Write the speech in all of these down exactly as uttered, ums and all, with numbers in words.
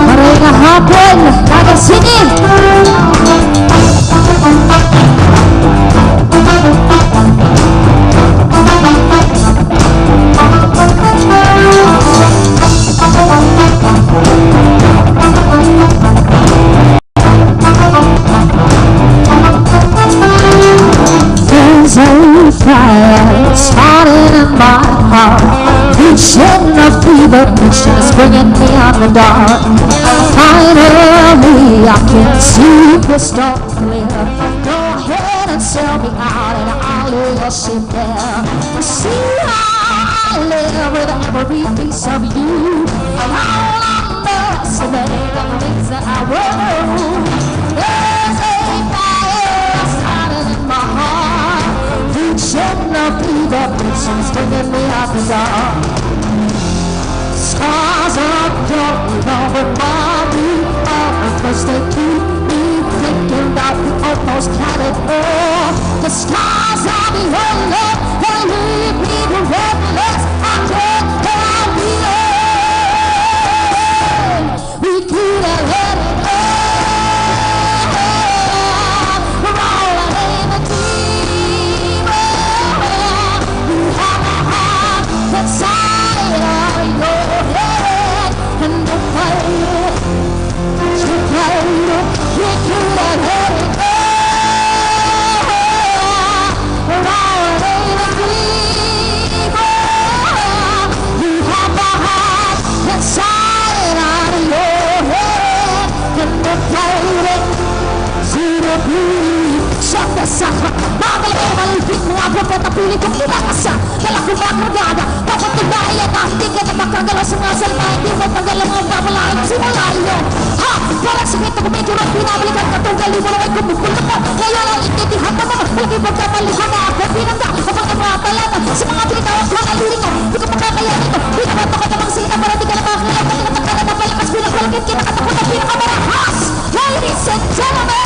Maray na hapon, Naga City! There's a fire starting in my heart, reaching a fever pitch and it's bringing me on the dark. Finally, I can see crystal clear. Go ahead and sell me out and I'll lose your ship there. See how I live with every piece of you. All I must make the things that I want. There's a fire starting in my heart, reaching a fever pitch and it's bringing me out the dark. Scars of your love remind me of the first they keep me thinking that we almost had it all. The scars are behind us, they leave me breathless. I can't help it. We could have let it go. We're all in the deep. You have a heart that's higher than your head. And the fight, the fight, we could have let it go. We're all in the deep. You have a heart that's higher than your head. And the fight, Sinabi, siya na sa mga kalagay na malipit, mga propeta, pili kong ilangasan. Dala ko mga kargada, dapat na naiyan na hindi ka na makagalaw sa mga salita, hindi mo tagal ang mga babalayan sa malayo. Ha? Parang sakit na kumikirot, pinabalikan ka tong galimo na may kumukul na pa. Ngayon ang intindihan mo, mga palagi pagkamalihan na ako, pinangga, kapag ang mga palata, sa mga tinatawag ko na lilingaw, di ko makakaya nito, pinamatok ka namang sila, para di ka na makakaya, pati natakala na palakas, pinapalakit, kinakatakot na pinakamarahas. Ladies and gentlemen,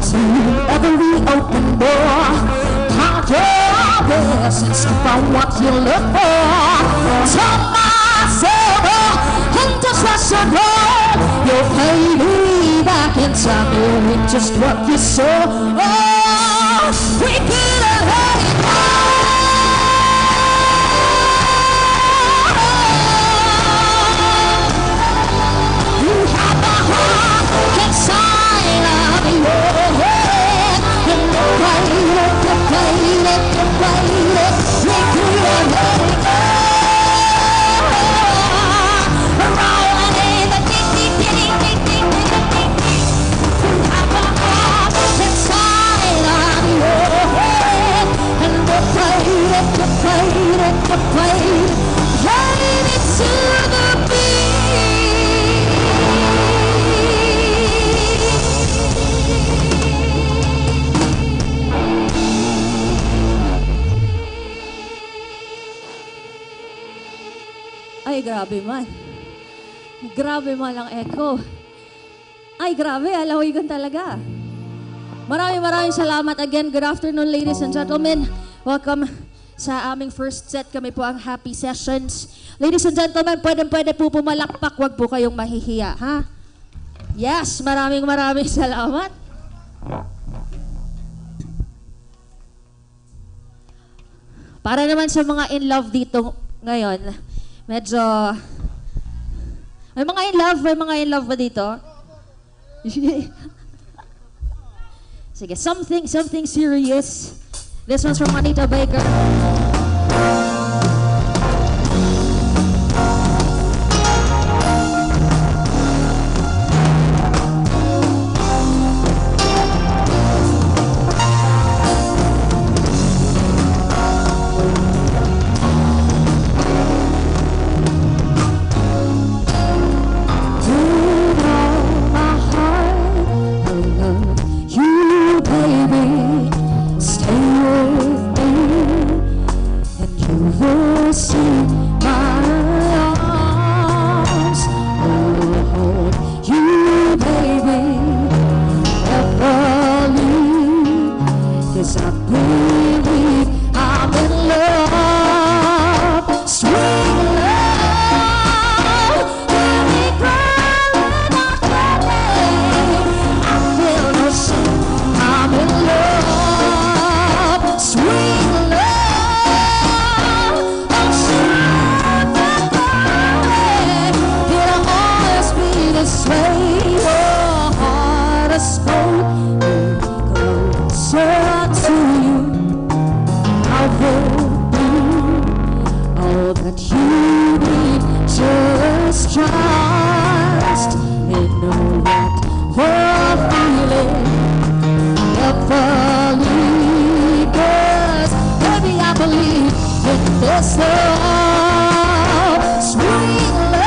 to every open door, conquer all this and step on what you look for. Take my silver and just rush your gold. You'll pay me back in time, you'll reap just what you sow. Oh, we could have let it go. You have a heart inside of your head. And the fight, the fight, the fight, we could have let it go. Rolling in the deep, deep, deep, deep, deep, deep, deep. You have a heart inside of your head. And the fight, the fight, the fight, fight it to the beat. Ay, grabe man. Grabe man ang echo. Ay, grabe, ah, lalawigan talaga. Maraming, maraming salamat again. Good afternoon, ladies and gentlemen. Welcome sa aming first set. Kami po ang Happy Sessions. Ladies and gentlemen, pwedeng-pwede po pumalakpak. Wag po kayong mahihiya, ha? Yes, maraming maraming salamat. Para naman sa mga in love dito ngayon, medyo may mga in love, may mga in love ba dito? Sige, something, something serious. This one's from Anita Baker. With all my heart, I love you, baby. Stay with me, and you will see my arms will hold you, baby. Never leave, 'cause I believe I'm in love. Sweet love, got me crawling on your name. I feel no shame, I'm in love. Sweet love, I'm sure that I will always be this way. Your heart is cold, closer to you. I will do all that you need. Just trust in what we're feeling. Never leave, 'cause baby, I believe in this love. Sweet love,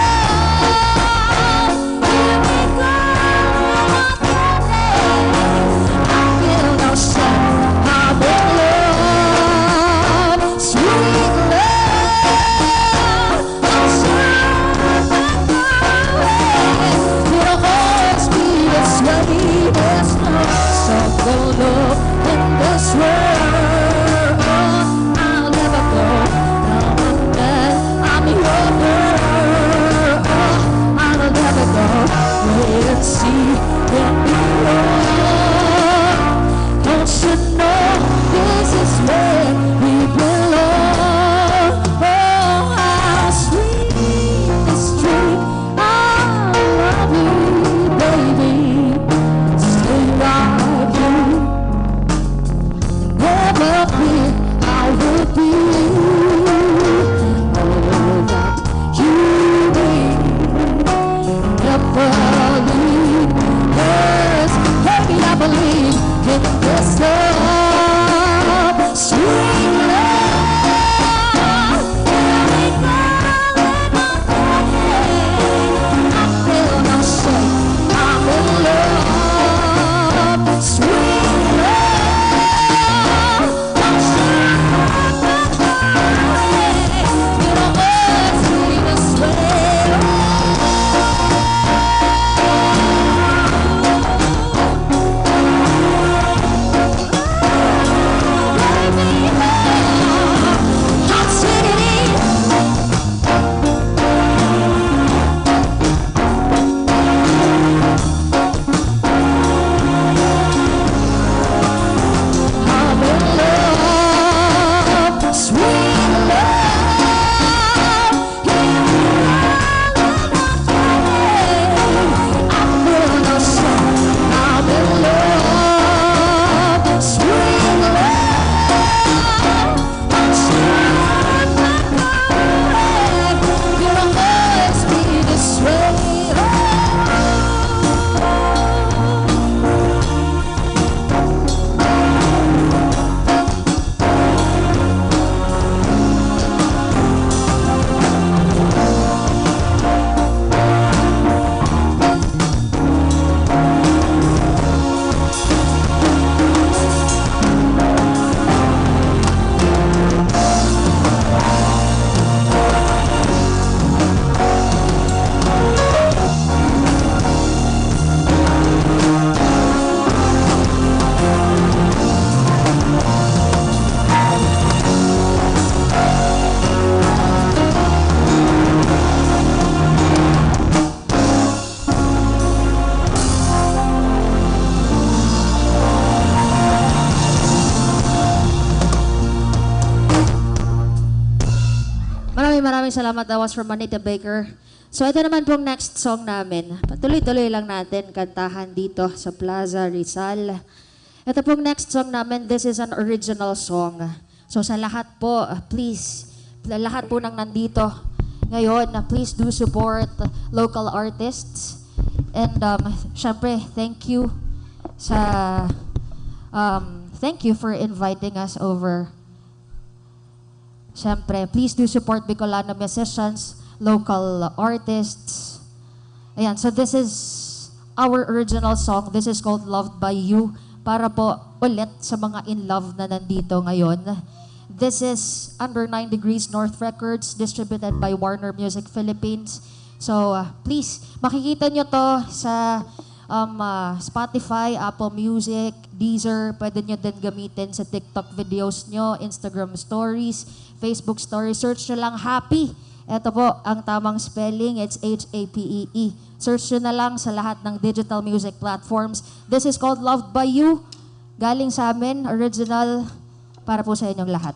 Salamat, that was from Manita Baker. So, ito naman pong next song namin. Patuloy-tuloy lang natin kantahan dito sa Plaza Rizal. Ito pong next song namin, this is an original song. So, sa lahat po, uh, please, la-, lahat po ng nandito ngayon, uh, please do support local artists. And, um, syempre, thank you sa, um, thank you for inviting us over. Siyempre, please do support Bicolano musicians, local artists. Ayan, so this is our original song. This is called Loved by You. Para po ulit sa mga in love na nandito ngayon. This is Under nine Degrees North Records, distributed by Warner Music Philippines. So, uh, please, makikita nyo to sa, um, uh, Spotify, Apple Music, Deezer. Pwede nyo din gamitin sa TikTok videos nyo, Instagram stories, Facebook stories. Search nyo lang Happy. Ito po ang tamang spelling. It's H A P E E. Search nyo na lang sa lahat ng digital music platforms. This is called Loved by You. Galing sa amin, original, para po sa inyong lahat.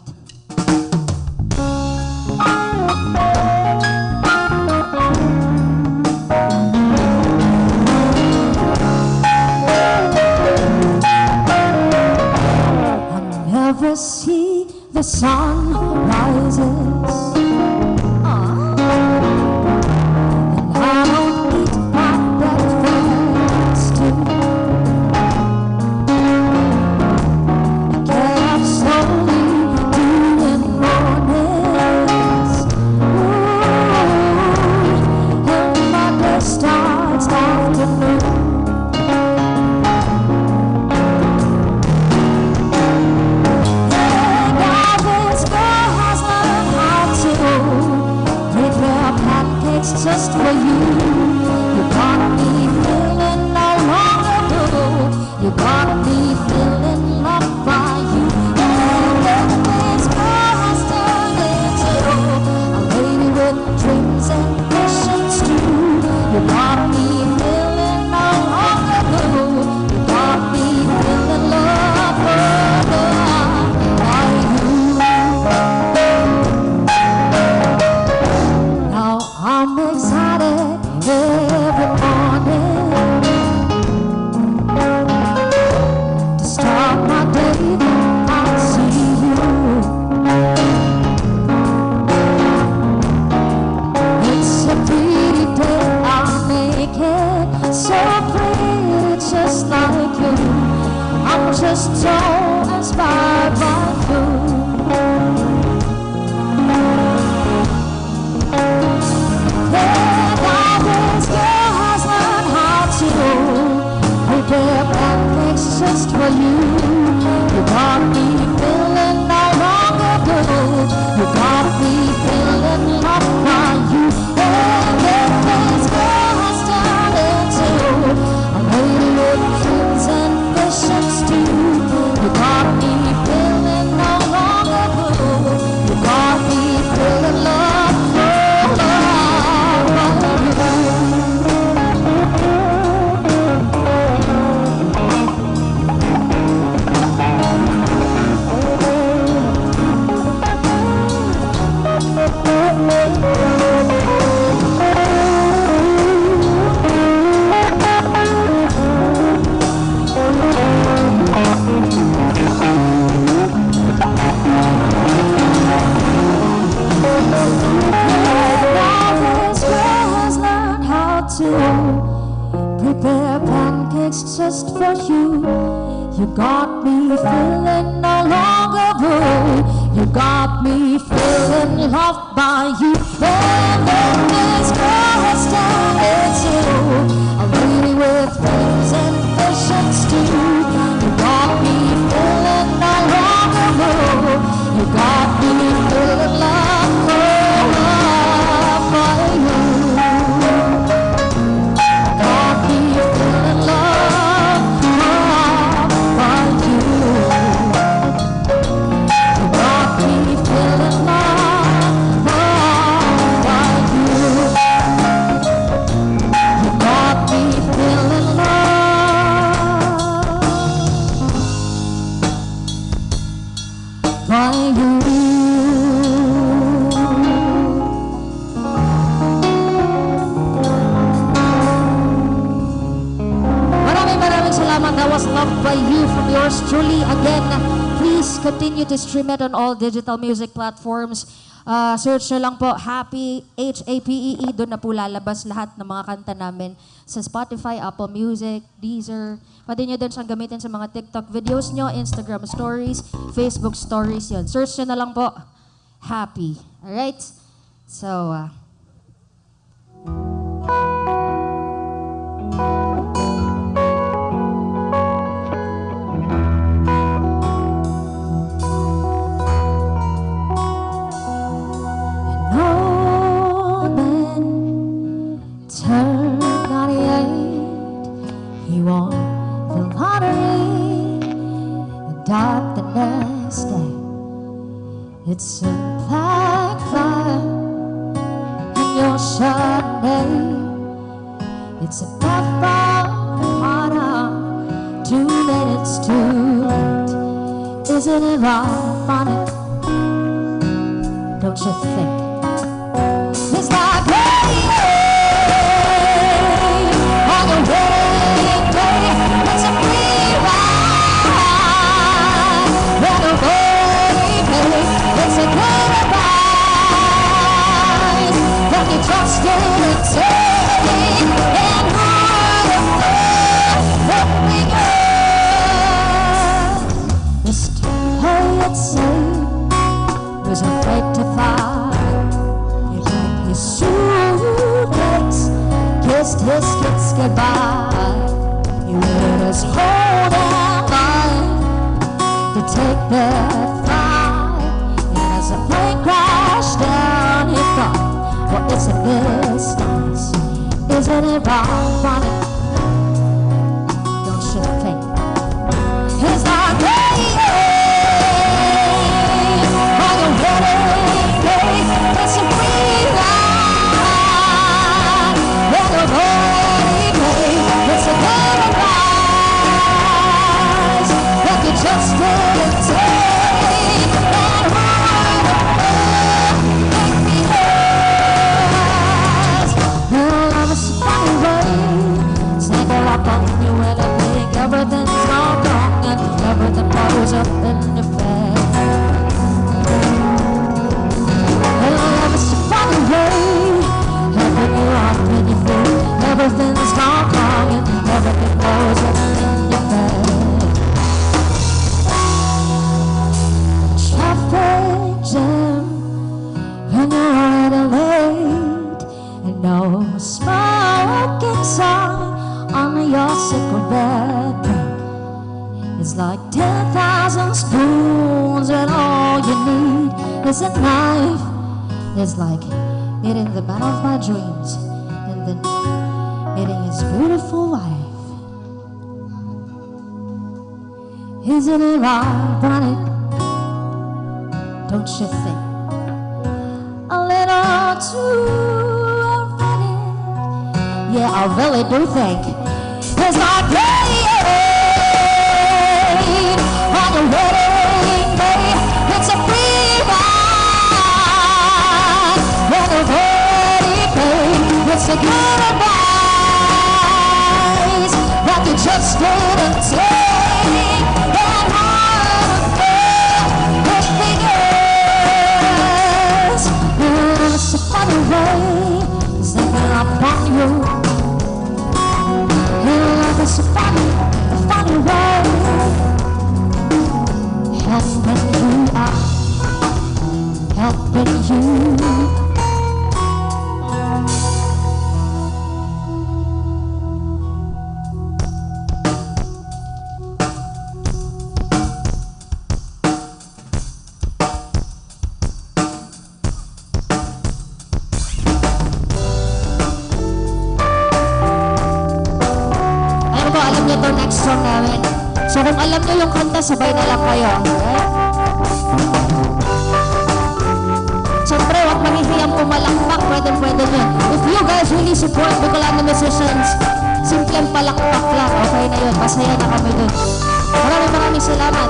I never see the sun rises. And I don't eat my breakfast too. I get up slowly during mornings. Ooh, and my day starts afternoon. Hey, God, this girl has learned how to prepare pancakes just for you. You got me feeling no longer blue. You got me feeling loved by you. And this girl has turned into a lady with dreams and visions too. You got me feeling no longer blue. You got me feeling love by you. Now I'm excited every morning to start my day when I see you. It's a pretty day, I'll make it so pretty, just like you. I'm just so inspired by you. Yeah, now this girl has learned how to prepare pancakes just for you. You got me feeling no longer blue. You got me feeling loved by you. And this girl has turned into a lady with dreams and visions too. You got me feeling no longer blue. You got me feeling love, love, love by you. Now this girl has learned how to prepare pancakes just for you. You got me feeling no longer blue. You got me feeling loved by you. And then this girl has turned into a lady with dreams and visions too. You got me feeling no longer blue. You got me feeling love, love by you. Got me feeling love, love by you. You got me feeling love, love by you. That was Loved by You from yours truly. Again, please continue to stream it on all digital music platforms. Ah, search nyo lang po, Happy, H A P E E. Doon na po lalabas lahat ng mga kanta namin sa Spotify, Apple Music, Deezer. Pwede nyo din siyang gamitin sa mga TikTok videos nyo, Instagram stories, Facebook stories, yun. Search nyo na lang po, Happy. Alright? So, ah, An old man turned ninety-eight. He won the lottery. He died the next day. It's a black fire in your Chardonnay. It's a death by bottom, two minutes too late. Isn't it ironic? Don't you think? It's like, hey, hey, on your wedding day, it's a free ride. When a wedding day, it's a good advice. That you just didn't take, and who would have thought that we could just play it safe? Was afraid to fight. He packed his suitcase, kissed his kids goodbye. He was holding on to take that flight. And as the plane crashed down, he thought, "Well, isn't this nice? Isn't it right, Bonnie?" Don't you think? It's like, hey, hey, on your wedding day, it's a free ride. When a wedding day, it's a good advice that you just didn't take. And who would have thought that we could just Your love is a funny way. It's like a rock on you and I think everything's gone wrong and everything blows up in your face. Your love is a funny way. Helping you out when you feel everything's gone wrong and everything blows up in your face. Traffic jam when you're already late. And no smoking sign on your cigarette pack. It's like ten thousand spoons and all you need is a knife. It's like meeting the man of my dreams and then meeting his beautiful wife. Isn't it ironic? Don't you think? A little too ironic. Yeah, I really do think. It's like, yeah, yeah, on your wedding day, it's a free ride. On your wedding day, it's a good advice. But you just didn't take that hard with me. It's a funny way, thinking about you. Your love is a funny, a funny way. Helping you out, helping you. Alam ko, alam niyo 'to, next song namin. So, kung alam niyo yung kanta, sabay na lang kayo. Okay? Siyempre, huwag mahihiyang pumalakpak. Pwede, pwede niyo. If you guys really support Bicolano musicians, simpleng palakpak lang. Okay na yun. Masaya na kami dun. Maraming, maraming salamat.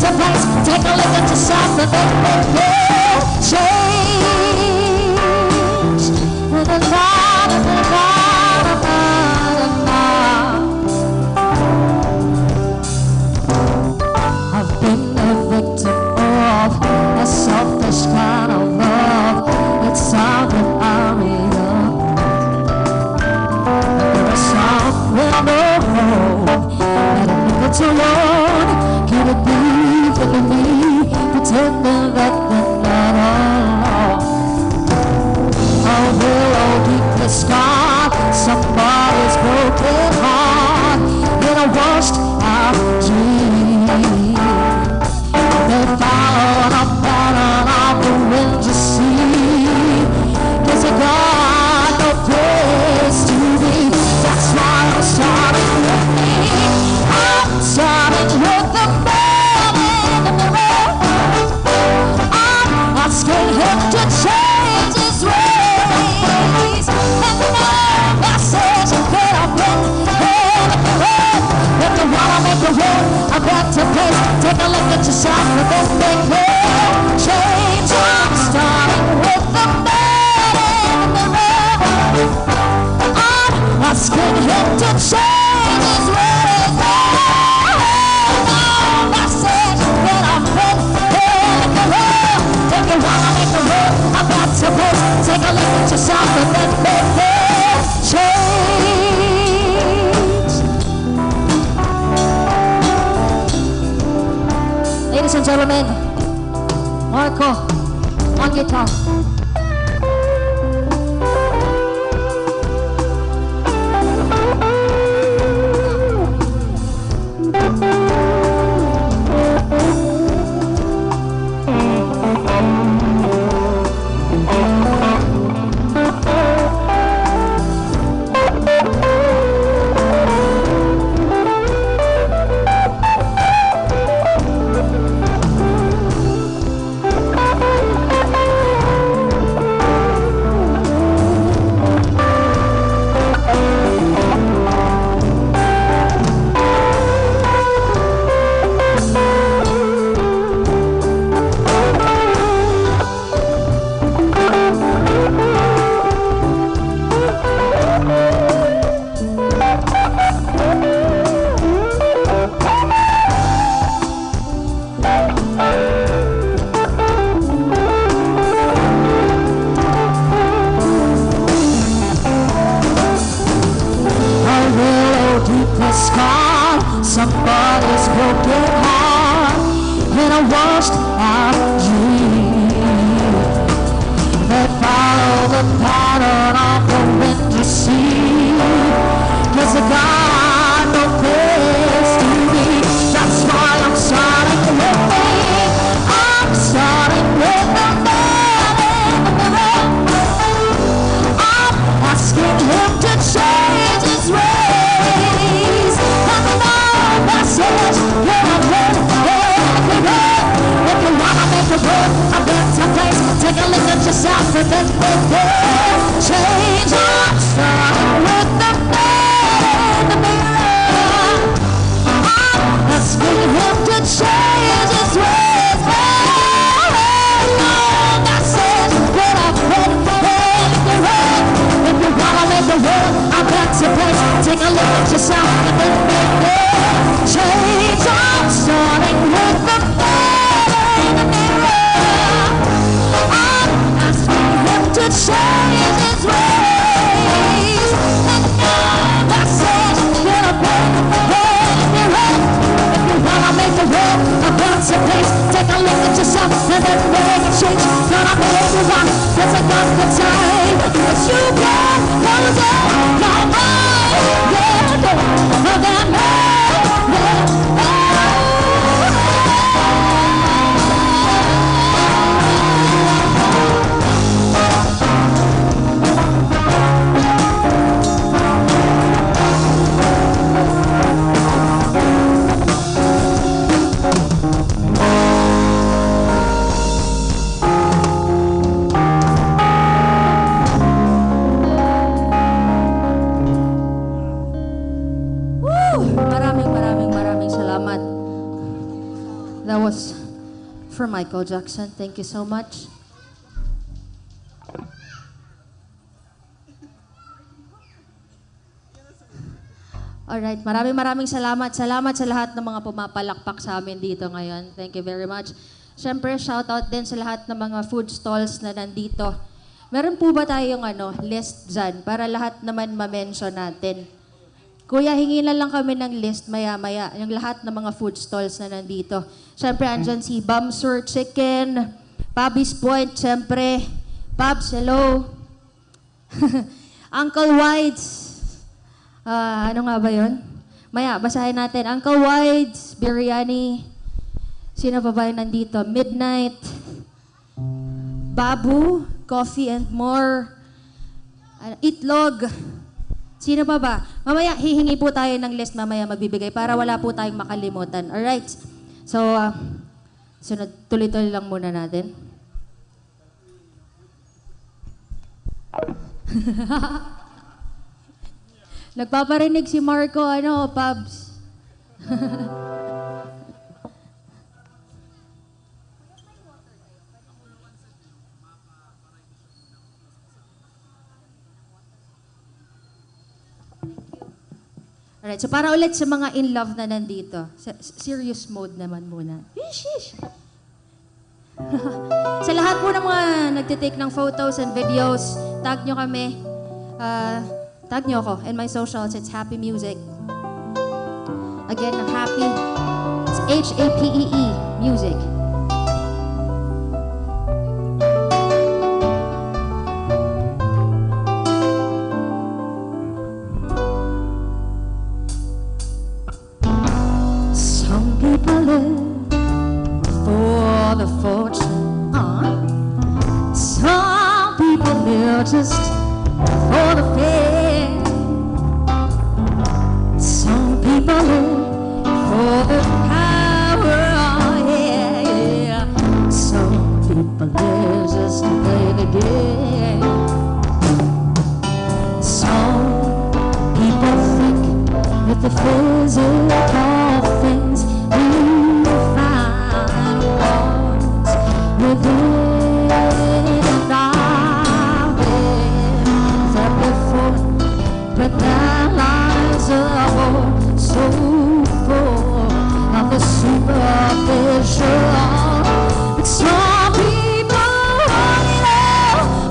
Take a look at yourself and then make a change. Na, na, na, na, na, na, na, na. I've been a victim of a selfish kind of love. It's time that I realize that there is somewhere no home, that a minute alone could it be for me, pretending that they're not alone. Oh, hello, deep the sky, somebody's broken heart in a washed out dream. They follow the pattern of the wind to sea. There's a God, no place to be. That's why I'm starting with me. I'm starting with the man in the mirror. I'm asking him to change his ways. And the message that I've been hearing, if you wanna make the world a better place, take a look at yourself and then make a change. I'm starting with the man in the mirror. I'm asking him to change his ways. Oh, no message that I've been hearing, if you wanna make the world a better place, take a look at yourself and then make a change. Ladies and gentlemen, Marco on guitar. A little deep the sky, somebody's broken heart in a washed out dream. They follow the pattern of the wind to sea. 'Cause I got no place to be. That's why I'm starting with me. I'm starting with the man in the mirror. I'm asking him to change his ways. And the message that I've been hearing, if you wanna make the world a better place, take a look at yourself and then make a change. I'm starting with the man in the mirror. I'm asking him to change his ways. Oh, no message that I've been hearing, if you wanna make the world a better place, take a look at yourself and then make a change. I'm starting with the man in the mirror. I'm asking him to change his ways. And now I say, get up and let me run. If you wanna make the world a better place, take a look at yourself and then make a change. Gonna make you one. There's a God for time. But you can close up your mind. Yeah, yeah. Of that man, yeah, yeah. Woo! Maraming That was for Michael Jackson. Thank you so much. Alright, maraming maraming salamat. Salamat sa lahat ng mga pumapalakpak sa amin dito ngayon. Thank you very much. Siyempre, shoutout din sa lahat ng mga food stalls na nandito. Meron po ba tayong ano, list dyan para lahat naman ma-mention natin? Kuya, hingi na lang kami ng list maya-maya, yung lahat ng mga food stalls na nandito. Siyempre, andyan si Bamsur Chicken, Pabi's Point, siyempre. Pabs, hello. Uncle White's. Ah, ano nga ba yun? Maya, basahin natin. Uncle White's, Biryani. Sino pa ba yung nandito? Midnight. Babu, Coffee and More. Ah, Itlog. Sino pa ba? Mamaya, hihingi po tayo ng list. Mamaya magbibigay para wala po tayong makalimutan. Alright. So, ah, sunod, tuloy-tuloy lang muna natin. Nagpaparinig si Marco, ano, Pabs. Alright, so para ulit sa mga in love na nandito, sa, serious mode naman muna. Sheesh! Sa lahat po ng mga nagtitake ng photos and videos, tag nyo kami. Ah, tag nyo ako in my socials, it's Happy Music. Again, ng Happy, it's H A P E E, Music. Some people live for the fortune. Uh, some people live just for the fame. Some people live for the power. Yeah, yeah. Some people live just to play the game. Some people think that the physical things we find once within our hands are before, but their lives are all so full of the superficial. But some people, you know,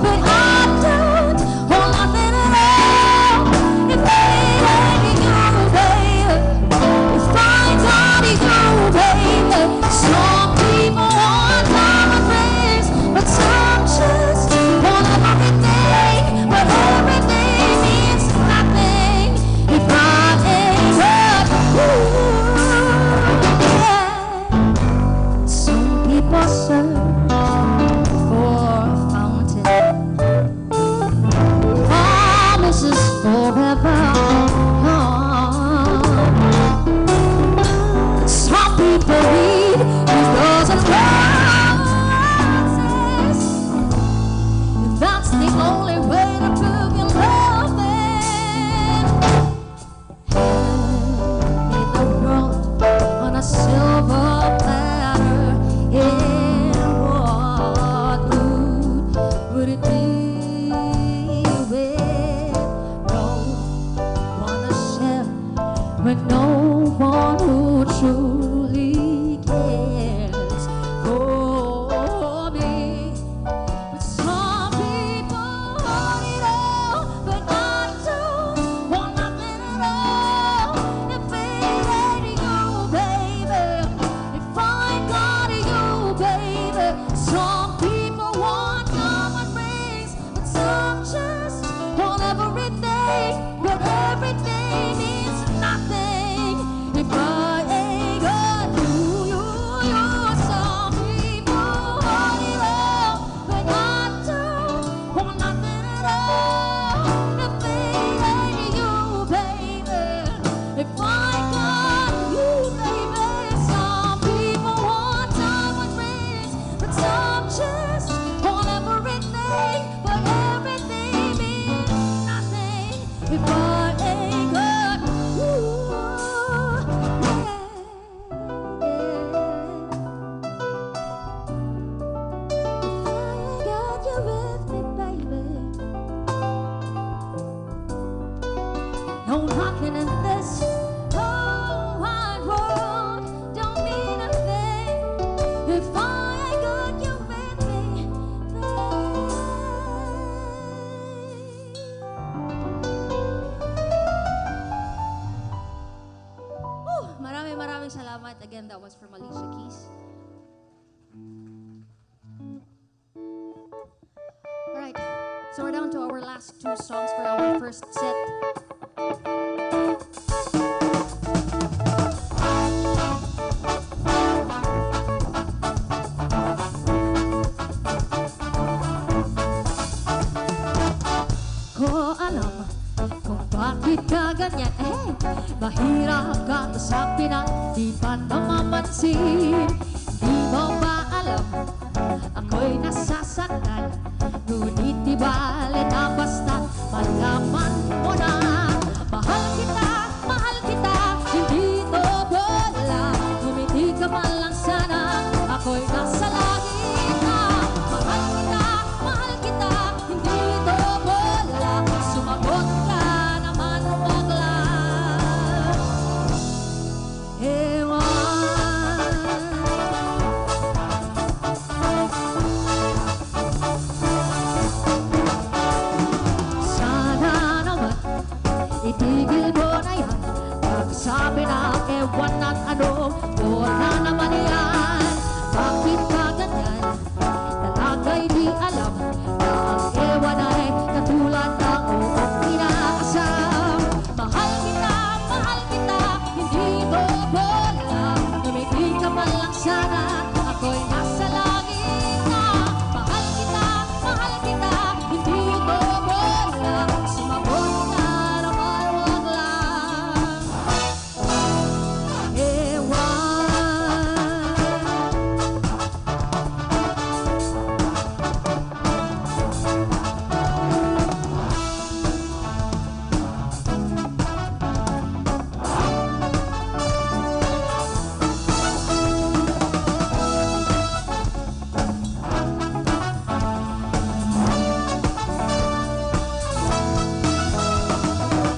Maraming salamat. Again, that was from Alicia Keys. Alright, so we're down to our last two songs for our first set. Ko alam kung bakit ka ganyan. Eh, mahirap ka sa pinag-, di pa namamansin. Di mo ba alam, ako'y nasasaktan? Ngunit di bale na basta malaman mo na. Mahal kita, mahal kita, hindi to bola. Ngumiti ka man lang sana, ako'y nasa langit na. Mahal kita, mahal kita, hindi to bola. Sumagot ka naman, wag lang. Ewan. Sana naman, itigil mo na yan. Pagsabi na ewan at ano, wala naman yan. Bakit ka ganyan? Talaga'y di alam na ang ewan ay katulad ng uong inaasam. Mahal kita, mahal kita, hindi to bola. Ngumiti ka man lang sana, ako'y nasa langit na. Mahal kita, mahal kita, hindi to bola. Sumagot ka naman, wag lang. Ewan.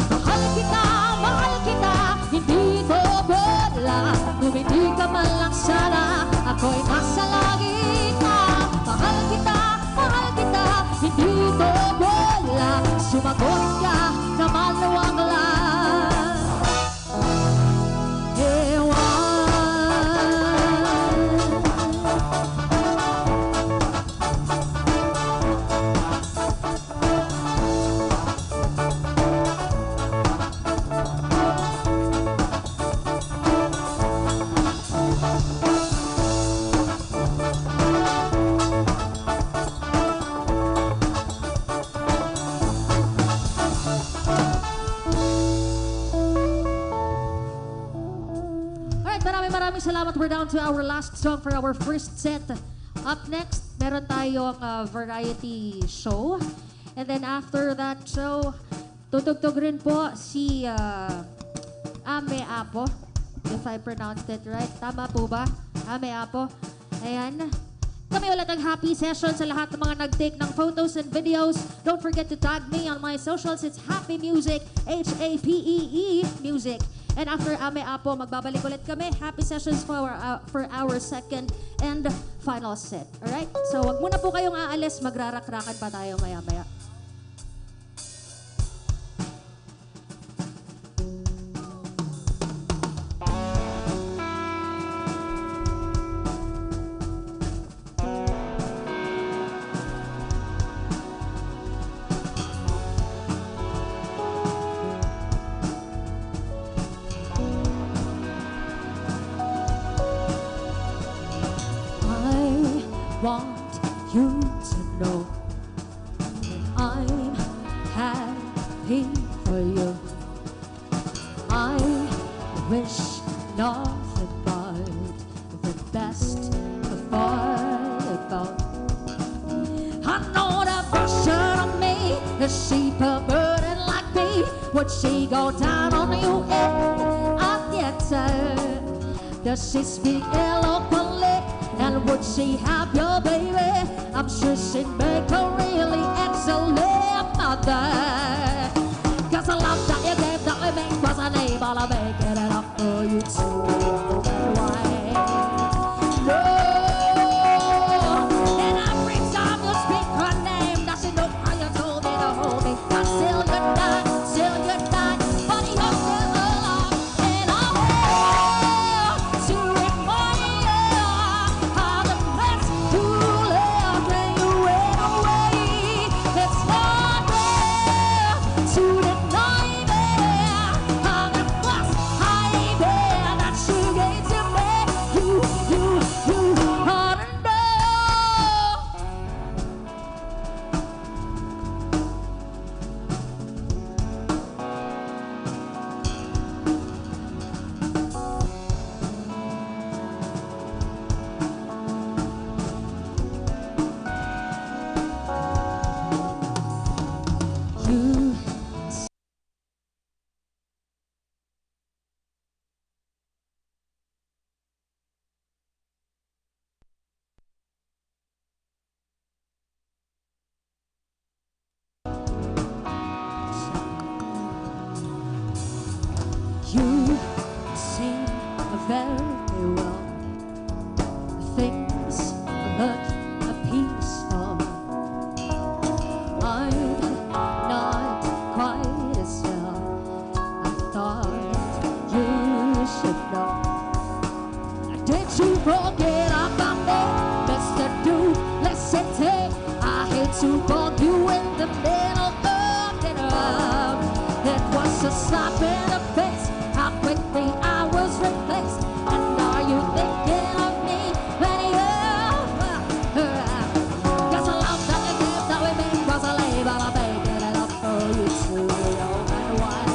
Mahal kita, mahal kita, hindi ko bola. Ngumiti ka man lang sana, ako'y nasa langit na. Mahal kita, mahal kita, hindi ko bola. Sumagot ka naman, wag lang. Ewan. Alright, maraming, maraming salamat. We're down to our last song for our first set. Up next, meron tayong, ah, variety show. And then after that show, tutugtog rin po si, ah, Ame Apo, if I pronounced it right. Tama po ba? Ame Apo. Ayan. Kami ulit ang Happy Session sa lahat ng mga nag-take ng photos and videos. Don't forget to tag me on my socials. It's Happy Music, H A P E E Music. And after Ame Apo, magbabalik ulit kami. Happy Sessions for our, uh, for our second and final set. Alright? So, wag muna po kayong aalis. Magrarakrakan pa tayo maya-maya. I want you to know I'm happy for you. I wish nothing but the best for you both. I know the version of me, is she perverted like me? Would she go down on you if I did so? Does she speak eloquently? And would she have your baby? I'm sure she'd make a really excellent mother. 'Cause I love that you gave that to me, 'cause I need all of me, get it up for you too. Why? No. And every time you speak her name, does she know how you told me to hold me? I still good night, still good night, but you're still alive. And I will Well, things look peaceful. I'm not quite as well. I thought you should know. Did you forget about me, Mister Duplicity? I hate to bug you in the middle of the night. It was a slap in the face. How quickly I was replaced. And are you thinking of me when you— 'Cause I love that you give that we make was a label, I'm making it up for you to your own way.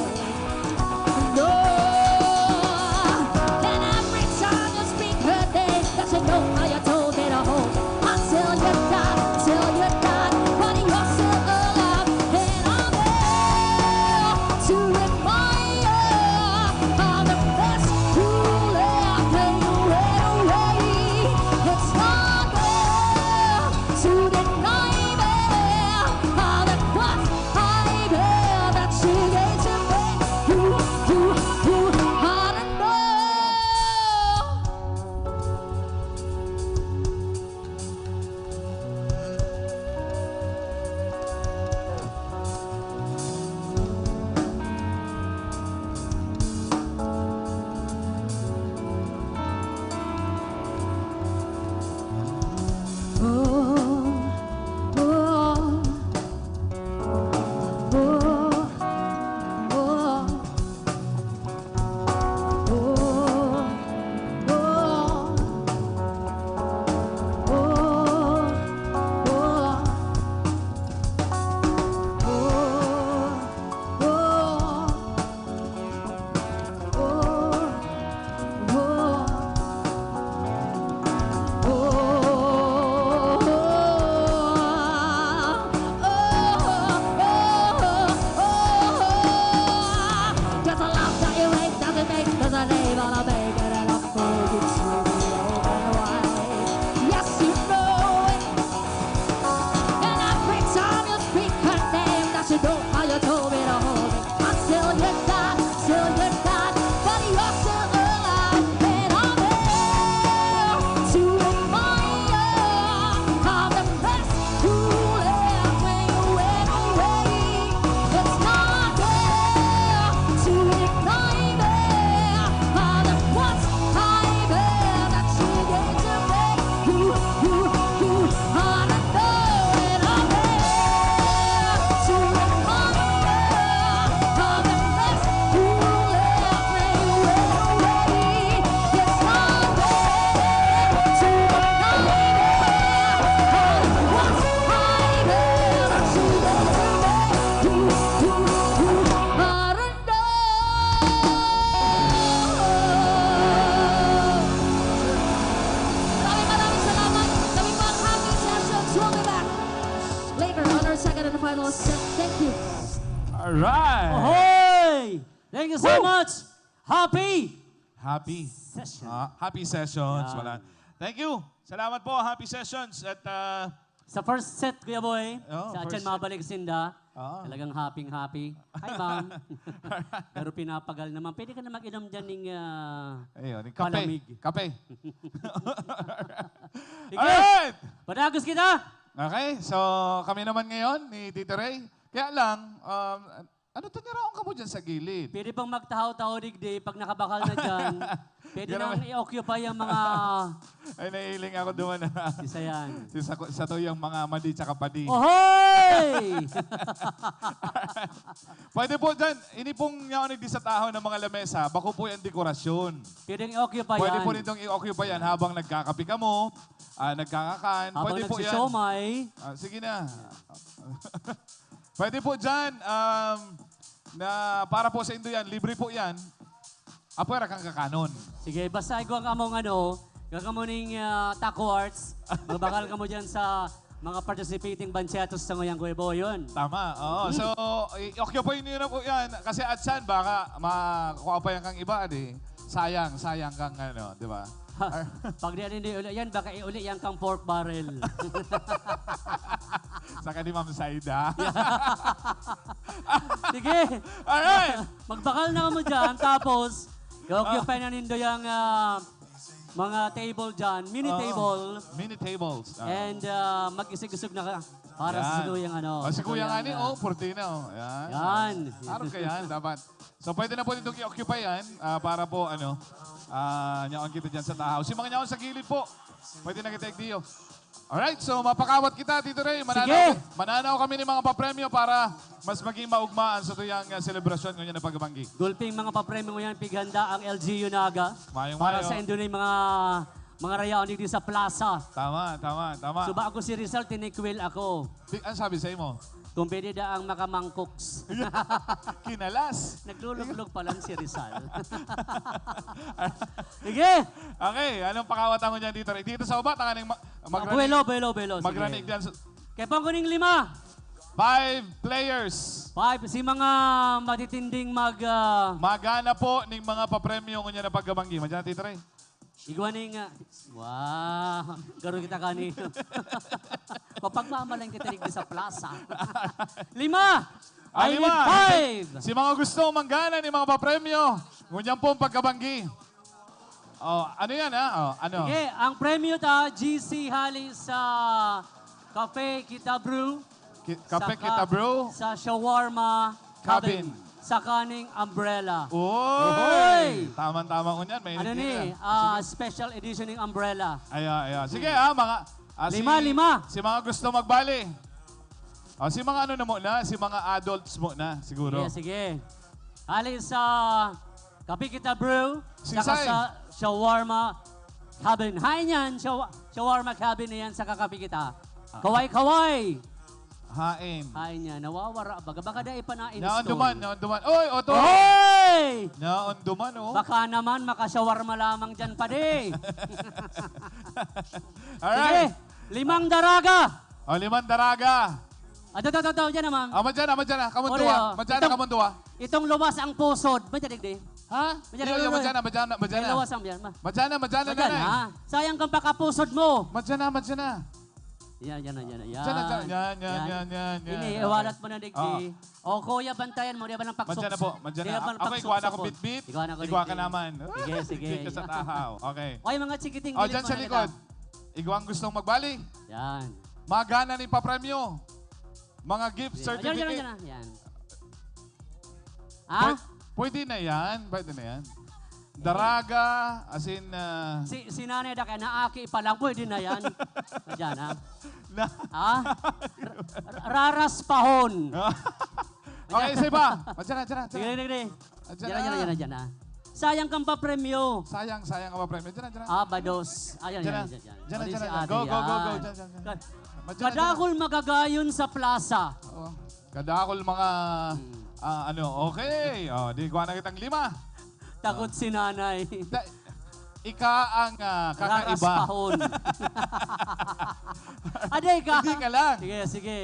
No. And every time you speak her name, that you know how you told me to hold. Until you died, till you died, but you're still alive. And I'm there to remind you of the best who left and you went away. It's not there to deny me of the cross I bear that you gave to me. You, you, you, I don't know. Just a love that you make, doesn't make, doesn't even a make it enough for you to be over. Yes, you know it. And every time you speak her name, that you know how you told me to hold it. Until you died, till you died, but you're still alive. And I'm here to remind you of the best who left when you went away. It's not there to deny me of the cross I bear that you gave to me. You, you, you are the door and I'm there to remind you of the best who left when you went away. It's not there to deny me of the cross I bear that you gave to me. You, you, you are the door. Maraming, maraming salamat. Kami po ang Happy Sessions. We'll be back later on our second and final set. Thank you. Alright! Ahoy! Thank you so Woo! much! Happy Happy. Session. Ah, happy sessions. Yan. Wala. Thank you. Salamat po, Happy Sessions. At ah, Sa first set, Kuya Boy, Oo, sa first Atyan set. Mabalik Sinda, Oo. talagang happy-happy. Hi, ma'am. Pero pinapagal naman. Pwede ka na mag-inom dyan ng ah, Ayun, yung palamig. Kape. Kape. Sige, Alright! Padagos kita! Okay, so kami naman ngayon ni Tito Ray. Kaya lang, um, ano to niraon ka mo dyan sa gilid? Pwede bang magtahaw-tahaw digdi pag nakabakal na dyan? Pwede Yan nang naman. i-occupy ang mga Ay, nahiling ako duman na. isa yan. Si sa, sa tuyang mga madi tsaka padi. Ohoy! Pwede po dyan, ini pong yaon nagdi sa tahaw ng mga lamesa, bako po yan dekorasyon. Pwedeng i-occupy Pwede yan. po nitong i-occupy yan habang nagkakape kamo, ah, nagkakakan. Habang Pwede po yan. nagsisiomay. Ah, sige na. Pwede po dyan. Um, na para po sa indo yan. Libre po yan. Apwera kang kakanon. Sige, basta igwa ka mong ano, igwa ka mo ning ah, taco arts, magbakal ka mo dyan sa mga participating banchetos sa nguyang Kuya Boyon. Tama. Oo. So, i-occupy niyo na po yan. Kasi atsan, baka makuha pa yan kang iba, di? Sayang, sayang kang ano, di ba? Pag di hindi uli yan, baka iuli yan kang pork barrel. Saka ni Ma'am Saida. Sige, Alright! magbakal na ka mo dyan, tapos Occupy na nindo yung ah, mga table dyan, mini Oo. table. Mini tables. Ah. And ah, mag-isig-isog na ka para sa Yan. Kuyang ano, O, si sa Kuya Kuyang, Ngani, ah, oh, purti na, oh. Yan. Yan. Araw ka yan, dapat. So, pwede na po nitong i-occupy yan ah, para po, ano, ah, nyaon kita dyan sa tahaw. Si mga nyaon sa gilid po, pwede na kita igdiyo. Alright, so mapakawat kita, Tito Ray. Mananaw, Sige. mananaw kami ng mga papremyo para mas maging maugma ang satuyang ah, selebrasyon ngunyan na pagkabanggi. Gulping mga papremyo ngunyan, pighanda ang L G U Naga Mayong para mayo. sa indo ni mga mga rayaon digdi sa plaza. Tama, tama, tama. So, bago si Rizal, tinikwil ako. Di, ano sabi sa imo? Kung pwede da ang makamangkoks. Kinalas. Nagluluglog pa lang si Rizal. Sige! Okay, anong pakawatan ko niyan dito? Dito sa ubat, ang aning ma- magrani- Buelo, buelo, buelo. Sige. magranig dyan sa Kaya pang kuning lima. Five players. Five, si mga matitinding mag... ah, Magana po ning mga papremyo ngunyan na pagkabanggi. Madyan, Tito Ray. Igwa ning... ah, wow! Garo kita kani. Papagmamalan kita digdi sa plaza. Lima! Ah, I need lima. five! Si mga gusto manggana ni mga papremyo, ngunyan po ang pagkabanggi. Oh, ano yan, ha? Oh, ano? Sige, ang premyo ta, G C hali sa Cafe Kita Brew. Ki- Kape Saka Kita Brew. sa Shawarma Cabin. Cabin. Sa kaning umbrella. Uy! Uy! Tama-tama ko niyan. Mainit Ano din ni? yan. Ah, Sige. special edition ng umbrella. Ayan, ayan. Sige, ha, mga... ah, Lima, si, lima. si mga gusto magbali. Ah, si mga ano na muna, si mga adults muna, siguro. Sige, sige. Hali sa Kape Kita Brew, Sigsay. saka sa Shawarma Cabin. Hain yan, shawa- Shawarma Cabin na yan, saka Kape Kita. Ah. Kaway-kaway! Hain. Hain yan, nawawara. Baga, baka dai pa na-install. Naonduman, naonduman. Oy, oto! Oy! Naonduman, oh. Baka naman, makashawarma lamang dyan, padi. Alright. Sige, limang daraga. O, limang daraga. Ato, ato, ato, ato, dyan naman. Ah, madyan na, madyan na. Kamon Ori, duwa. oh. Madyan na, Itong, kamon duwa. itong luwas ang pusod. Madyan, digdi. Ha? Madyan, Iyo, iyo, madyan. madyan na, madyan na, madyan May na. luwas ang yan, ma. Madyan na, madyan na, Madyan, nanay. ha? Sayang kang pakapusod mo. Madyan na, madyan na. Yan, yan, yan, yan. Madyan na, madyan na. Yan, yan, yan, yan, yan. Ini, Okay. iwalat mo na, digdi. Oo. O, kuya, bantayan mo. Di ba ng pagsukso? Madyan na po, madyan Di na. ba ng Ako, igwa na pagsukso akong po? bitbit. Igwa na ako, Igwa ka digdi. naman. Sige, sige. Dito sa tahaw. Okay. Oy, mga chikiting, O, gilid dyan mo sa na likod. kita. Igwa ang gustong magbali. Yan. Magana ni papremyo. Mga gift Yan, yan, yan, certificate. yan, yan. Ha? Pwe- pwede na yan. Pwede na yan. Daraga, as in, ah, Si, si Nanay da kaya naaki pa lang, pwede na yan. Diyan, ha? na, Ha? R- raraspahon. Okay, isa pa. Madyan na, dyan na, dyan Sige, na. sige, sige. Ah, dyan Diyan na, na. diyan na, diyan na, diyan na. Sayang kang papremyo. Sayang, sayang ang papremyo. Diyan na, diyan na. Ah, bados. Ayan, Diyan yan, na. yan, yan. Diyan na, Ano diyan si na. ate Go, go, go, go. yan? Diyan, diyan, diyan. Ka- Madyan na, Kadakol dyan na. magagayon sa plaza. Oo. Kadakol mga, Hmm. ah, ano, okay. Oh, di kuha na kitang lima. Takot si nanay. Da- ika ang, ah, kakaiba. Raraspahon. Aday ka. Hindi ka lang. Sige, sige.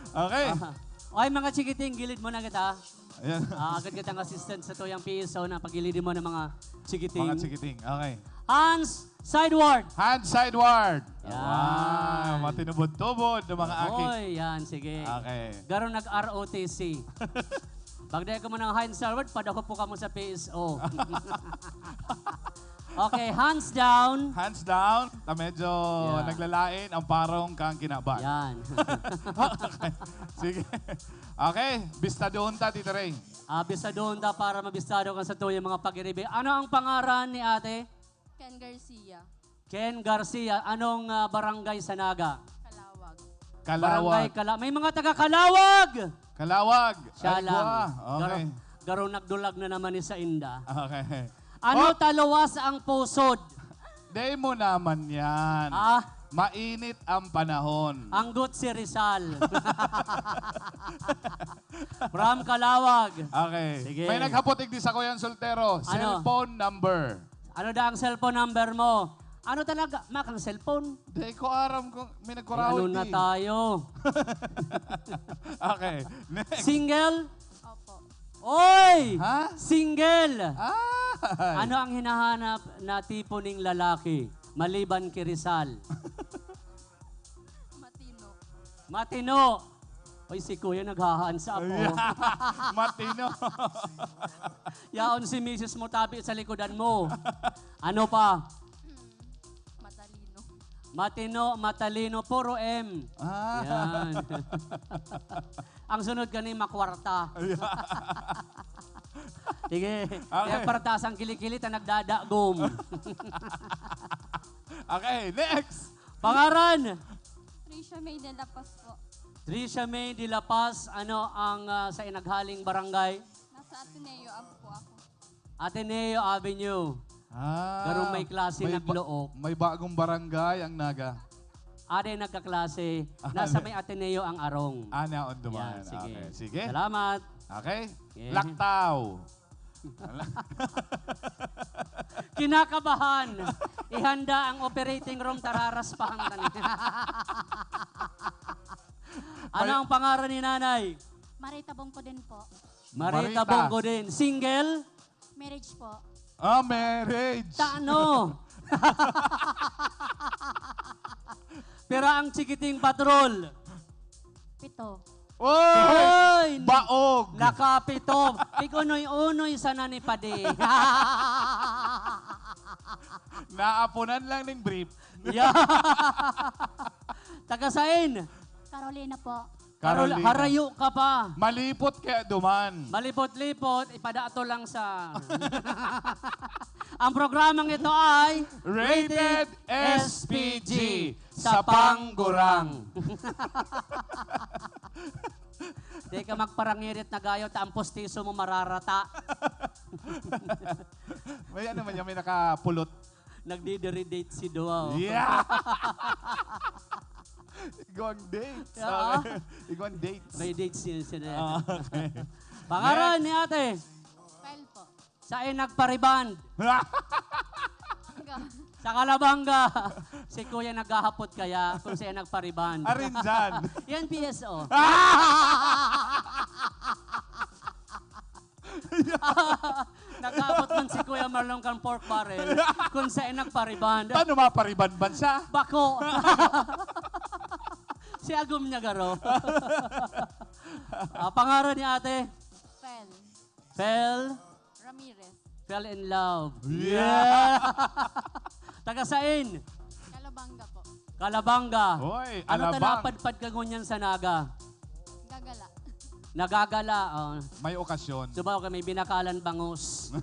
Okay. Ah. Oy, mga chikiting, gilid mo na kita. Ayan. Ah, agad kitang assistant sa tuyang P S O na pagilidin mo ng mga chikiting. Mga chikiting. Okay. Hands sideward. Hands sideward. Yan. Wow, matinubod-tubod ng mga aki. Oy, yan, sige. Okay. Garo nag-R O T C. Pag dahil ka mo ng hands sideward, padako po ka mo sa P S O. Okay, hands down. Hands down. Ta medyo Yan. naglalain ang parong kang kinaban. Yan. Okay. Sige. Okay, bistadon ta, Tito Ray. Ah, bistadon ta para mabistado kan sa tuyang mga pagiribi. Ano ang pangaran ni ate? Ken Garcia. Ken Garcia. Anong ah, barangay sa Naga? Calawag. Barangay Calawag. Cala-, may mga taga Calawag! Calawag. Siya Ay, lang. buwa. Okay. Garo, garo nagdulag na naman ni sa inda. Okay. Ano Oh! taluwas ang pusod? Dai mo naman yan. Ah. Mainit ang panahon. Anggot si Rizal. From Calawag. Okay. Sige. May naghapot igdi sa Kuyang Soltero. Ano? Cellphone number. Ano da ang cellphone number mo? Ano talaga? Makang cellphone? Di ko aram kung may Ay, nagkurahoy ano na di. tayo? Okay. Next. Single? Opo. Oy! Ha? Single! Ay! Ano ang hinahanap na tipo ning lalaki maliban ki Rizal? Matino. Matino. Uy, si Kuya naghahansa po. Matino. Yaon si misis mo tabi sa likodan mo. Ano pa? Matalino. Matino, matalino, puro M. Ah. Yan. Ang sunod gani, makwarta. Sige. Kaya partasang kilikili ta nagdadagom. Okay, next. Pangaran? Trisha May de la Paz po. Trisha May de la Paz, ano ang ah, sa inaghaling barangay? Nasa Ateneo Ab po ako. Ateneo Avenue. Ah, Garong may klase may ba- naglook. May bagong barangay ang Naga. Aday nagkaklase. Nasa may Ateneo ang arong. Ah, naon duman. Yan, sige. Okay, sige. Salamat. Okay. Yeah. Laktaw. Kinakabahan. Ihanda ang operating room, tararaspahan ka niya. Ano ang pangaran ni nanay? Marita Bongko din po. Marita Marita. Bongko din. Single? Marriage po. Ah, marriage. Tano? Pero ang chikiting patrol. Pito. Oy! Hoy! Baog. Nakapito. Tig-unoy-unoy sana ni Padi. Naapunan lang ning brief. Yeah. Taga sain? Carolina po. Carol, Carolina. Harayo ka pa. Malipot kaya duman. Malipot-lipot, ipadato lang sa... Ang programang ito ay Rated S P G sa Panggurang. Di ka magparangirit na gayo, ta ang postiso mo mararata. May ano man yan, may nakapulot. Nagdidiri-date si Duaw. Yeah! Igwang dates. Yeah. Okay. Igwang dates. May dates yun sila. Ah, okay. Pangaran Next. Ni ate, Kyle po. sa nagpariband. Hanggang. Sa Calabanga, si Kuya naghahapot kaya kung siya nagpariband. Arinjan. Yan, P S O. Naghapot man si Kuya Marlon kan pork barrel kung siya nagpariband. Paano mapariban-ban siya? Bako. Si Agum niya garo. Ah, pangaran ni ate? Fel. Fel? Ramirez. Fell in love. Yeah. Taga sain? Calabanga po. Calabanga. Hoy, Ano alabang. Talapadpad ka ngunyan sa Naga? Gagala. Nagagala. Oh. May okasyon. Subaw ka may binakalan bangus.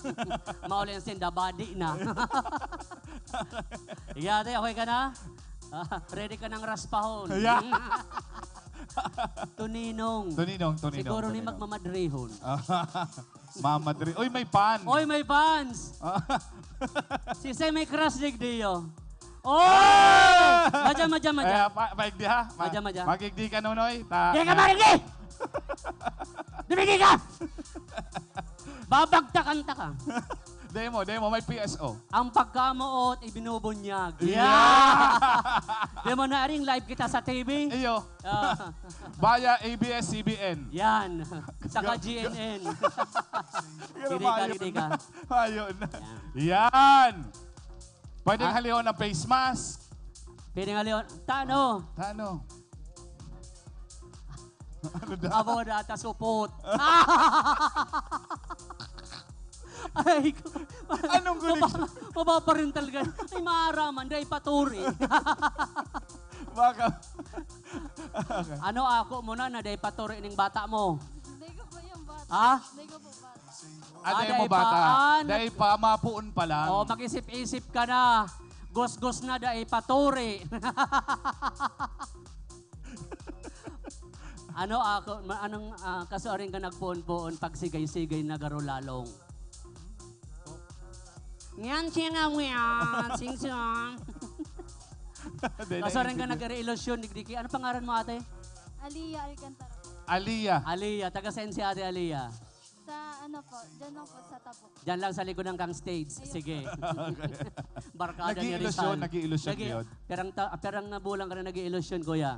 Mauli ang sinda, badi na. Sige, ate, okay ka na? Ah, ready ka ng raspahon. Yeah. Tuninong. Tuninong, tuninong, Siguro ni tuninong. magmamadrihon. Mamadri. Uy, may pan. Oy, may fans! Ah, Si Sir may crush digdiyo. Oh! Madya, madya, madya. Eh, pa, paigdi ha? Ma- Madya, madya. Magigdi ka, Nonoy. Ta- Di ka marigi! Dumigi ka! Babagtakan ta ka. Demo, demo. May P S O. Ang pagkamoot, ibinubunyag. Yeah! Di mo na ring live kita sa T V? Iyo. Ah, Via A B S C B N. yan. Saka G N N. Pero Hindi ka, mayo hindi na. ka. Mayo na. Yan. Yan. Pwedeng Ah. halihon ng face mask. Pwede nga, Leon. Tano? Tano? Ano da? Abo na, ta supot. Ay, ko. Anong gulig? Mapa- Mapaparental ka. Ay, maaraman. Dahil paturi. Baka. Ano ako mo na na dahil paturi ning bata mo? Hindi ko po yung bata. Ha? Hindi ko po bata. Ano Ah, mo dahil bata? paan? Dahil pa mapuon pa lang. Oh, mag-isip-isip ka na. Gusgos na dahil paturi. Ano ako, ma- anong ah, kasuaring ka nagpoon-poon pag sigay-sigay na garo lalong? Nyan siya nga, wiyan, sing song. Dahil Kasuaring ka naisip- nag-ilusyon, digdiki. Ano pangaran mo, ate? Aliyah Alcantara. Aliyah. Aliyah. Taga saan si ate Aliyah? Sa ano po, dyan lang po sa Tabuk. Diyan lang sa likod ng kang stage. Ayun. Sige. Barkada ni Nag-iilusyon, Rizal. nag-iilusyon Nag-i- yun. Perang, ta- perang na bulang ka na nag-iilusyon, kuya?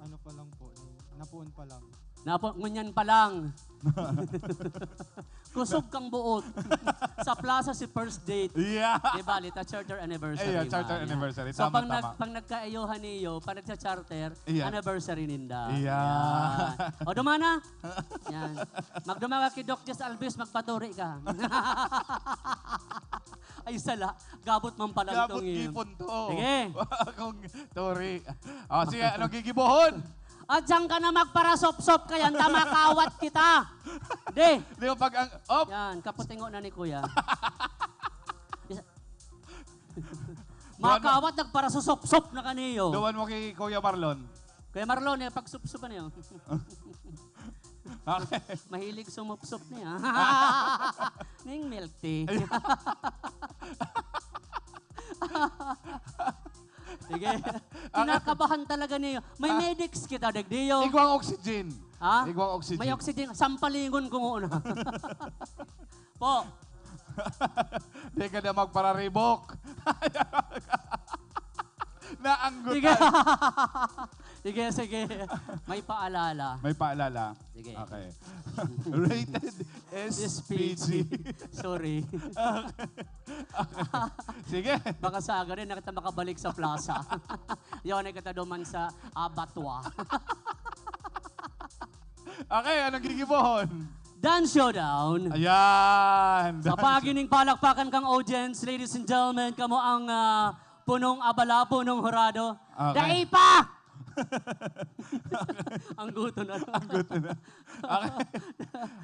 Ano pa lang po, eh, napuon pa lang. Napo-, ngunyan pa lang. Kusog kang buot. Sa plaza si first date. Yeah. Di bali, ta charter anniversary, Yeah, charter man. anniversary. So, Tama, pag nag-, tama. pag nagkaayuhan niyo, pag nagcha-charter, Yeah. anniversary ninda. Yeah. Yan. O, dumana? Yan. Magdumana ki Doc Jess Alves, magpaturi ka. Ay, sala. Gabot man palang Gabot tong iyo. gipon to. Sige. Kung turi. O, sige, anong gigibohon? At diyan ka na magparasopsop ka yan, ta makawat kita. Di. Di ba pag ang, op! Yan, kaputingo na ni Kuya. Isa- Doon mo- Makawat, nagparasosopsop na kaniyo. Doon mo kay Kuya Marlon. Kuya Marlon, eh, pagsupsupan niyo. Okay. Mahilig sumupsup niya. Ning milk tea. Ay. Sige. Kinakabahan talaga niyo. May Ah. medics kita, dagdiyo. Igwang oxygen. Ha? Igwang oxygen. May oxygen. Sampalingon ko muna. Po. Di ka na magpararibok. Naanggutan. Sige. Sige, sige. May paalala. May paalala. Sige. Okay. Rated S P G. S P G. Sorry. Okay. Okay. Sige. Baka sa aga rin, nakita makabalik sa plaza. Yun, ay kataduman sa abattoir. Okay, anong gigibohon? Dance Showdown. Ayan, Sa dance pagi ning palakpakan kang audience, ladies and gentlemen, kamo ang, ah, punong abala, punong hurado. Okay. Dai pa! Ang guto na. Ang guto na. Okay.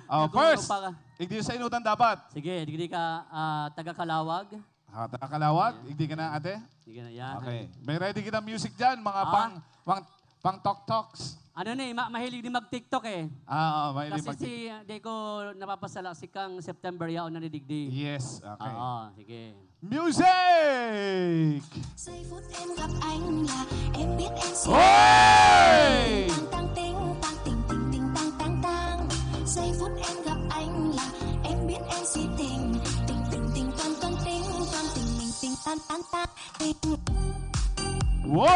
Oh, Nagugulong first, pa ka. Igdi sa inutan dapat. Sige, digdi ka, ah, taga Calauag. Ah, taga Calauag? Ayan. Igdi ka na, ate? Sige na, yan. Okay. May ready kita music dyan, mga Ah. pang, pang, pang tok-toks. Ano ni, ma-, mahilig din mag-TikTok eh. Ah, oo, mahilig Kasi mag-tik- si, ah, di ko napapasala, si Kang September yaon na ni digdi. Yes, okay. Oo, sige. Music! Say food and rap, ay nga, M B N C. Hoy! Tang, tang, ting, tang, ting, ting, ting, tang, tang, tang. Say food and rap, ay nga, M B N C, ting, ting, ting, ting, tang, tang, ting, tang, ting, ting, ting, tang, tang, tang, ting. Woy!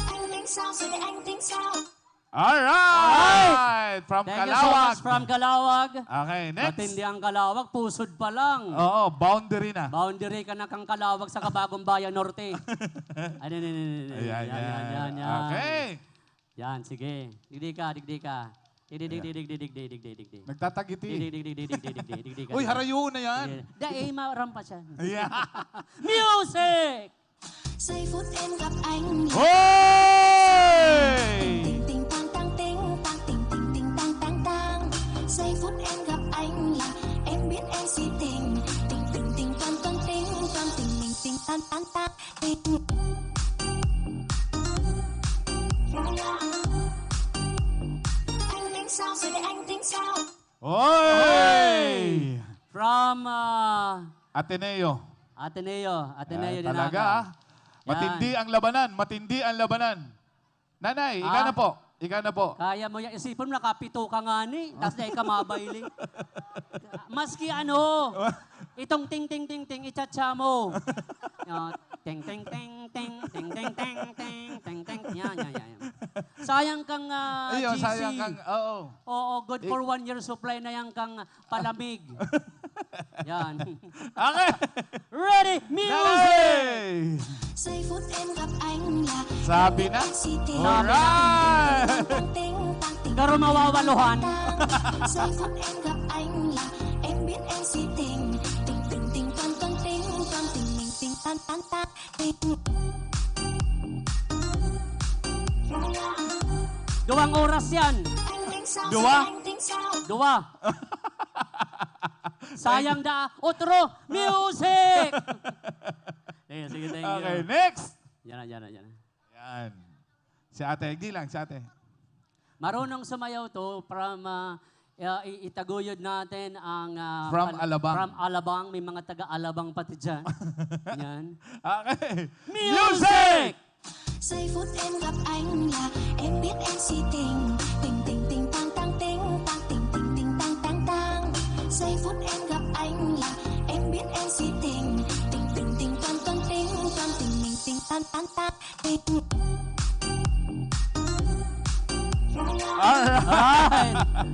Ang ting sound, say ang ting sound. Alright! From Thank you so Calauag. much, from Calauag. Okay, next. Matindi ang Calauag, pusod pa lang. Oo, boundary na. Boundary ka na kang Calauag sa Bagong Bayan Norte. Ay, yan, yan, yan, yan. Ayan, Yan, yan, yan, yan, yan. yan. Okay. Yan, sige. Digdi ka, digdi ka. Digdi, digdi, Ayan. digdi, digdi, digdi, digdi. Nagtatagiti. Digdi, digdi, digdi, digdi, digdi, digdi ka, Uy, digdi. harayo na yan. Digdi. Dai, marampas yan. Yeah. Music! Say food and rap, ay nga. Hoy! Ting, ting, ting, tang, tang, ting, tang, ting, ting, ting, tang, tang, tang. Say food and rap, ay nga. M B N C, ting, ting, ting, ting, tang, tang, ting, tang, ting, ting, ting, tang, tang, tang, ting. Ang ting sound, say ang ting sound. Hoy! From, ah, Ateneo. Ateneo. Ateneo Ay, din talaga, aga. ah. Matindi Yan. ang labanan. Matindi ang labanan. Nanay, ika Ah. na po. Ika na po. Kaya mo yan. Isipon mo, nakapito ka nga ni. Tas dai ka mabayli. Maski ano, itong ting, ting, ting, ting, i-cha-cha mo. Yan. Ting, ting, ting, ting, ting, ting, ting, ting, ting, ting. Yan, yan, yan, yan. Sayang kang, ah, Ayun, G C. sayang kang, oo. Oo, good Eh, for one year supply na yan kang palamig. Yan. Okay. Ready, music! Dali! Say food and rap, ay nga. Sabi na. City. Alright! Ting, ting, ting, ting, ting, Pero mawawalohan. ting, ting, ting. Say food and rap, ay nga. M B N C, ting, ting, ting, ting, tang, tang, ting, tang, ting, ting, ting, tang, tang, tang. Duwang oras yan. Duwa? Duwa. Sayang da. Otro. Music! Sige, sige, thank you. Okay, next. Yan na, yan na, yan na. Yan. Si ate, hindi lang, si ate. Marunong sumayaw to from, ah, ah, i-, itaguyod natin ang, ah, From pal-, Alabang. from Alabang. May mga taga-Alabang pati dyan. Yan. Okay. Music! Music! Say food and rap, ay nga, M B N C, ting, ting, ting, ting, tang, tang, ting, tang, ting, ting, ting, tang, tang, tang. Say food and rap, ay nga, M B N C, ting, ting, ting, ting, tang, tang, ting, tang, ting, ting, ting, tang, tang, tang. Ay,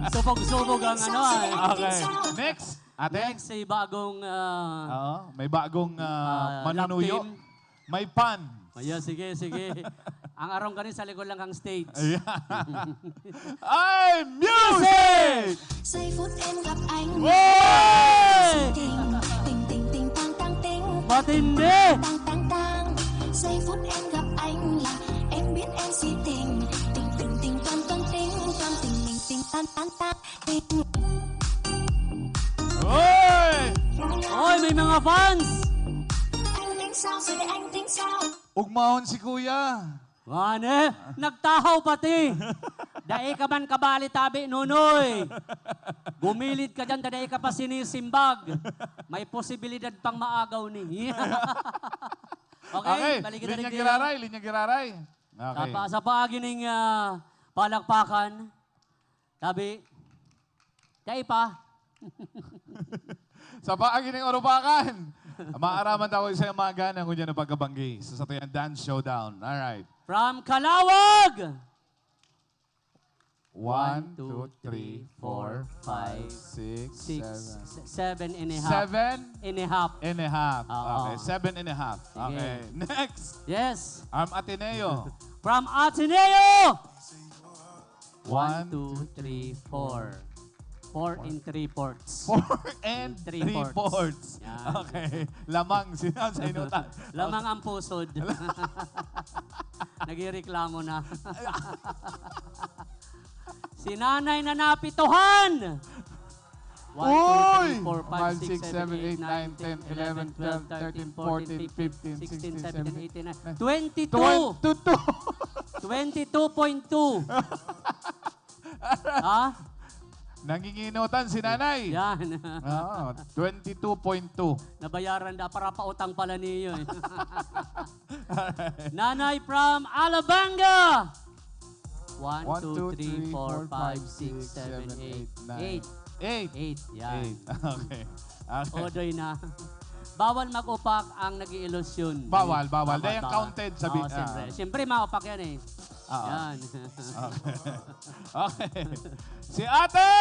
subog-subog ang ano, ay. Okay. Next, ate. Next, si bagong, ah, Oo, may bagong ah, ah, manunuyo. lap team. May pan. Ayan, sige, sige. Ang arong kani sa likod lang kang stage. Ayan. Ay, music! Say food and rap ay Hey! ting ting ting tang tang ting Matindi! tang tang tang. Say food and rap ay la M B N C ting ting ting ting tang tang ting tang ting ting ting tang tang tang ting. Hoy! Oy, may mga fans! Ang ting sound, say ang ting sound. Ugmahon si kuya. Mane, nagtahaw pati. Dai ka man kabali tabi, Nonoy. Gumilid ka dyan, dai ka pa sinisimbag. May posibilidad pang maagaw ni. Okay, Okay, balik kita Linya rin Giraray, Linya Giraray. Okay. Tapa, sa paagi ning ah, palakpakan, tabi, kaipa. Sa paagi ning Urupakan, maaraman ta ko sa mga gana ngunyan na pagkabanggi sa satuyang dance showdown. Alright. From Calawag! One, two, three, four, five, six, Six, seven. se- seven and a half. Seven And a half. and a half. Oo. Okay, seven and a half. Sige. Okay, next. Yes. Arm Ateneo. From Ateneo! One, One, two, three, four. Four and three fourths. Four and Three three fourths. fourths. Yan. Okay. Lamang, sinasabi sa inutan. Lamang ang pusod. Nagreklamo na. Si nanay na napituhan! One, two, three, four, five, six, seven, eight, nine, ten, eleven, twelve, thirteen, fourteen, fifteen, sixteen, seventeen, eighteen, nineteen, twenty-two! Twenty-two. Twenty-two point two. Ha? Nanginginutan si nanay. Yan. Oo, twenty-two point two. Nabayaran da para pautang pala niyo eh. Nanay from Alabanga! One, two, three, four, five, six, seven, eight. Eight. Eight. Eight. Yan. Eight. Okay. Okay. Odoy na. Bawal mag-upak ang nag-iilusyon. Bawal, bawal. Dahil Bawal. counted, sabi- Oo, siyempre. ah. Siyempre, maupak yan eh. Oo. Yan. Okay. Okay. Si ate!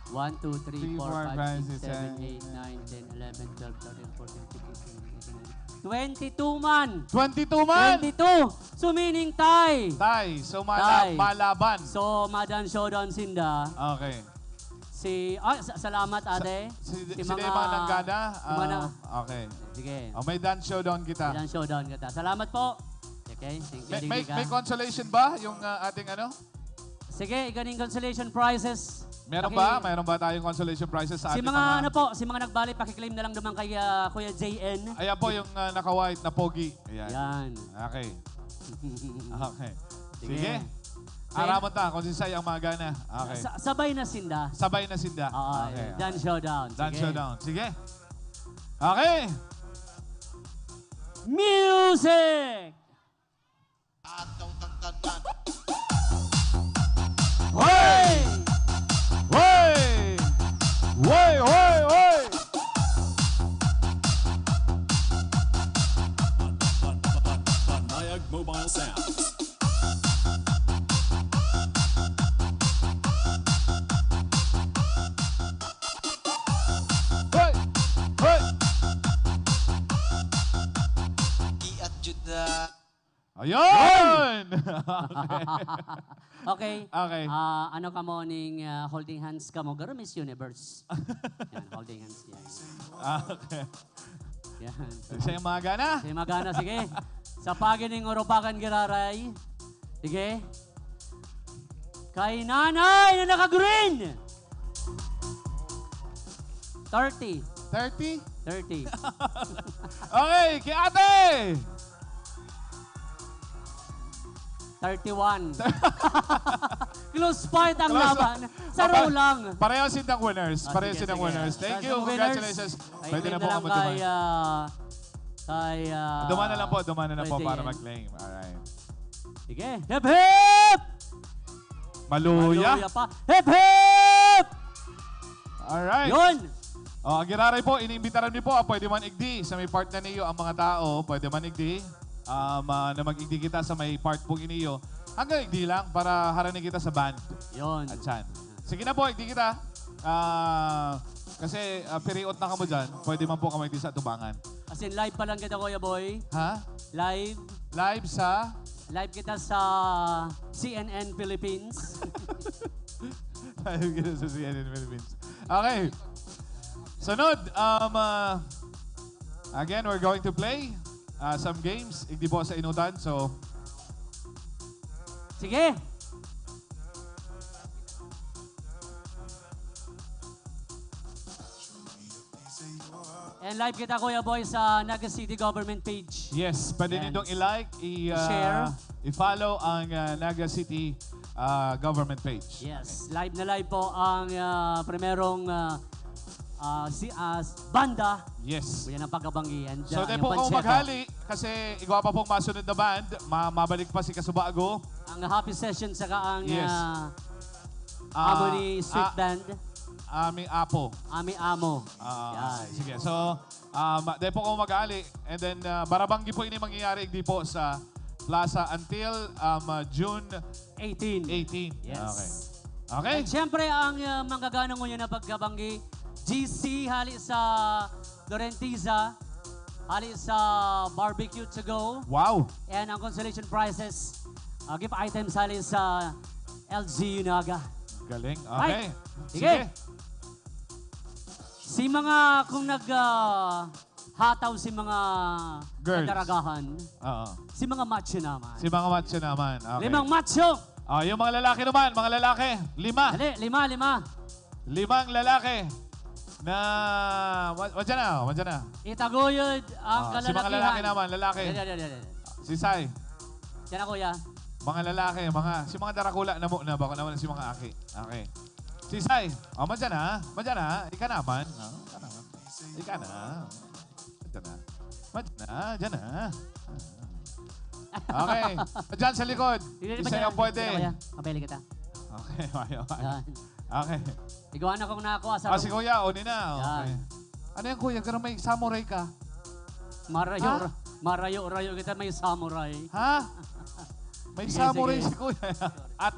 One, two, three, Three, four, four, five, five, six, six, seven, seven, eight, nine, ten, eleven, twelve, thirteen, fourteen, fifteen, sixteen, seventeen, eighteen, nineteen, twenty-two man! Twenty-two man! Twenty-two! Sumining tay! Tay, so mala- Tay. malaban. So, madan showdown sinda. Okay. Si, ah, sa- salamat ate. Si, Si si mga- mga nanggana. si mga na- Ah, okay. Sige. Oh, may dance showdown kita. Madan showdown kita. Salamat po. Okay, thank you. May, may, Nika. May consolation ba yung ah, ating ano? Sige, iganing consolation prizes. Meron Paki- ba? Meron ba tayong consolation prizes sa Si ating mga, ano po, si mga nagbalik, pakiklaim na lang naman kay ah, Kuya J N. Ayan po yung ah, naka-white na pogi. Ayan. Yan. Okay. Okay. Sige. Sige. Sige. Araman ta kung sinsay ang magana. Okay. Sa- sabay na sinda. Sabay na sinda. Oo, Okay. Dance showdown. Dance Sige. showdown. Sige. Okay. Music! Hoy! Hoy! Hoy, hoy, hoy! Banayag Mobile Sounds. Hoy! Hoy! Iat jud na. Ayun! Okay. Okay. Ah, ano ka mo ning ah, holding hands ka mo? Garo Miss Universe. Yan, holding hands yan. Ah, okay. Yan. Siya yung magana. Sige, magana, sige. Sa pagi ning Urupakan Giraray. Sige. Kay nanay na naka-green! Thirty. Thirty? Thirty. Okay, kay ate! Thirty-one. Close fight ang Close laban. fight. Sa row Pare- lang. Pareho sindang winners. Ah, Pareho sige, sindang sige. winners. Thank Sa you. winners, Congratulations. Ay, Pwede na na po lang kami kay, dumayo. ah, kay, ah, Dumaan na lang po, dumaan na lang Kuya po para J N. mag-claim. Alright. Sige. Hip hip! Maluya. Maluya pa. Hip hip! Alright. Yun! Oh, ang giraray po, iniimbitaran mi po, ah, pwede man igdi sa may part na niyo ang mga tao, pwede man igdi. Um, ah, na mag-igdi kita sa may part pong iniyo. Hanggang igdi lang para harani kita sa band. Yon. Atyan. Sige na po, igdi kita. Ah, kasi, ah, piriot na kamo dyan. Pwede man po kamo igdi sa tubangan. As in, live pa lang kita, Kuya Boy. Ha? Live. Live sa? Live kita sa C N N Philippines. Live kita sa C N N Philippines. Okay. Sunod, um, ah, again, we're going to play, ah, some games. Igdi po sa inutan. So, Sige. And live kita, Kuya Boy, sa Naga City Government page. Yes, pwede Yan. nindong i-like, i, ah, I-share. i-follow ang, ah, Naga City, ah, Government page. Yes, live na live po ang, ah, primerong, ah, ah, si, ah, banda. Yes. Kuya ng pagkabanggi. And, So, ah, di yung po kamo Pancheta. maghali kasi igwa pa pong masunod na band. Ma-, mabalik pa si Kasubago. Ang Happy Session saka ang, Yes. ah, Ah, amo ni Sweet ah, Band. Ami Apo. Ami Amo. Ah, Yan. sige. So, um, di po kamo maghali. And then, ah, barabanggi po ini mangyayari igdi po sa Plaza until, um, ah, June Eighteen. eighteen. Yes. Okay. Okay. At syempre, ang, ah, manggaganong ngunyan na pagkabanggi, G C hali sa Laurentiza, hali sa Barbecue to Go. Wow. And ang consolation prizes, ah, gift items hali sa L G U Naga. Galing. Right. Okay. Sige. Sige. Si mga, kung nag, ah, hataw si mga Girls. kadaragahan, Oo. si mga macho naman. Si mga macho naman. Okay. Limang macho! Ah, yung mga lalaki naman, mga lalaki, lima. Dali, lima, lima. Limang lalaki na, wa-, wadyan na, wadyan na. Itaguyod ang Ah, si mga kalalakihan. lalaki naman, lalaki. Dali, dali, dali, dali. Si Sai. Yan ako, ya. Mga lalaki, mga, si mga darakula na muna, bako naman si mga aki. Okay. Si Sai. O, madyan na, madyan na. Ika naman. O, ika naman. Ika na. Madyan na. Madyan na, dyan na. Okay. Dyan sa likod. Hindi, Isa madyan. yung pwede. Dito, kuya. Mabili kita. Okay, mayo, mayo. Yan. Okay. Iguan akong nakuha sa Ah, si Kuya, uni na. Yan. Okay. Ano yan, Kuya? Ganun may samurai ka? Marayo, Ha? marayo-rayo kita, may samurai. Ha? May Sige, samurai sige. si Kuya. At,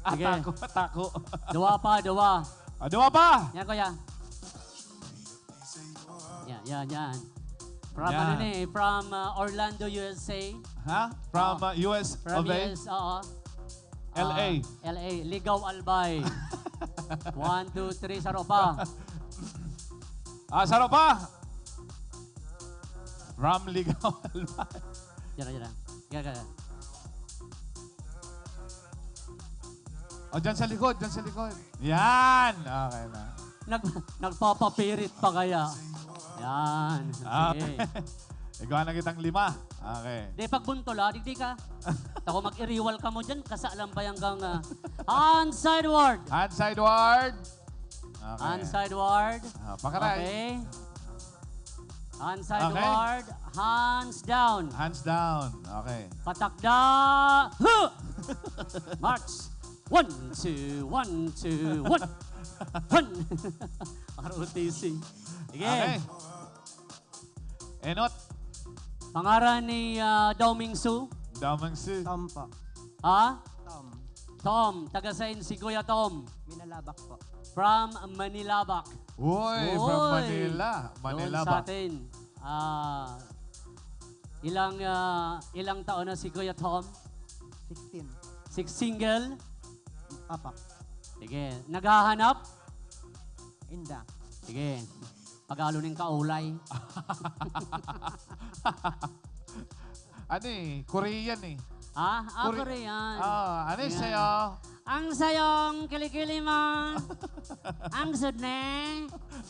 at Sige. tako, tako. Duwa pa, duwa. Ah, duwa pa! Yan, Kuya. Yan, yan, yan. From Yan. ano ni? From, uh, Orlando, U S A. Ha? From, Oh. uh, U S From of A? U S, oo. L A. Ah, L A. Ligaw Albay. One, two, three, saro pa. Ah, saro pa! From Ligaw Albay. Yan, yan, yan. Yan, yan, yan. O, dyan sa likod, dyan sa likod. Yan! Okay na. Nag-, nagpapapirit pa kaya? Yan. Sige. Okay. Igwa na kitang lima. Okay. Di, pag buntol, ah, digdi ka. Ako mag-iriwal ka mo dyan, kasa lang pa yung gang, ah, hand sideward. Hand sideward. Okay. Hand sideward. Ah, pakaray. Okay. Hand Okay. sideward, hands down. Hands down. Okay. Patakda. Huh! March. One, two, one, two, one. One. R O T C. Sige. Okay. Enot. Pangaran ni, ah, Daw Mingsu? Daw Mingsu. Tom po. Ha? Tom. Tom. Taga saan si Kuya Tom? Minalabak po. From Manilabak. Uy, from Uy! Manila. Doon Manilabak. sa atin. Ah, ilang, ah, ilang taon na si Kuya Tom? Sixteen. Six single? Apak. Sige. Naghahanap? Inda. Sige. Pagalo ning kaulay. Ano eh, Korean eh. Ha? Ah, Kore-, Korean. Ah, ano yung Ayan. sayo? Ang sayong kilikili mo. Ang sudne.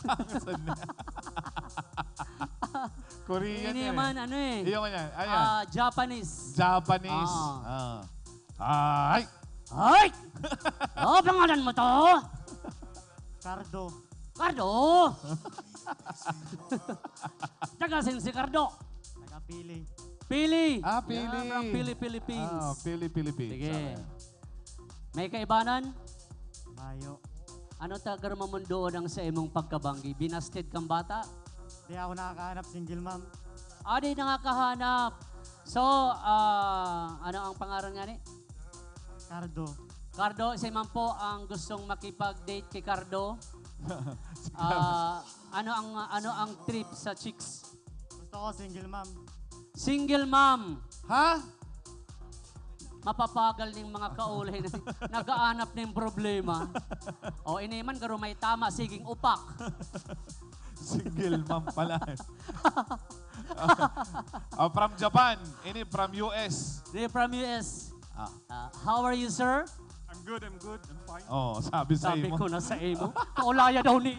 Ang sudne. Korean Ini eh. naman, ano eh. Yung ano yan, ano yan? Ah, Japanese. Japanese. Oo. Ah. Ay! Ay! Oh, pangalan mo to? Cardo. Cardo! Taga saan si Cardo? Taga Pili. Pili! Ah, Pili. Yan, from Pili, Philippines. Ah, Pili, Philippines. Sige. Okay. May kaibanan? Mayo. Ano ta garmamundoon ang sa imong pagkabanggi? Binasted kang bata? Di ako nakakahanap, single mom. Ah, di nakakahanap. So, ah, ano ang pangaran nga ni? Cardo. Cardo, siya man po ang gustong makipag-date kay Cardo. Ah, ano ang, ano ang trip sa chicks? Gusto ko single mom. Single mom. Ha? Mapapagal ning mga kaulay na nagaanap ning problema. O, ini man, garo may tama, siging upak. Single mom pala. Ah, from Japan. Ini from U S. They from U S. Ah. Ah, how are you, sir? I'm good, I'm good, I'm fine. Oh, sabi sa Sabi imo. ko na sa imo. Kaulaya daw ni.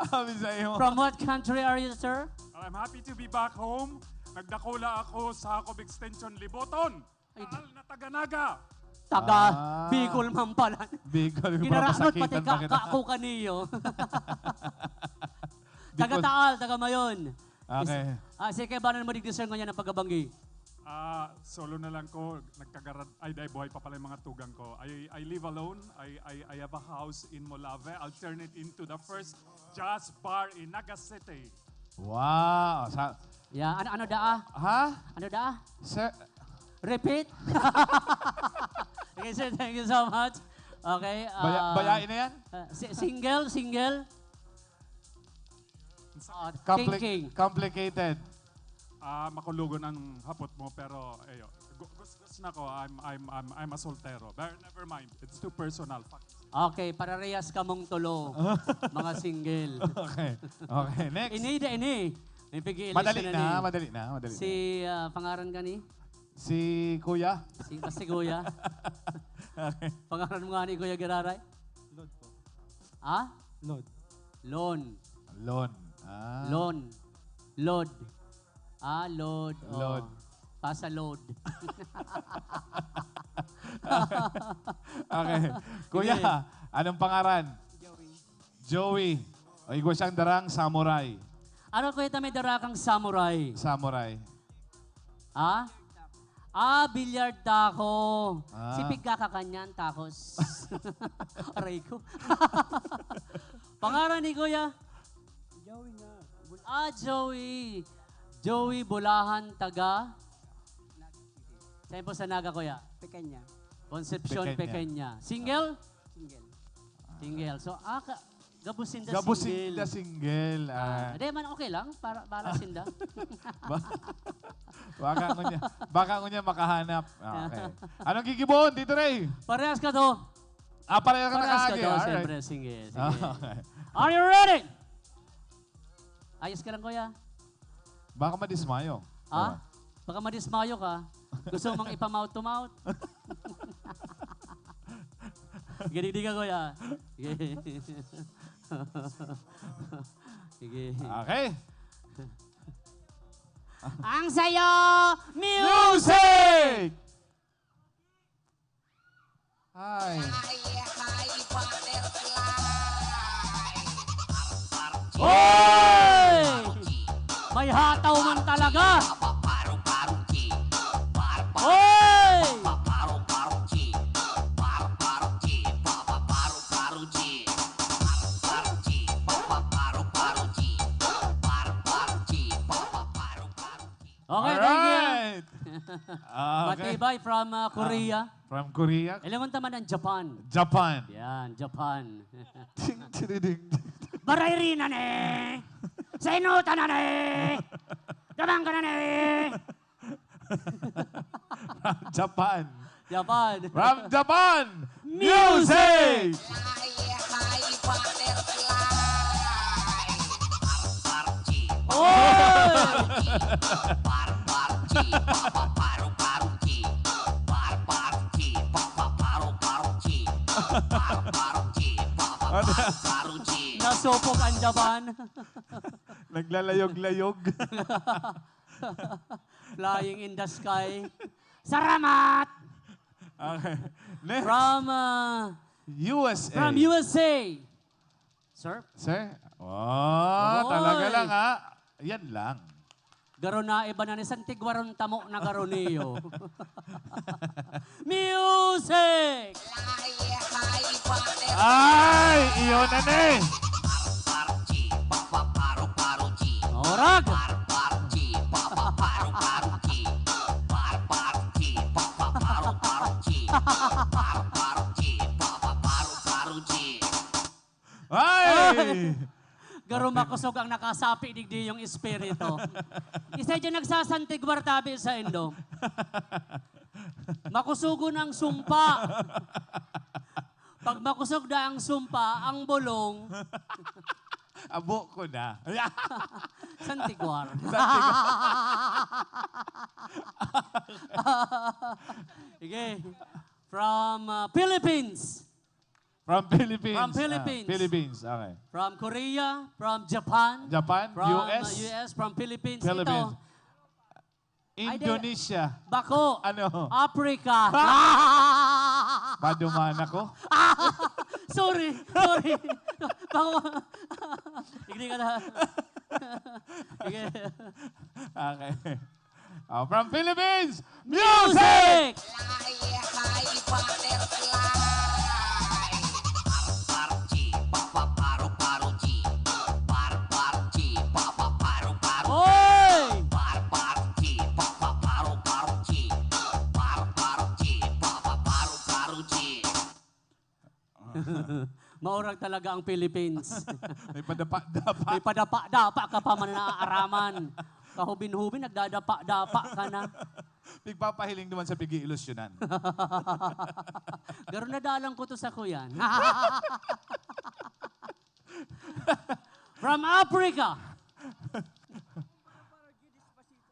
Sabi sa imo. From what country are you, sir? I'm happy to be back home. Nagdakula ako sa Jacob Extension Liboton. Ay, Taal na taga Naga. Taga Ah. Bicol man pala. Bicol, Ginaranot pati papasakitan ka, pa kita. ka ako kaniyo. Taga Bicol. Taal, taga Mayon. Okay. Is-, ah, sige, kaibanan mo digdi, sir, ngunyan ang pagkabanggi. Ah, solo na lang ko, nagkagarad-, ay, dai, buhay pa pala yung mga tugang ko. I, I live alone. I, I, I have a house in Molave. I'll turn it into the first jazz bar in Naga City. Wow! Sa Yeah, ano, ano daa? Ha? Ano daa? Sir Repeat? Okay, sir, thank you so much. Okay, Baya-, ah, bayae na yan? ah, si-, single, single? Ah, Compli-, thinking. complicated. Ah, makulogon ang hapot mo, pero, ayo, gu-, gus-, gus na ko, I'm, I'm, I'm, I'm a soltero. But never mind, it's too personal. Fuck. Okay, pararehas kamong tulo, mga single. Okay. Okay, next. Ini da, ini. May pig-i-election Madali na na, ni. madali na, madali Si, na. ah, pangaran ka ni? Si Kuya. Si, basta si Kuya. Okay. Pangaran mo nga ni Kuya Giraray? Lord po. Ha? Lord. Lon. Lon. Ah. Lon. Lord. Ah, Lord. Oh. Lord. Pasa load. Okay. Kuya, Sige. anong pangaran? Joey. Joey. O, igwa siyang darang samurai. Ano, kuya, ta may dara kang samurai? Samurai. Ha? Ah, billiard tako. Ah. Si pigkakakanyan, takos. Aray ko. Pangaran ni Kuya? Joey nga. Bul- Ah, Joey. Joey Bulahan, taga? Saan po sa Naga, Kuya? Pequeña. Concepcion, Pequeña. Pequeña. Single? Single. Single. So, ah, ka-, gabos sinda Gabos single. sinda single, Ah, ah. di man, okay lang. Para, para sinda. Ba-, baka ngunyan, baka ngunyan makahanap. Ah, okay. Anong gigibohon, Tito Ray? Parehas ka to. Ah, parehas ka Parehas ka nakaagi. to, Alright. siyempre, single, Ah, single. okay. Are you ready? Ayos ka lang, kuya. Baka madismayo. Ha? Diba? Baka madismayo ka. Gusto mong ipa-mouth to mouth? Sige, digdi ka, kuya. Sige. Sige. Okay. Ang sayo, music! Music! Hi. Hi, hi, butterfly. Hoy! May hataw man talaga. Hoy! Okay, thank you. Alright. Ah, okay. Matibay from, ah, Korea. Ah, from Korea. Ilan man taman ang Japan? Japan. Yan, Japan. Ding, ding, ding, ding. Baray rin na ne! Sa inutan na ne! Gabang ka na ne! From Japan. Japan. From Japan, Music! Music! Hi, hi, butterfly. Oy! Nasupog ang Japan. Naglalayog-layog. Flying in the sky. Salamat! Okay. Next. From, uh, U S A. From U S A. Sir? Sir? Oh, Oy! Talaga lang, ha? Yan lang. Garo na iba na ni Santigwaron tamo na garo niyo. Music! Ay, iyon na ni. Orag! Garo makosog ang nakasapi digdi yung espiritu. Isa dyan nagsasantiguar tabi sa indo. Makusogon ang sumpa. Pag makusog na ang sumpa, ang bulong, Abo ko na. Santiguar. Sige. From uh, Philippines. From Philippines. From Philippines. Ah, Philippines, okay. From Korea, from Japan, Japan, from U S, uh, U S, from Philippines. Philippines. Ito, Indonesia. Bako, Ano? Africa. Paduman ako. Sorry, sorry. Bako. Hindi ka na. Sige. Okay. Oh, from Philippines, music! Music! Oy! Maurag talaga ang Philippines. May padapa-dapa. May padapa-dapa ka pa man naaaraman. Kahubin-hubin, nagdadapa-dapa ka na. Pigpapahiling naman sa pigi-ilusyonan. Garo na dalang ko to sa kuyan. From Africa.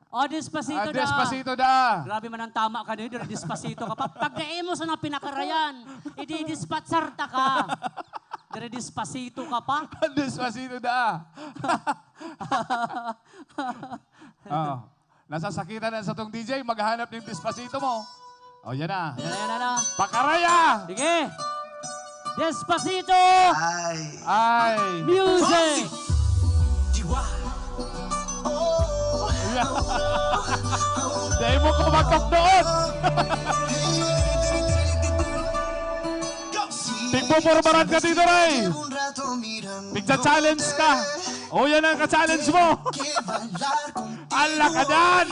O, Despacito Ah, da. Despacito da. Grabe man ang tama ka niyo, Despacito ka pa. Pag dai mo sa mga pinakarayan, idi-dispatchar ta ka. Dire Despacito ka pa. Despacito da. Oh. Nasasakitan na sa tong D J, maghanap ng Despacito mo. Oh, yan na. Yan na, yan na, yan na. Pakaraya! Sige. Despacito. Ay. Ay! Music. Chihuahua. Oh. Dahil mo ko magkapnoon! Tigpupurbaran ka dito, Ray! Pigcha-challenge ka! O, yan ang ka-challenge mo! Alakadan!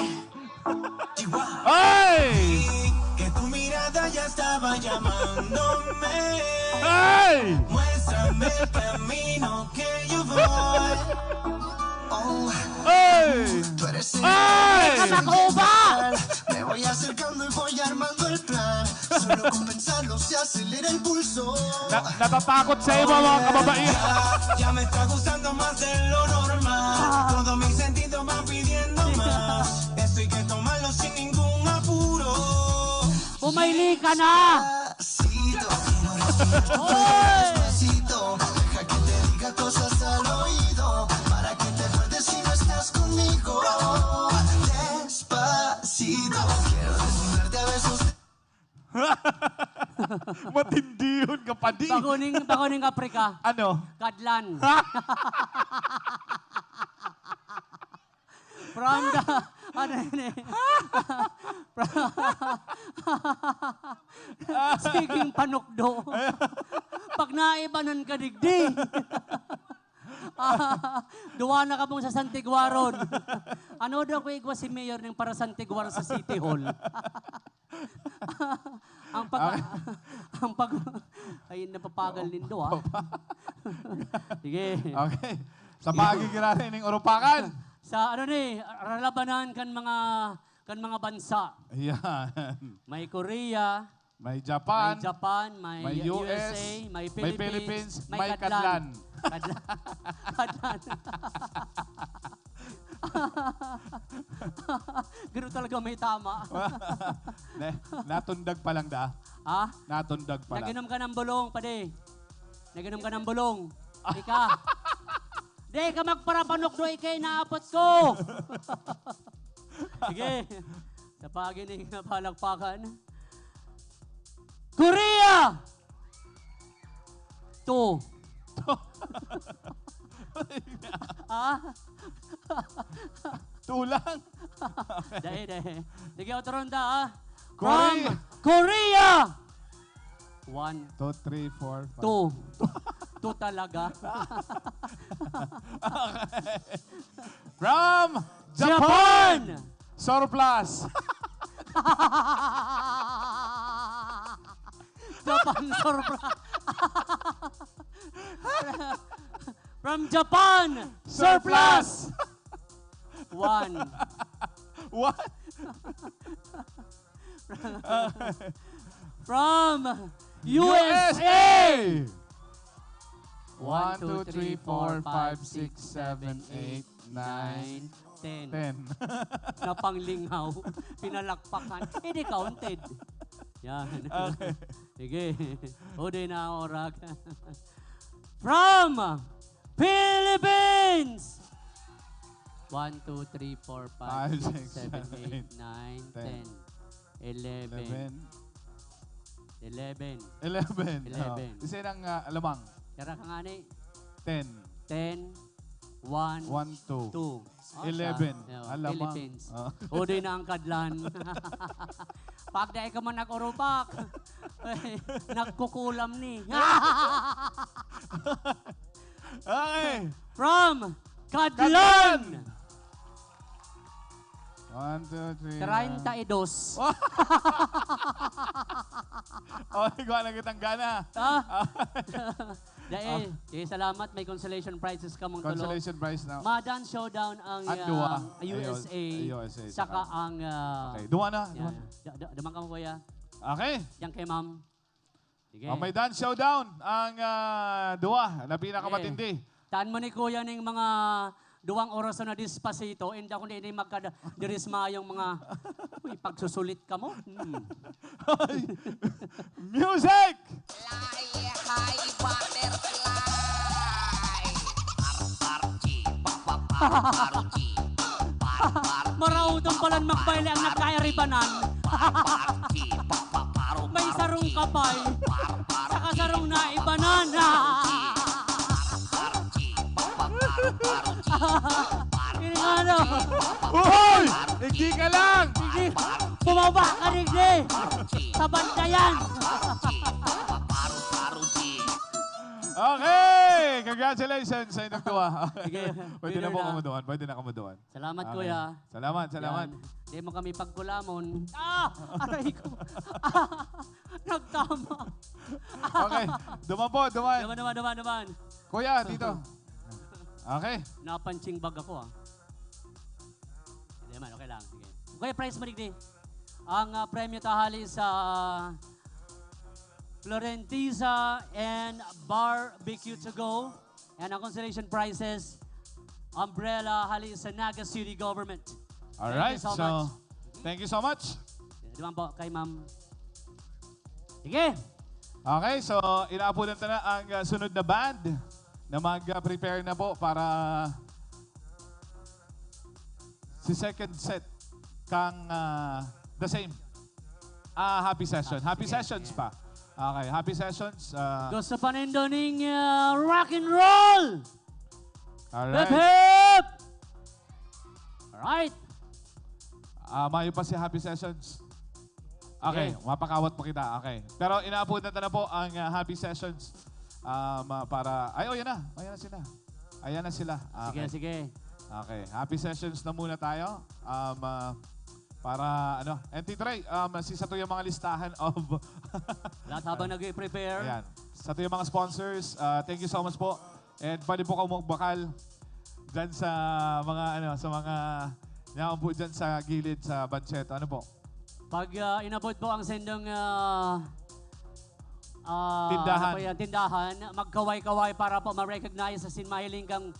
Ay! Que tu mirada ya estaba llamándome. Ay! Muéstrame el camino que yo voy. Oh, Ay! tú eres el Ay! Kamakuba! Me voy acercando y voy armando el plan. Solo con pensarlo se acelera el pulso. Na natatakot sa imo, mga kababaihan. Ya me está gustando más de lo normal. Todos mis sentidos van pidiendo más. Esto hay que tomarlo sin ningún apuro. Pumayli ka na. Despacito, quiero respirar tu cuerpo despacito. Deja que te diga cosas al oído para que te acuerdes si no estás conmigo. Despacito, quiero desnudarte a besos. Matindi yun, kapadi. Bago ning, bago ning Africa. Ano? Kadlan. From the, ano yun eh? From, speaking panukdo. Pag naibanan ka digdi. Ah, duwa na kamong sa Santiguaron. Ano daw ko igwa si Mayor ning para Santiguar sa City Hall? Ang pag... ang pag... ay, napapagal nindo, ah. Sige. Okay. Sa pagigirari ning urupakan. Sa ano ni, ralabanan kan mga kan mga bansa. Yan. May Korea, May Japan. May Japan, may, May U U S, S A, may may Philippines, Philippines, may may Kadlan. Kadlan. Kadlan. Garo talaga may tama. Ne, natundag pa lang da. Ha? Natundag pa lang. Nag-inom ka ng bulong, padi. Nag-inom ka ng bulong. Ika. Di ka magparapanukdo, ikay naapot ko. Sige. Sa pagining na palakpakan. Korea! Two. Ah? Tulang. Dai, dai. Sige, otro ronda, ah. Korea. From Korea! One, Two, three, four, five. two. Two talaga. From Japan. Japan! Surplus. Japan surplus. From Japan, surplus! One. What? From U S A! U S A! One, two, three, four, five, six, seven, eight, nine, ten. Ten. Napanglingaw. Pinalakpakan. Hindi counted. Yan. Okay. Sige. Uday na ang oras. From Philippines! One, two, three, four, five, six, seven, eight, nine, ten. Eleven. Eleven. Eleven. Eleven. Eleven. Oh. Isa ng, ah, alamang. Tara ka nga ni. Ten. Ten, one, one, two. Two. Oh, eleven. Sa, oh, alamang. Philippines. Oh. Uday na ang kadlan. Pag dai ka man nag-urupak, nagkukulam ni. Okay. From Kadlan. Kadlan. One, two, three, treinta y dos. Oh, igwa na kitang gana. Ah. Dahil, eh, salamat, may consolation prizes kamong tulo. Consolation prize na. Madan showdown ang, ang duwa, ah, U S A, U S A, saka saka ang, ah, okay, duwa na, yan, duwa na. Da-, da-, damang kamo, kuya. Okay. Yan kay ma'am. Sige. Oh, may dance showdown ang, ah, duwa na pinakamatindi. Sige. Taan mo ni Kuya ning mga duwang orasan na Despacito, inda kundi ini magkada-, dirismayong mga, uy, pagsusulit kamo. Hmm. Hoy! Music! Fly high butterfly. Par, par, chi, pa, pa, par, par, chi. Par, par, chi, maraudon pa, palan pa, magbayle ang par, nagkairibanan. Par, par, chi, pa, pa, par, par, chi. May sarong kapay, par, par, saka chi, sarong pa, pa, naibanan. Par, par, chi. Ini nga, ano? Uy! Igdi ka lang! Sige, bumaba ka, digdi! Sa bantayan! Okay! Congratulations sa inyong duwa. Sige, pwede na po kamo duman. Pwede na kamo duman. Salamat, okay, kuya. Salamat, salamat. Yan. Di mo kami pagkulamon. Ah! Aray ko. Ah! Nagtama. Okay. Duman po, duman. Duman, duman, duman, duman. Kuya, dito. Okay. Napunching bag ako, ah. Hindi naman, okay lang. Sige. Okay, prize mo, digdi. Ang, ah, premyo ta hali sa Florentiza and Barbecue to Go. And ang consolation prizes, umbrella hali sa Naga City Government. Thank you so much. Alright, so, thank you so much. Duman po kay ma'am. Sige. Okay, so inaapodan ta na ang, ah, sunod na band na mag-prepare na po para si second set kang, ah, the same. Ah, Happy Session. Happy Sessions pa. Okay, Happy Sessions, ah. Gusto pa nindo ning, ah, rock and roll? Alright. Hip, hip! Alright. Ah, mayo pa si Happy Sessions. Okay, okay, mapakawat pa kita. Okay. Pero inaapodan ta na po ang, ah, Happy Sessions. Um, ah, para, ay, oh, yan na. Oh, yan na sila. Ayan na sila. Sige, okay, sige. Okay, Happy Sessions na muna tayo. Um, ah, para, ano, N T three, um, si sa to yung mga listahan of lahat habang nag-prepare. Ayan. Sa to yung mga sponsors, ah, thank you so much po. And pwede po kayo magbakal dyan sa mga, ano, sa mga, yan po dyan sa gilid sa bancheta. Ano po? Pag, ah, inabot po ang sendong, ah, ah, tindahan, ano po yan, tindahan, magkaway-kaway para po ma-recognize sa sinmahiling kang.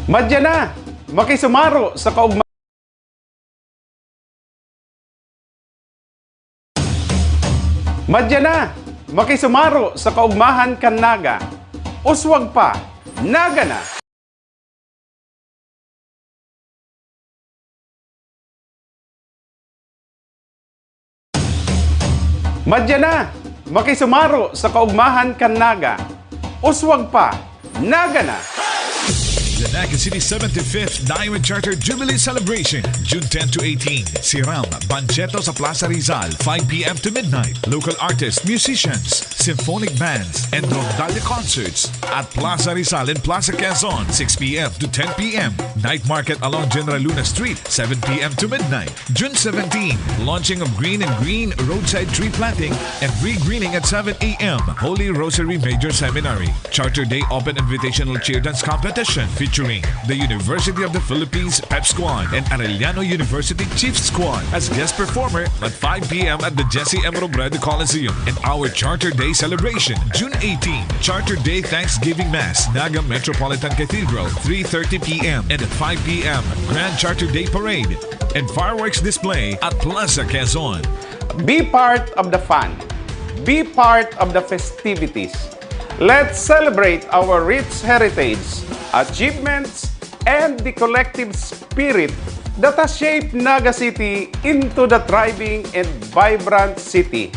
Madya na! Makisumaro sa kaugma- Madya na! Makisumaro sa kaugmahan kan Naga. Uswag pa, Naga na! Madya na! Makisumaro sa kaugmahan kan Naga. Uswag pa, Naga na! The Naga City seventy-fifth Diamond Charter Jubilee Celebration, June ten to eighteen. Siram, Bancheto sa Plaza Rizal, five p m to midnight. Local artists, musicians, symphonic bands, and rondalla concerts at Plaza Rizal and Plaza Quezon, six p m to ten p m. Night market along General Luna Street, seven p m to midnight. June seventeen, launching of Green and Green roadside tree planting and re-greening at seven a m. Holy Rosary Major Seminary. Charter Day Open Invitational Cheer Dance Competition featuring the University of the Philippines Pep Squad and Arellano University Chief Squad as guest performer at five p m at the Jesse M. Robredo Coliseum. And our Charter Day celebration, June eighteen, Charter Day Thanksgiving Mass, Naga Metropolitan Cathedral, three thirty p m, and at five p m, Grand Charter Day Parade and fireworks display at Plaza Quezon. Be part of the fun. Be part of the festivities. Let's celebrate our rich heritage, achievements, and the collective spirit that has shaped Naga City into the thriving and vibrant city.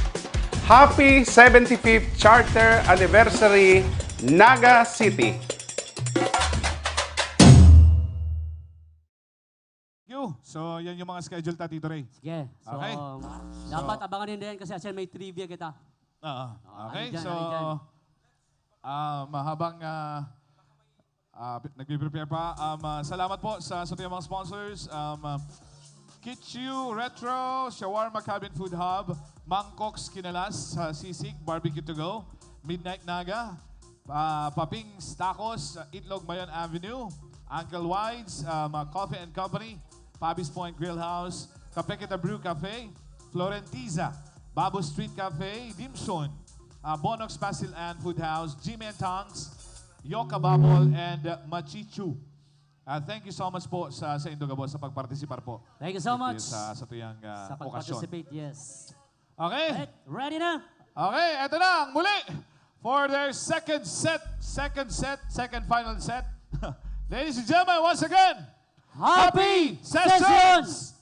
Happy seventy-fifth Charter Anniversary, Naga City! You. So, yan yung mga schedule ta, Tito Ray. Sige. So, Okay. dapat abangan ninda yan kasi asya may trivia kita. Oo. Ah, Okay, ano dyan, so, ano dyan? ah, mahabang ah, ah, pi- nagpe-prepare pa, um, ah, salamat po sa, sa ating mga sponsors. Um, ah, Kitchu Retro, Shawarma Cabin Food Hub, Mangkok's Kinalas, sa Sisig, Barbecue to Go, Midnight Naga, ah, Paping's Tacos, ah, Itlog Mayon Avenue, Uncle Wides, um, ah, Coffee and Company, Pabi's Point Grill House, Kape Kita Brew Cafe, Florentiza, Babo Street Cafe, Dimson, ah, Bonox Pastil and Food House, Jimmy and Tongs, Yoka Bubble, and uh, Machichu. Ah, thank you so much po sa, sa indo gabos sa pagpartisipar po. Thank you so much Sa, sa tuyang ah, sa okasyon. Pag-participate, yes. Okay. Alright, ready na? Okay, eto na ang muli for their second set, second set, second final set. Ladies and gentlemen, once again, Happy Sessions!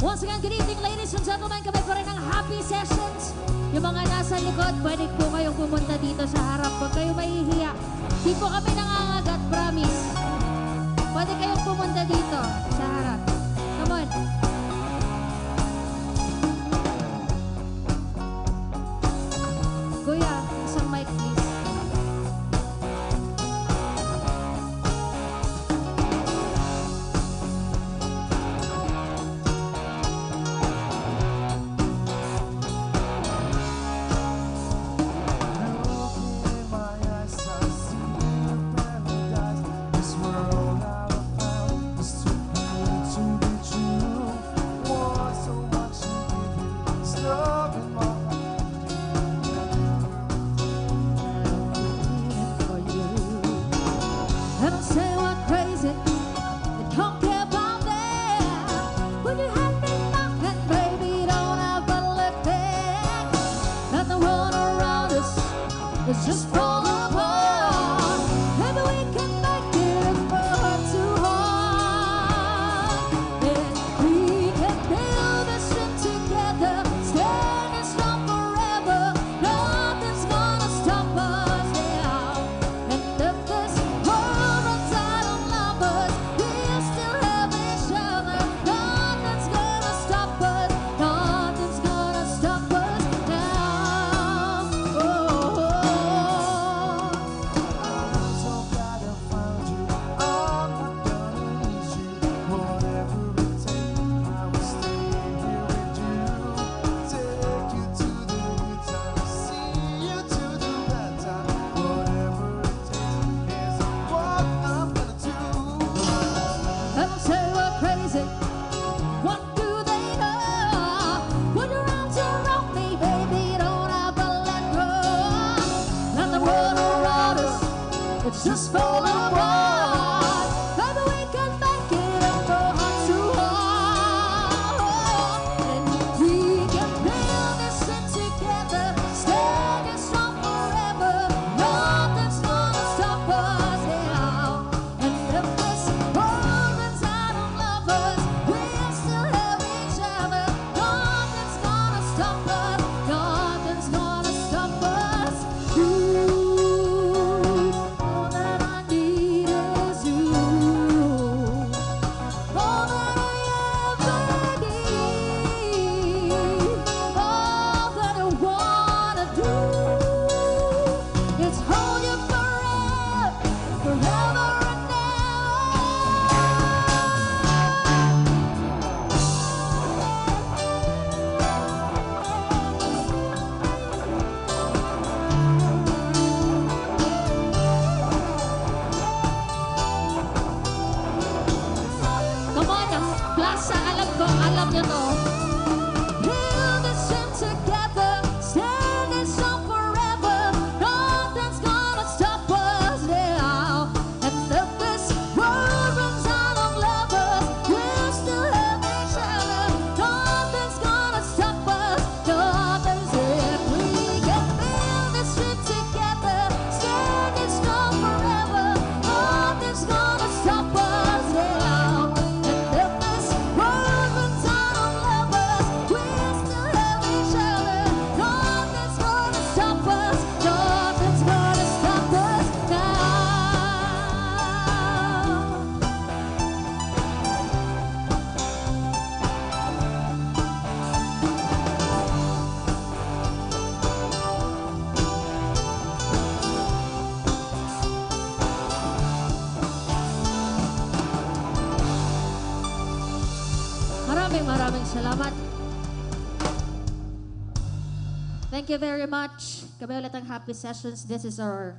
Once again, good evening, ladies and gentlemen. Kami pa rin ang Happy Sessions. Yung mga nasa likod, pwede po kayong pumunta dito sa harap. Huwag kayong mahihiya. Di po kami nangangagat, promise. Pwede kayong pumunta dito sa harap. Come on. Kuya, isang mic, please. And I say what crazy, I don't care about that. When you had me knocking, baby, don't ever look back. And the world around us is just falling apart. Maybe we can make it if we work too hard. And we can build this thing together, standing strong forever. Nothing's gonna stop us now. And if this world runs out of lovers, we still have each other. Nothing's gonna stop us. Nothing's gonna stop us now. Oh. Just fall apart. Maybe we can make it up for heart to heart. And we can build this thing together. Standing strong forever. Nothing's gonna stop us now. And if this world runs out of lovers, we still have each other. Nothing's gonna stop us. Nothing's gonna stop us. Ooh, all that I need is you. All that I ever need, all that I wanna do is hold you forever, forever and ever. Come on, Plaza, alam ko, alam niyo to. Build this thing together, standing strong forever. Nothing's gonna stop us now. And if this world runs out of lovers, we'll still have each other. Nothing's gonna stop us. Nothing's if we can build this trip together. Standing strong forever. Nothing's gonna stop us now. And if this world runs out of lovers, we'll still have each other. Nothing's gonna stop us. Nothing's gonna stop us now. Maraming, maraming salamat. Thank you very much. Kami ulit ang Happy Sessions. This is our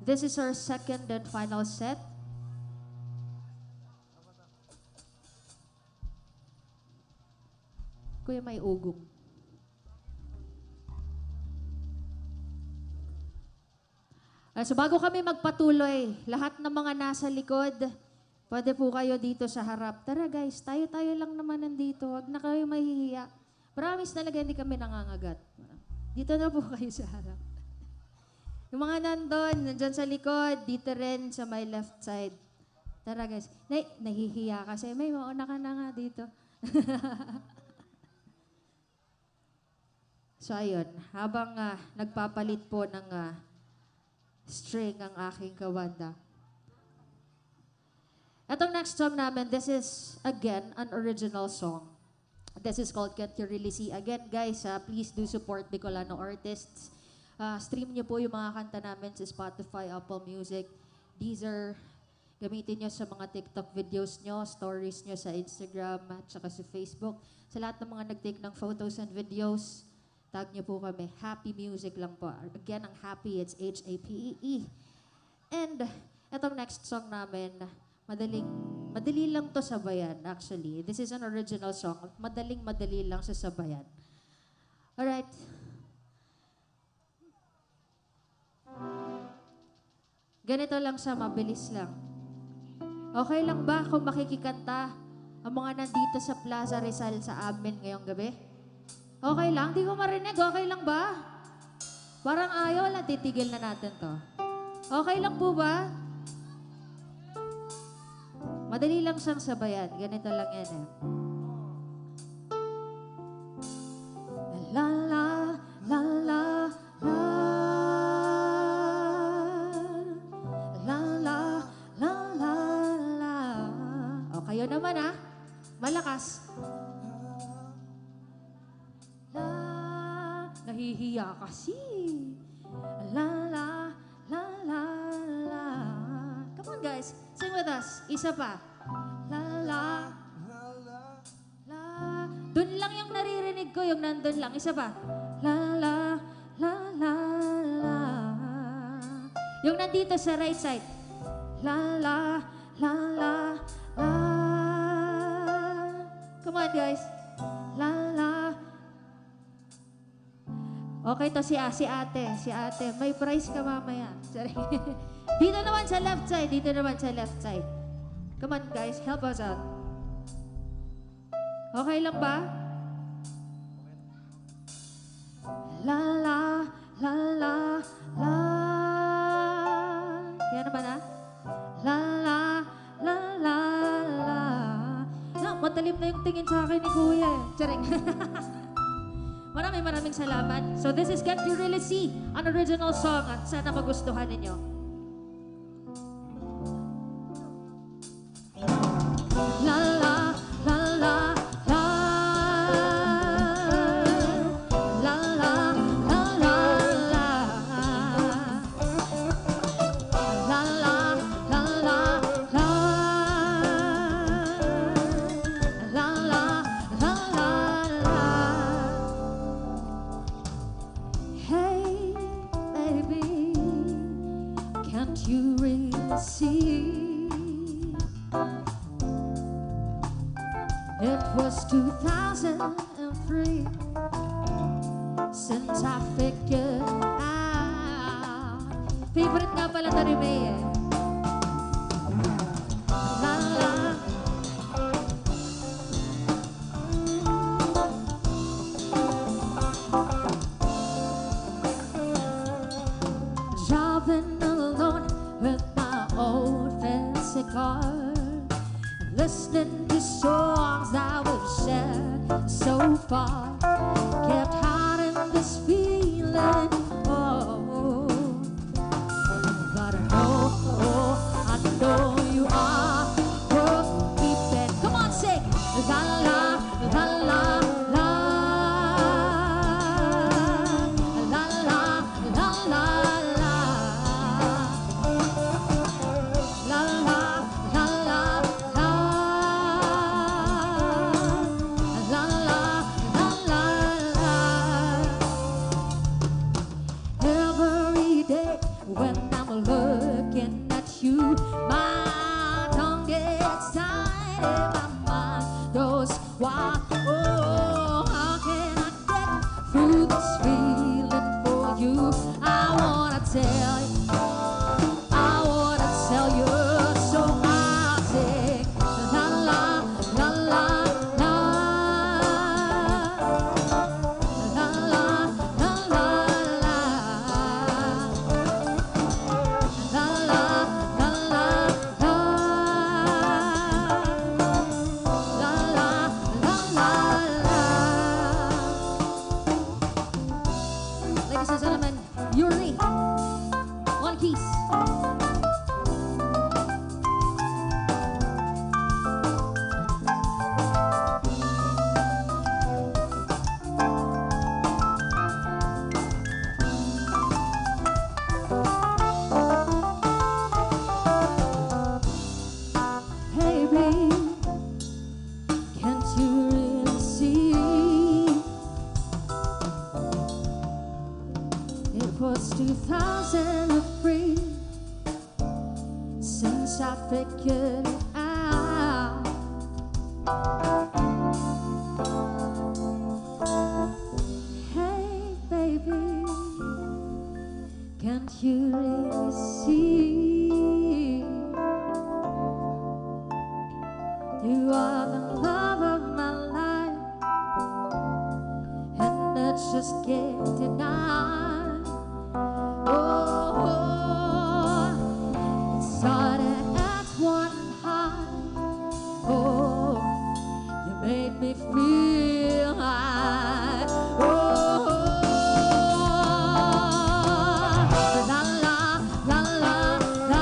This is our second and final set. Kuya, may ugong. Ah, so bago kami magpatuloy, lahat ng mga nasa likod, pwede po kayo dito sa harap. Tara guys, tayo-tayo lang naman nandito. Huwag na kayo mahihiya. Promise talaga, hindi kami nangangagat. Dito na po kayo sa harap. Yung mga nandun, nandyan sa likod, dito rin sa may left side. Tara guys. Nay, nahihiya kasi. May mauna ka na nga dito. So, ayun. Habang, ah, nagpapalit po ng, ah, string ang aking kabanda. Itong next song namin, this is, again, an original song. This is called Can't You Really See? Again, guys, ah, please do support Bicolano artists. Ah, stream niyo po yung mga kanta namin sa Spotify, Apple Music, Deezer. Gamitin niyo sa mga TikTok videos niyo, stories niyo sa Instagram, at saka sa Facebook. Sa lahat ng mga nag-take ng photos and videos, tag niyo po kami. Happy Music lang po. Again, ang Happy, it's H A P E E. And itong next song namin, madaling, madali lang to sabayan, actually. This is an original song. Madaling, madali lang sa sabayan. Alright. Ganito lang siya, mabilis lang. Okay lang ba kung makikikanta ang mga nandito sa Plaza Rizal sa amin ngayong gabi? Okay lang? Di ko marinig. Okay lang ba? Parang ayaw lang. Titigil na natin to. Okay lang po ba? Madali lang siyang sabayan. Ganito lang yan eh. La la, la la, la. La la, la la, la. O, kayo naman, ah. Malakas. La, nahihiya kasi. La la, la la, la. Come on, guys. Sing with us. Isa pa. La la. La. Dun lang yung naririnig ko, yung nandun lang. Isa pa. La la, la la, la. Yung nandito sa right side. La la, la la, la. Guys. La, la. Okay to si, ah, si ate, si ate. May prize ka mamaya. Sorry. Dito naman sa left side, dito naman sa left side. Come on, guys, help us out. Okay lang ba? La, la, la, la, la. Kaya naman, ah. La, la, la, la, la. Na, matalim na yung tingin sa akin ni Kuya, eh. Charing. Maraming, maraming salamat. So, this is Can't You Really See, an original song, at sana magustuhan ninyo. La, la, la, la, la. La, la, la, la, la. La, la, la, la, la. La, la, la, la, la. Hey, baby, can't you really see? It was two thousand three since I figured out. Favorite nga pala to ni May, eh. La, la. Driving alone with my old fancy car, listening to songs that we've shared so far. Kept hiding this feeling, oh, but I know, I know you are worth keeping. Come on, sing. La, la, la, la, la. La, la, la, la, la. La, la, la, la, la. La, la, la, la, la. Every day when I'm looking at you, my tongue gets tied and my mind goes wild. Oh, how can I get through this feeling for you? I wanna tell you, I wanna tell you, so I say, la, la, la, la, la. La, la, la, la, la. La, la, la, la, la. La, la, la, la, la. Ladies and gentlemen, Yuri. One kiss. Baby, can't you really see? It was two thousand three since I figured it out. Hey, baby, can't you really see? You are the love of my life, and I just can't deny. Oh, it's hard at one high. Oh, you made me feel high. Oh, la, la, la, la,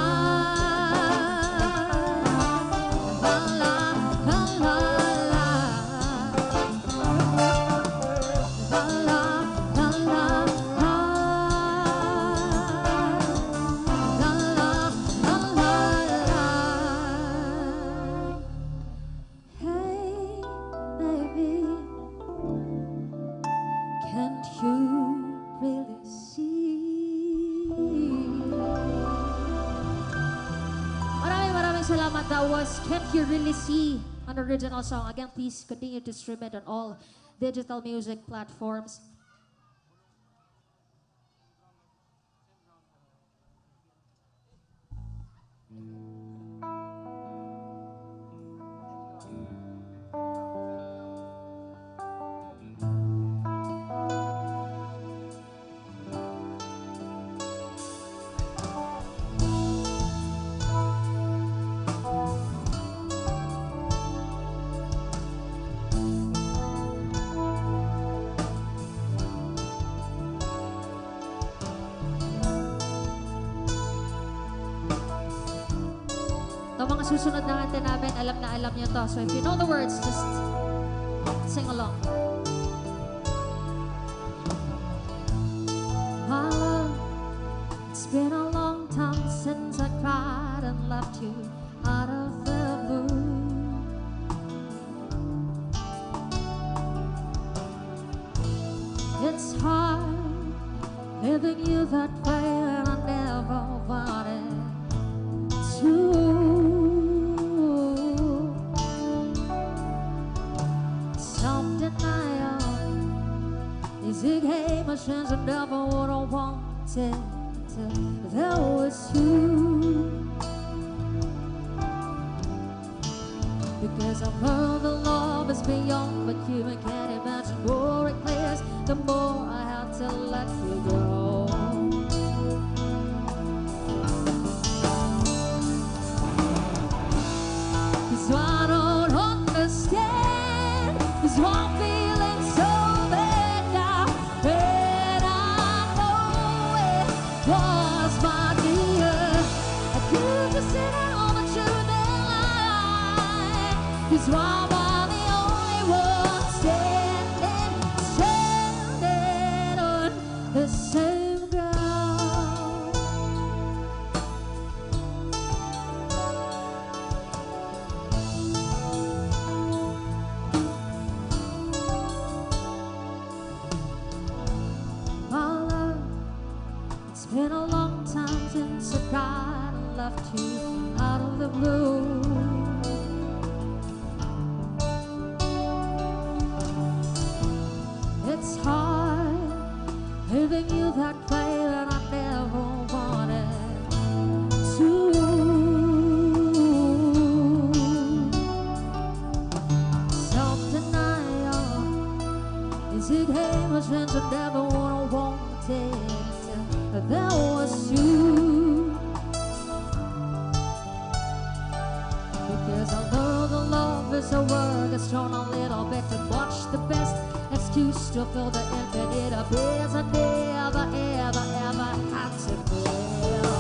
Salamat. That was Can't You Really See, an original song. Again, please continue to stream it on all digital music platforms. Itong mga susunod na kanta namin, alam na alam nyo to. So if you know the words, just sing along. My love, it's been a long time since I cried and left you out of the blue. It's hard leaving you that way, and I never wanted to. Self-denial is a game of chance I never would have wanted to. There was you. Because I know the love is beyond what you can imagine. More it clears, the more I have to let you go. 'Cause I don't understand, 'cause I'm feeling so bad now. And I know it was my dear. I could just sit down and shoot the line. 'Cause I'm the only one standing, standing on the same ground. My love, it's been a long time since I cried and left you out of the blue. It's hard leaving you that way, and I never wanted to. Self-denial is a game of chance I never would have wanted. That was you. Because I know the love is a word that's thrown a little bit too much. The best excuse to fill the infinite abyss I never, ever, ever had to feel.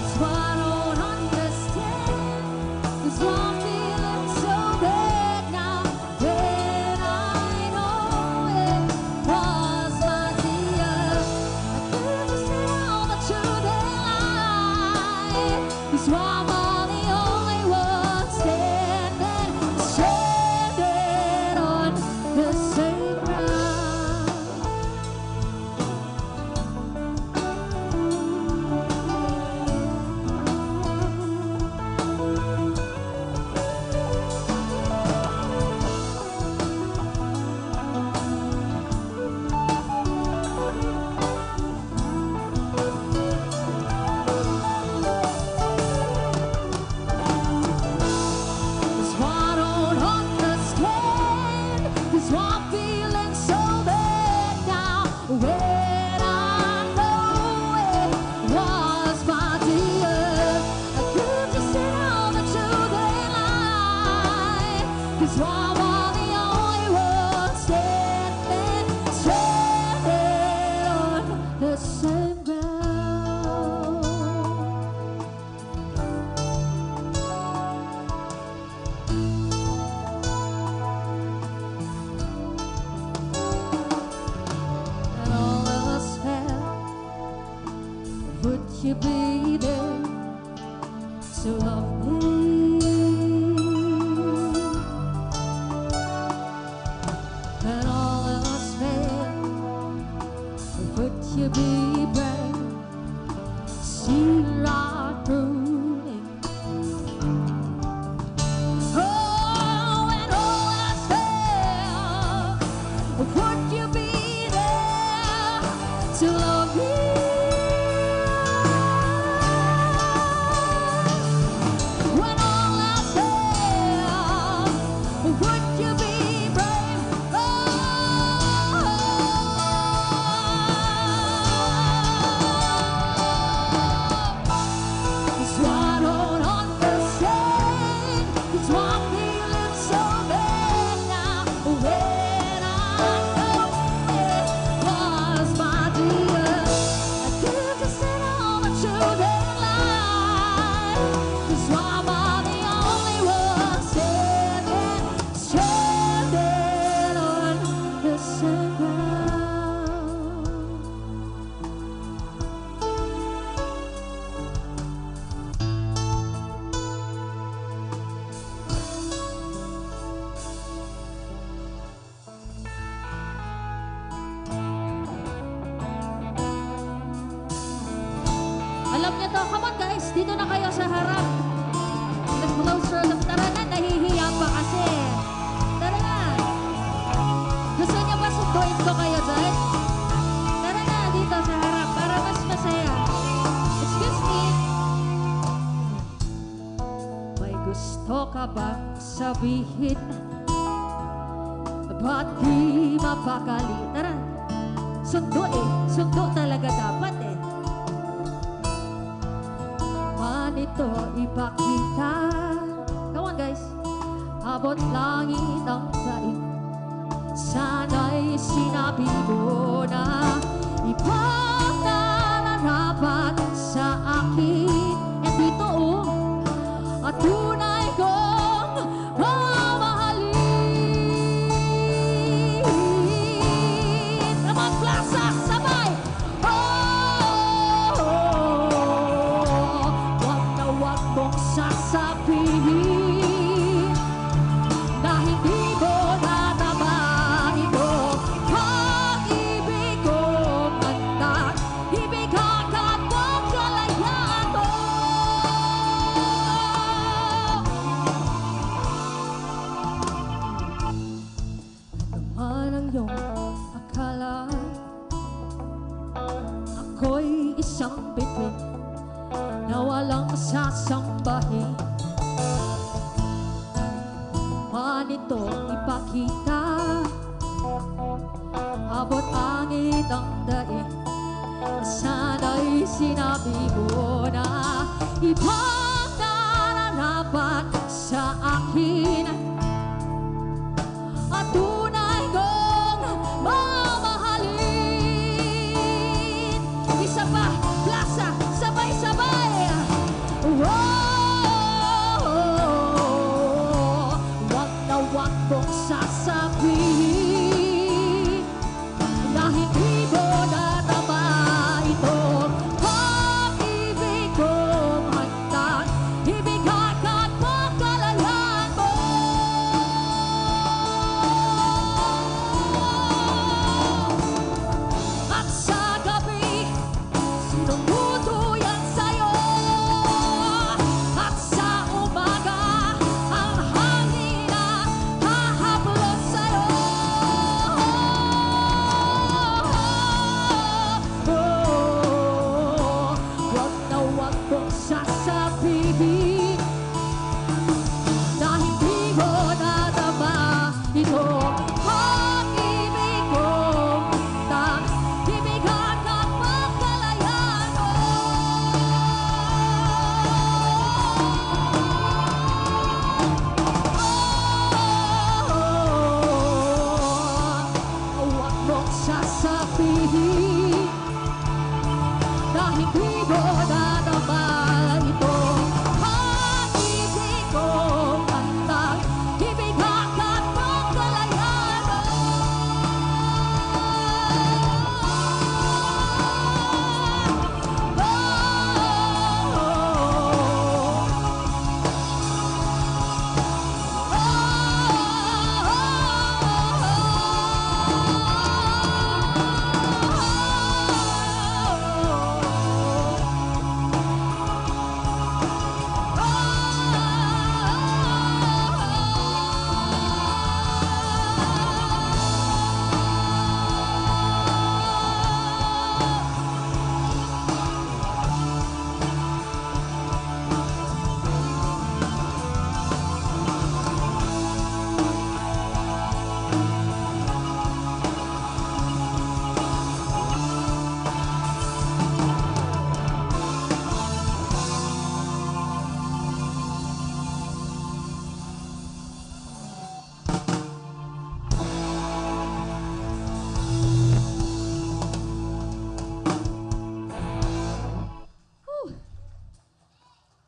It's what I don't understand. It's why I'm feeling so bad now. Then I know it was my dear. I could just tell the truth and lie. 'Cause I'm the only one standing, standing on the same ground. Is what I don't understand, is what I'm feeling so bad now. When I know it was my dear, I could just sit down the truth and lie. 'Cause I'm the only one standing, standing on the same ground. And all else fail, would you be there to love me? And all else fail, would you be brave to rise? 'Cause you are the only one standing, standing on the same ground. Alam niyo to. Come on, guys. Dito na kayo sa harap. Look closer. Look. Tara na. Nahihiya pa kasi. Tara na. Gusto niyo ba sunduin ko kayo dyan? Tara na. Dito sa harap. Para mas masaya. Excuse me. May gusto ka bang sabihin? Ba't di mapakali? Tara. Sundo eh. Sundo talaga dapat eh. Manito ipakita. Come on, guys. Abot langit ang daig. Sana'y sinabi mo na ibang nararapat sa akin. At dito, oh, at tunay kong mamahalin. Come on, Plaza, sabay! Oh, wag na wag mong sasabihin na hindi mo na tama ito. Pag-ibig kong antak, ibigay ka mo kalayaan ko. Ano man ang iyong akala, ako'y isang bituin na walang sasambahin. Manito ipakita, abot langit ang daig. Sana'y sinabi mo na ibang nararapat sa akin. At tunay kong mamahalin. Isa pa, Plaza, sabay-sabay. Wow! Wag na wag mong sasabihin na hindi mo na tama itong pag-ibig ko.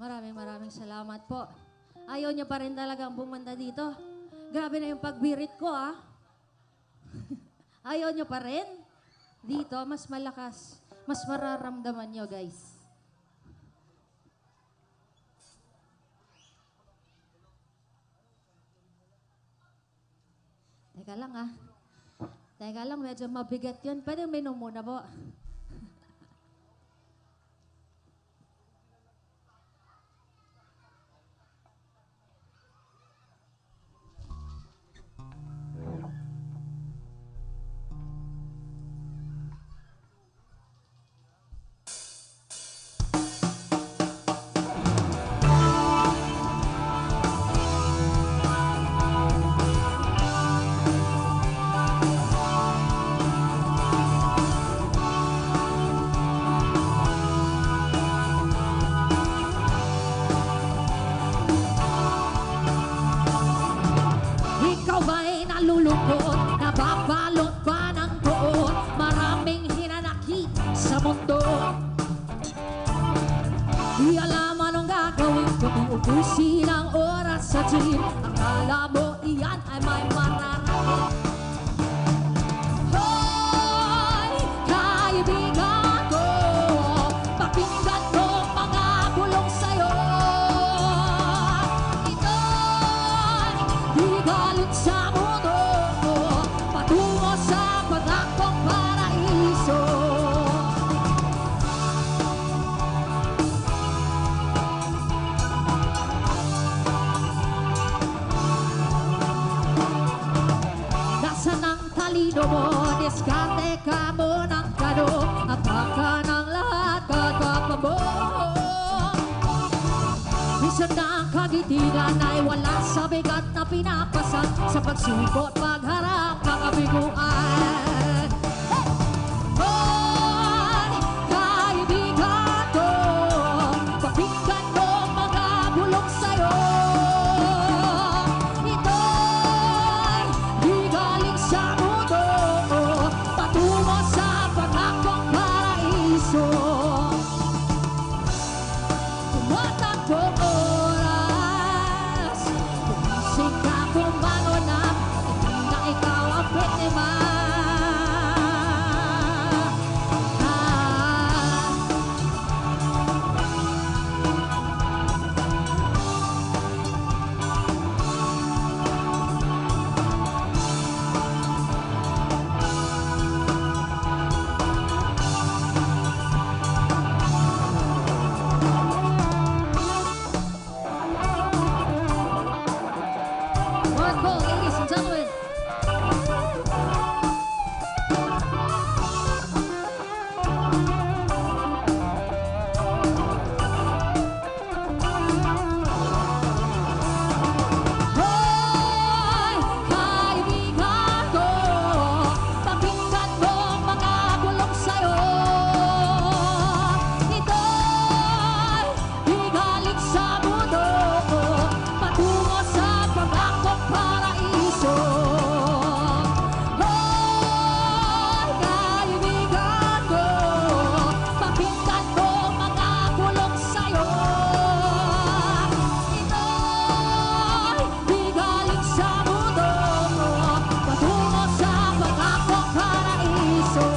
Maraming, maraming salamat po. Ayaw niyo pa rin talagang pumunta dito. Grabe na yung pagbirit ko, ah. Ayaw niyo pa rin? Dito, mas malakas. Mas mararamdaman niyo, guys. Teka lang, ah. Teka lang, medyo mabigat yun. Pwede uminom muna po. Ikaw ba'y nalulungkot, nababalot pa ng poon? Maraming hinanakit sa mundo. Di alam anong gagawin, kundi ubusin ang oras sa gym. Akala mo iyan ay may mararating. Hoy, kaibigan ko, pakinggan ko mga bulong sa'yo. Ito'y di galing sa mundo, patungo sa pangakong paraiso. Nasaan ang talino mo? Diskarte ka mo ng kano, at baka ng lahat kagapang mo. Minsan na ang kagitiran ay wala sa bigat na pinapasan sa pagsiko at pagharap ng kabiguan. Hoy, kaibigan ko, pakinggan ko mga bulong sa'yo. Ito'y di galing sa mundo, patungo sa pangakong paraiso. Tumatakbo oras, gumising ka, bumangon na, hindi na ikaw ang biktima. Ah. Marco, ladies and gentlemen. Hoy, kaibigan ko, pakinggan mo mga bulong sa'yo. Ito'y di galing sa mundo, patungo sa pangakong paraiso. Hoy, kaibigan ko, pakinggan mo mga bulong sa'yo. Ito'y di galing sa mundo, patungo sa pangakong paraiso.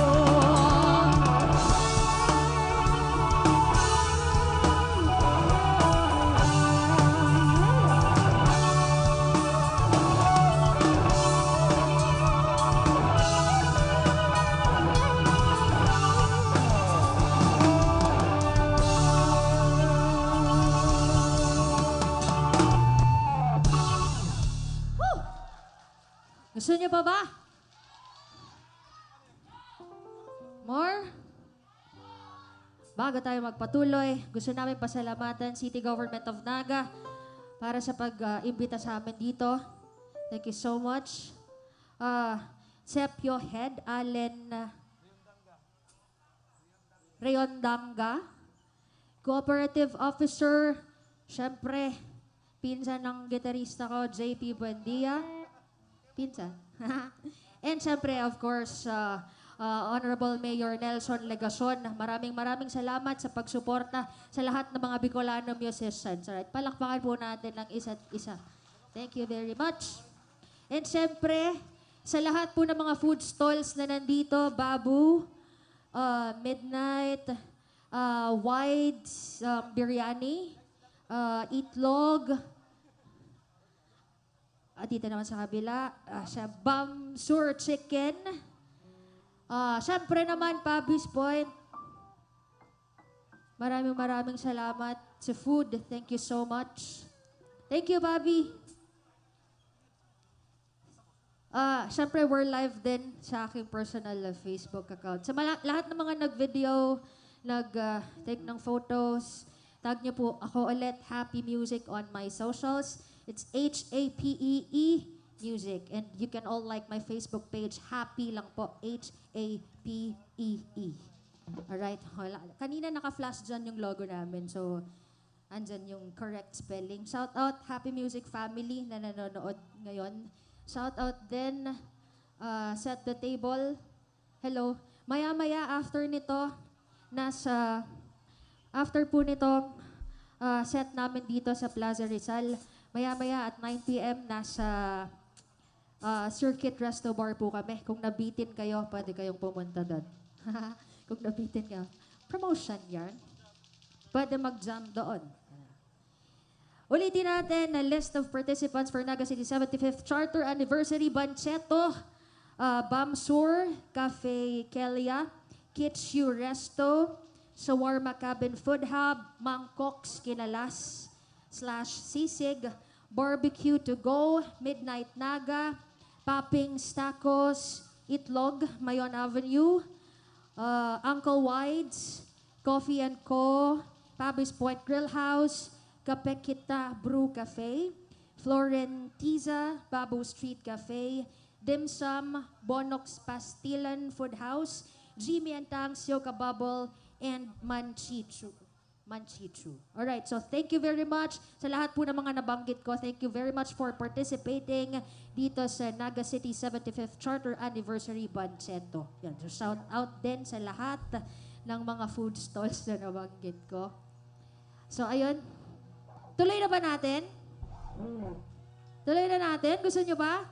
Woo! Gusto niyo pa ba? More? Bago tayo magpatuloy, gusto namin pasalamatan City Government of Naga para sa pag-imbita sa amin dito. Thank you so much. Ah, Sepio Head, Allen, ah, Reondanga, Cooperative Officer, syempre, pinsan ng gitarista ko, J P Buendia. Pinsan. And syempre, of course, uh, uh, Honorable Mayor Nelson Legacion. Maraming, maraming salamat sa pagsuporta sa lahat ng mga Bicolano musicians. Alright, palakpakan po natin ang isa't isa. Thank you very much. And syempre, sa lahat po ng mga food stalls na nandito, Babu, uh, Midnight, uh, Wides, um, Biryani, uh, Itlog, at dito naman sa kabila, ah, siya, Bam Sur Chicken. Ah, syempre naman, Pabi's Point. Maraming, maraming salamat sa food. Thank you so much. Thank you, Bobby. Ah, syempre, we're live din sa aking personal, ah, Facebook account. Sa mala-, lahat ng mga nag-video, nag, ah, take ng photos, tag niyo po ako ulit, Happy Music, on my socials. It's H A P E E Music. And you can all like my Facebook page, Happy lang po, H A P E E. Alright, wala. Kanina naka-flash dyan yung logo namin. So, andyan yung correct spelling. Shout out, Happy Music family na nanonood ngayon. Shout out din, ah, Set the Table. Hello. Maya-maya after nito, nasa, after po nitong, ah, set namin dito sa Plaza Rizal, maya-maya at nine P M, nasa, ah, Circuit Resto Bar po kami. Kung nabitin kayo, pwede kayong pumunta doon. Kung nabitin kayo. Promotion yarn. Pwede mag-jam doon. Ulitin natin na list of participants for Naga City seventy-fifth Charter Anniversary Bancheto, ah, Bamsur, Cafe Kelia, Kitsu Resto, Shawarma Cabin Food Hub, Mangkok's Kinalas slash Sisig, Barbecue to Go, Midnight Naga, Paping's Tacos, Itlog, Mayon Avenue, ah, Uncle Wides, Coffee and Co, Pabi's Point Grill House, Kape Kita Brew Cafe, Florentiza, Babu Street Cafe, Dim Sum, Bonok's Pastilan Food House, Jimmy and Tang's Yoga Bubble, and Manchichu. Manchichu. Alright, so thank you very much sa lahat po ng mga nabanggit ko. Thank you very much for participating dito sa Naga City seventy-fifth Charter Anniversary Bancheto. Yan, so shout out din sa lahat ng mga food stalls na nabanggit ko. So, ayun. Tuloy na ba natin? Tuloy na natin? Gusto nyo ba?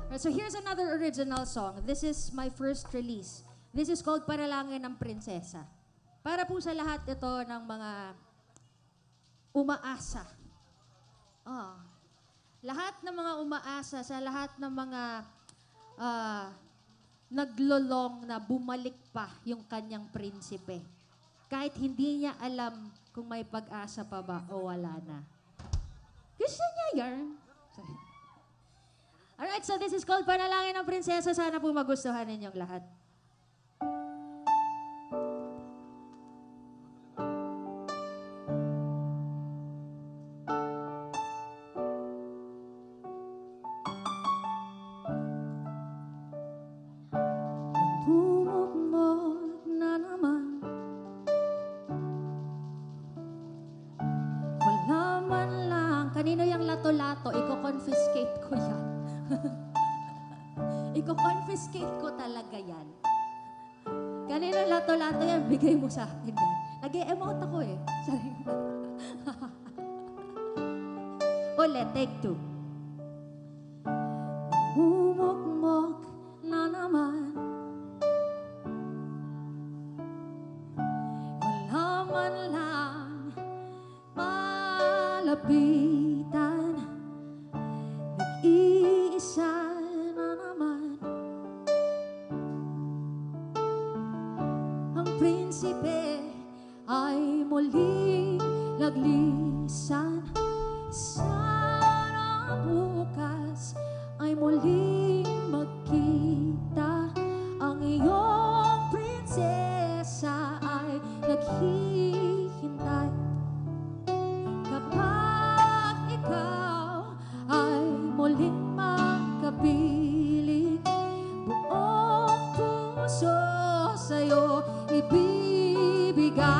Alright, so here's another original song. This is my first release. This is called Panalangin ng Prinsesa. Para po sa lahat ito ng mga umaasa. Ah. Lahat ng mga umaasa, sa lahat ng mga, ah, naglolong na bumalik pa yung kanyang prinsipe. Kahit hindi niya alam kung may pag-asa pa ba o wala na. Gusto niya yarn. Sorry. Alright, so this is called Panalangin ng Prinsesa. Sana po magustuhan ninyong lahat. Namumukmok na naman. Wala man lang. Kanino yang lato-lato? Iko-confiscate ko yan. Iko-confiscate ko talaga yan. Kanino lato-lato yan? Bigay mo sa akin yan. Nag-e-emote ako eh. Sorry. Ulit, take two. Namumukmok na naman. Wala man lang malapitan. Nag-iisa na naman. Ang prinsipe ay muling naglisan. Sana bukas ay muling magkita. Ang iyong prinsesa ay naghihintay. Kapag ikaw ay muling makapiling, buong puso sa'yo ibibigay.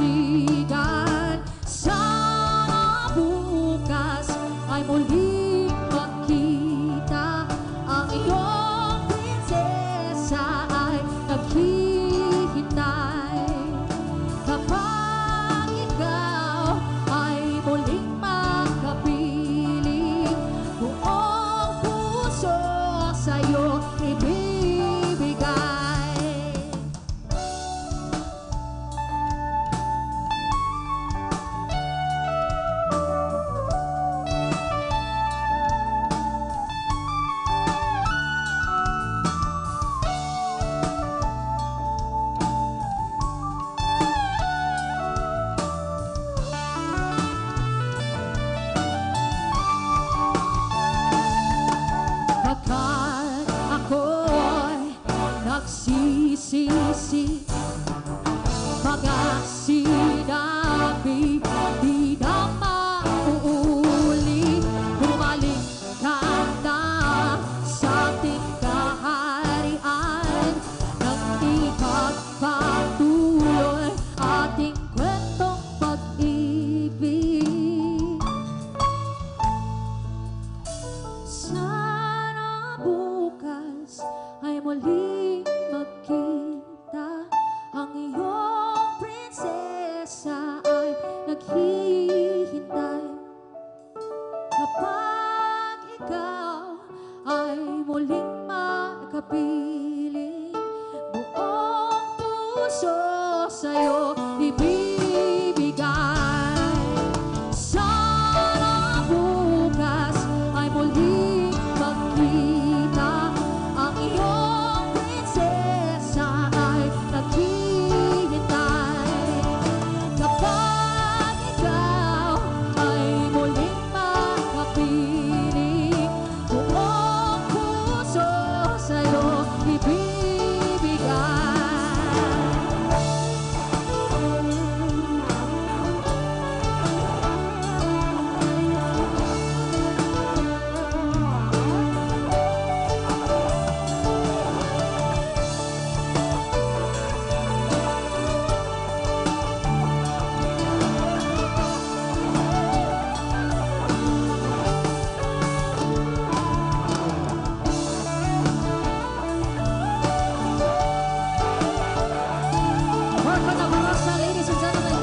Kaibigan, sana bukas ay muling magkita ang iyong prinsesa ay naghihintay. Kapag ikaw ay muling makapiling, buong puso sa'yo ibibigay. Pagkat ako'y nagsisisi, mga sinabi di na mauuli. Bumalik ka na sa ating kaharian nang ipagpatuloy ating kwentong pag-ibig. Sana bukas ay muling magkita ang iyong prinsesa ay naghihintay. Kapag ikaw ay muling makapiling, buong puso sa'yo ibibigay. Sana bukas ay muling magkita ang iyong prinsesa ay naghihintay. Kapag ikaw ay muling makapiling, buong puso sa'yo ibibigay. Marco Navarrosa, ladies and gentlemen.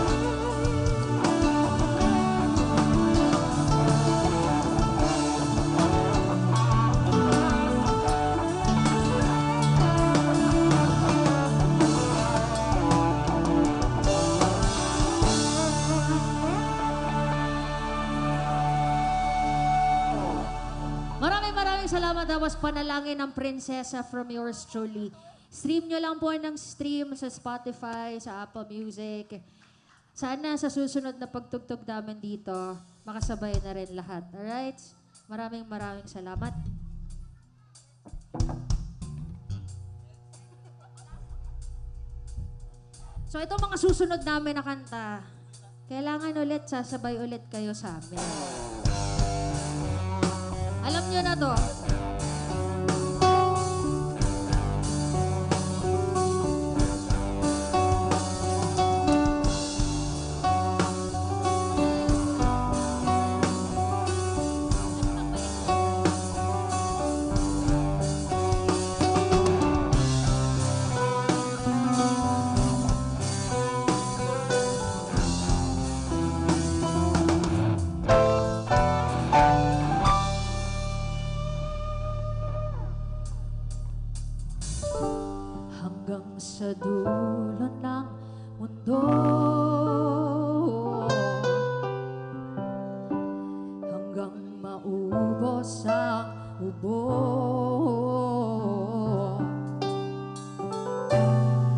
Maraming, maraming salamat. That was Panalangin ng Prinsesa from yours truly. Stream nyo lang po ng stream sa Spotify, sa Apple Music. Sana sa susunod na pagtugtog namin dito, makasabay na rin lahat. Alright? Maraming, maraming salamat. So, itong mga susunod namin na kanta, kailangan ulit sasabay ulit kayo sa amin. Alam nyo na 'to. Hanggang sa dulo ng mundo, hanggang maubos ang ubo,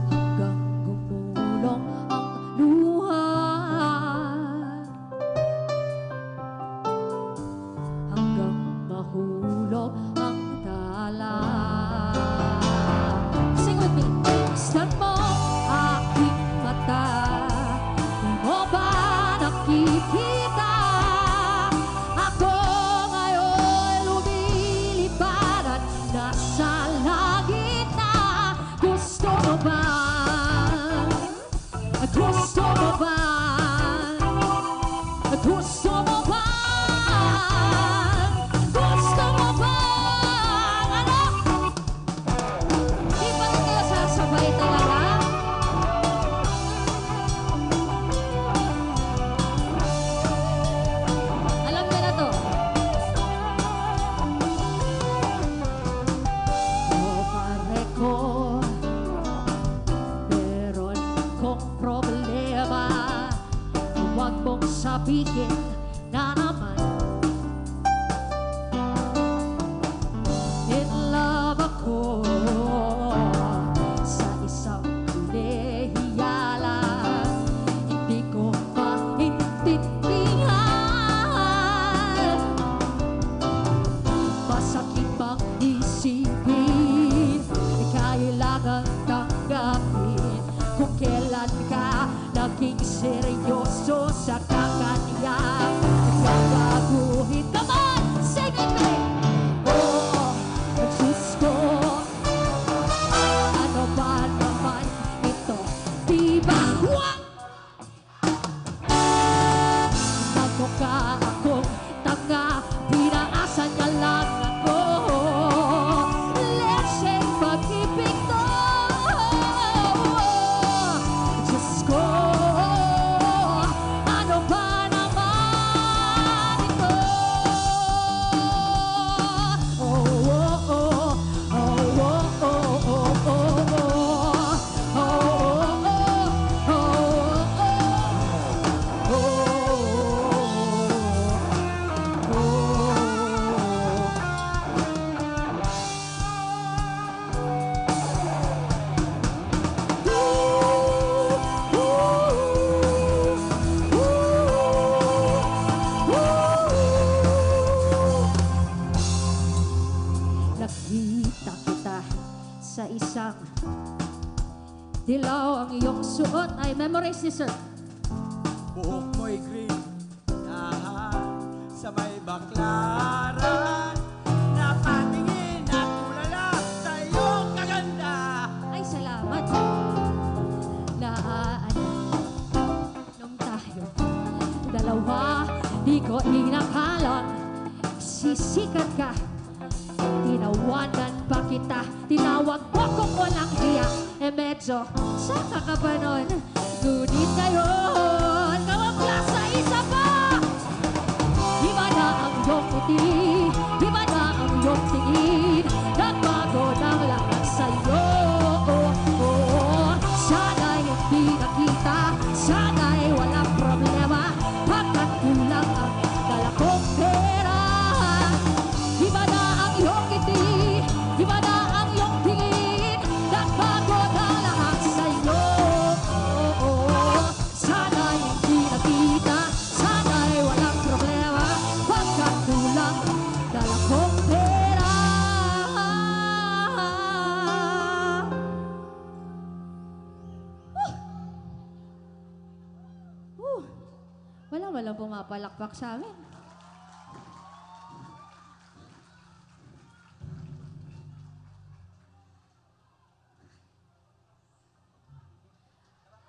hanggang gumulong ang luha, hanggang mahulog ang tala. Sing with me. Buksan mo aking mata, di mo ba nakikita? Ako ngayon lumilipad Nakita kita sa isang dilaw ang iyong suot. Ay, memorize ni sir. Buhok mo'y green, naha, sa may baklaran. Napatingin, natulala sa iyong kaganda. Ay, salamat. Naaanak nung tayo dalawa, di ko inakalang sisikat ka. Tinawanan pa kita, tinawag mo kong walang hiya. Eh, medyo saka ka pa nun. Ngunit ngayon, kamukha sa isa pa. Iba na ang iyong ngiti, iba na ang iyong tingin. Nagbago ng lahat sa'yo. Sana'y hindi na kita, sana'y walang problema. Pagkat kulang ang dala kong pera. Iba na ang iyong ngiti, iba na ang iyong tingin. Nagbago na lahat sa'yo. Sana'y hindi na kita, sana'y walang problema. Pagkat kulang ang dala kong pera. Huh! Huh! Wala, walang pumapalakpak sa amin.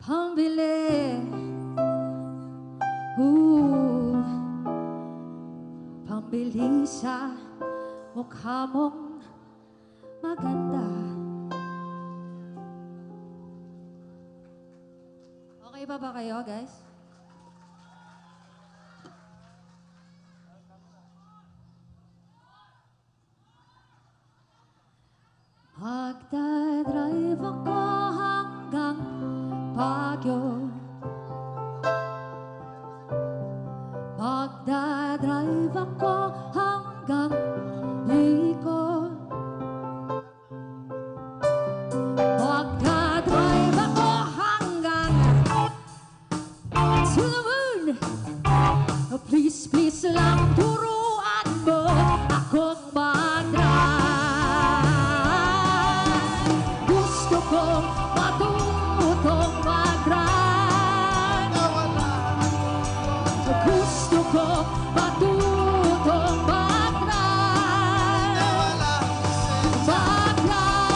Pambili. Ooh. Pambili sa mukha mong maganda. Okay pa ba kayo, guys? Magdadrive ako hanggang Baguio. Magdadrive ako hanggang Bicol. Magdadrive ako hanggang to the moon. Please, please lang turuan mo akong mag-drive. Gusto kong matutong mag-drive. Gusto kong matutong mag-drive. Mag-drive.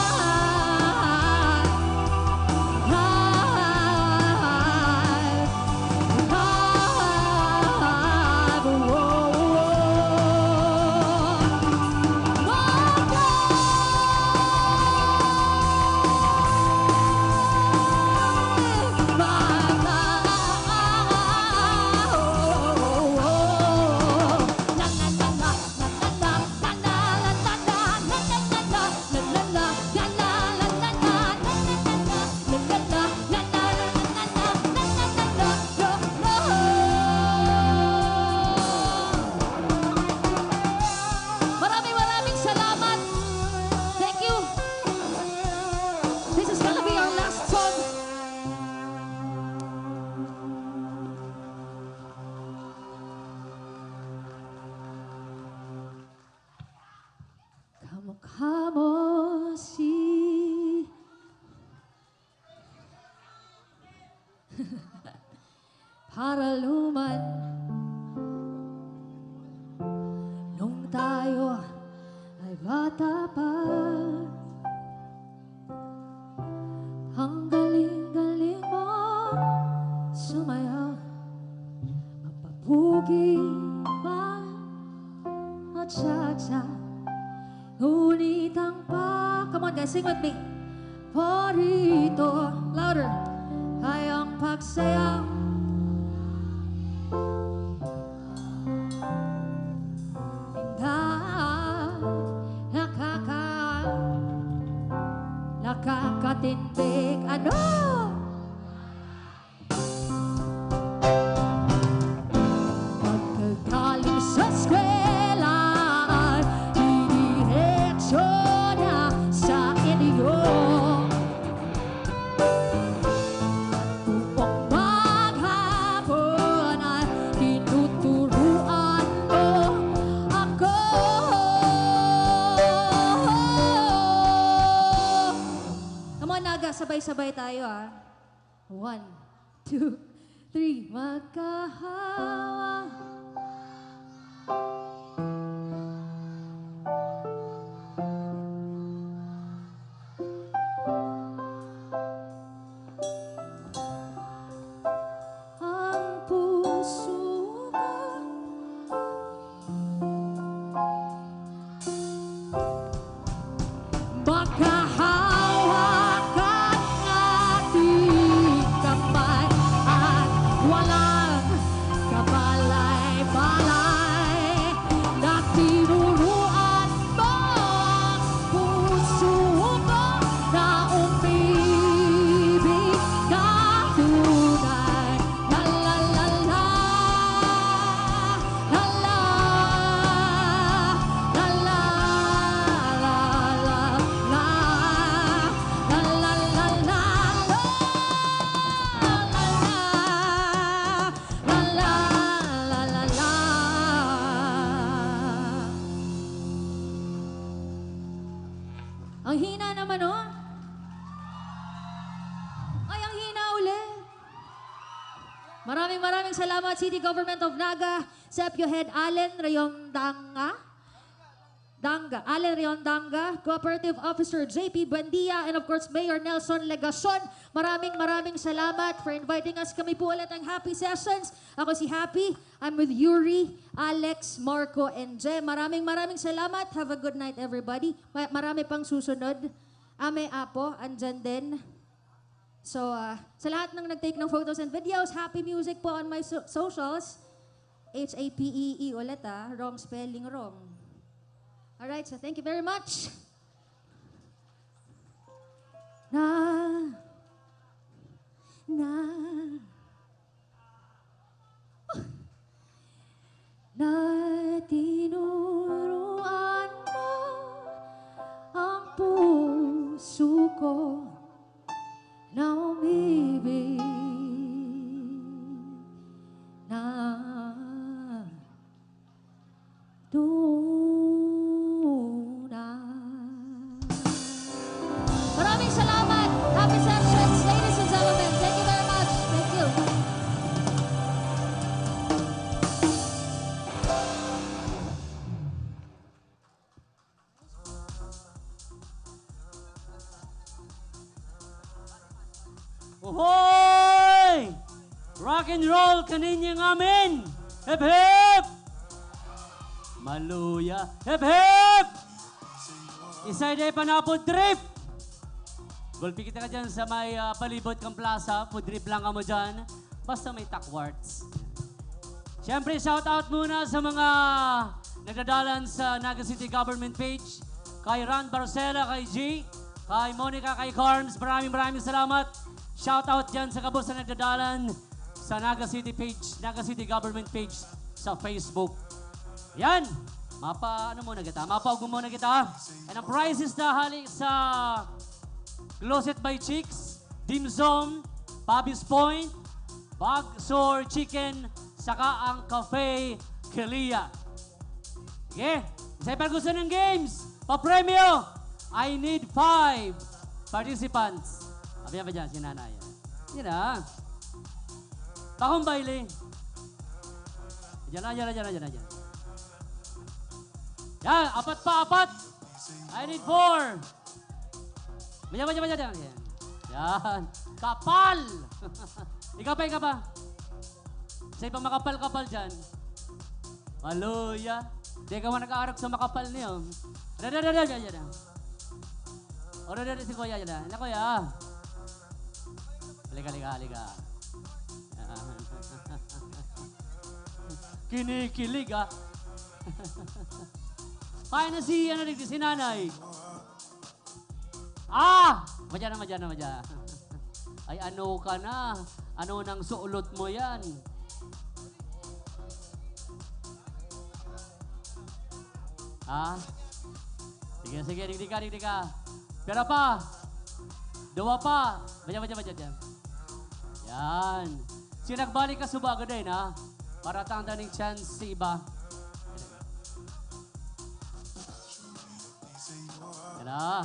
Maraming, maraming salamat. Thank you. This is gonna be our last song. Kamukha mo si Paraluman, nung tayo ay bata pa, ang galing-galing mo sumayaw, mapapugi pa at cha-cha. Ngunit ang pa-, come on guys, sing with me. Porito, louder. Ay ang pagsayaw. Tinda, nakaka-, nakakatindig. Ano? Pagkagaling sa eskwela, didiretso na sa inyo. Buong maghapon ay tinuturuan mo ako. Sabay-sabay tayo, ah. One, two, three. Magkahawa. Ang puso ko. Pagkahawakan ng ating kamay at walang kabalay-balay na tinuruan mo ang puso ko na umibig ka tunay. La, la, la, la. La, la, la, la, la, la, la, la, la, la, la, la, la. Ang hina naman, oh. Ay, ang hina uli. Maraming, maraming salamat, City Government of Naga, Sepio Head Allen Rayondanga. Danga, Allen Rayondanga, Cooperative Officer J P Buendia, and of course, Mayor Nelson Legacion. Maraming, maraming salamat for inviting us. Kami po ulit ang Happy Sessions. Ako si Happy. I'm with Yuri, Alex, Marco, and Jem. Maraming, maraming salamat. Have a good night, everybody. Ma-, marami pang susunod. Ame Apo, andyan din. So, ah, sa lahat ng nag-take ng photos and videos, happy music po on my so-, socials. H A P E E ulit, ah. Wrong spelling, wrong. Alright, so thank you very much. Na, na, na tinuruan mo ang puso ko na umibig na tunay. Maraming salamat. Happy sessions, ladies and gentlemen. Thank you very much. Thank you. Ohoy! Rock and roll kaninyo ngamin! Hip hip! Maluya! Hip hip! Isay day panapod trip! Gulpi kita ka dyan sa may, ah, palibot kang plaza. Food trip lang kamo dyan. Basta may takwarts. Siyempre, shout out muna sa mga nagdadalan sa Naga City Government page. Kay Ran Barcela, kay G, kay Monica, kay Carms. Maraming, maraming salamat. Shout out dyan sa gabos na nagdadalan sa Naga City page, Naga City Government page sa Facebook. Yan. Mapa, ano muna kita? Mapaugmo muna kita. And ang prizes na hali sa Closet by Chicks, Dim Sum, Bobby's Point, Bag Sore Chicken, saka ang Cafe Kilia. Sige, sa pag-gusto ng games, papremyo, I need five participants. Abi pa dyan, si nanay. Yan na. Bakong baile. Diyan na, diyan na, diyan na, diyan na, diyan. Yan, apat pa, apat. I need four. Maya, maya, maya, maya. Yan. Yan. Kapal! Ikaw pa, ikaw pa. Sa ibang makapal-kapal dyan. Maluya. Di ka man nag-aarog sa makapal niyo. Da, da, da, da, da, da. O, da, da, da, si Kuya, da. Ano, Kuya? Halika, halika, halika. Yan. Kinikilig, ah. Kaya na si, ano, si nanay. Ah! Madya na, madya na, madya. Ay, ano ka na? Ano nang sulot mo yan? Ha? Sige, sige, digdi ka, digdi ka. Pira pa? Duwa pa. Madya, madya, madya, madya. Yan. Si nagbalik ka, subago din, ha? Para tangda ning chance sa iba. Yan na.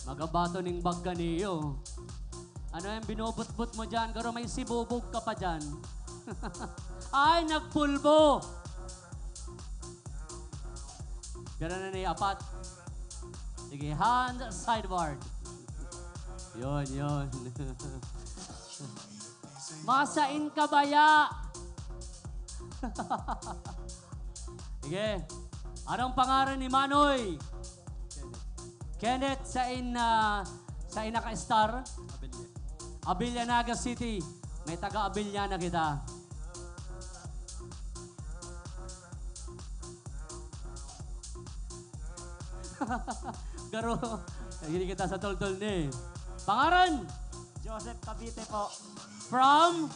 Magabato ning bag kaniyo. Ano yung binubutbut mo dyan? Garo may sibubog ka pa dyan. Ay, nagpulbo! Ganun na ni apat. Sige, hand sideward. Yun, yun. Masain ka baya? Sige. Anong pangaran ni Manoy? Kenneth, sain na, sain na ka-star? Abella. Abella, Naga City. May taga Abella na kita. Garo, hindi kita sa toltol ni. Pangaran? Joseph Cavite po. From?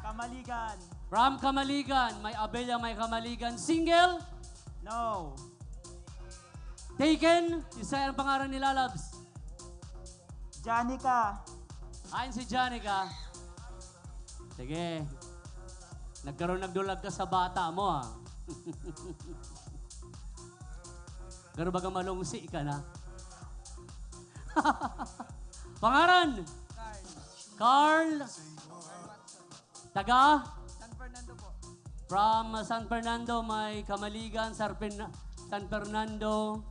Kamaligan. From Kamaligan. May Abella, may Kamaligan. Single? No. Taken? Isa ang pangaran ni Lalabs. Janica. Ayon si Janica. Sige. Nagkaroon, nagdulag ka sa bata mo, ah. Pero baga malungsi ka na. Pangaran? Carl. Carl. Taga? San Fernando po. From, uh, San Fernando, may Kamaligan, San Fern-, San Fernando.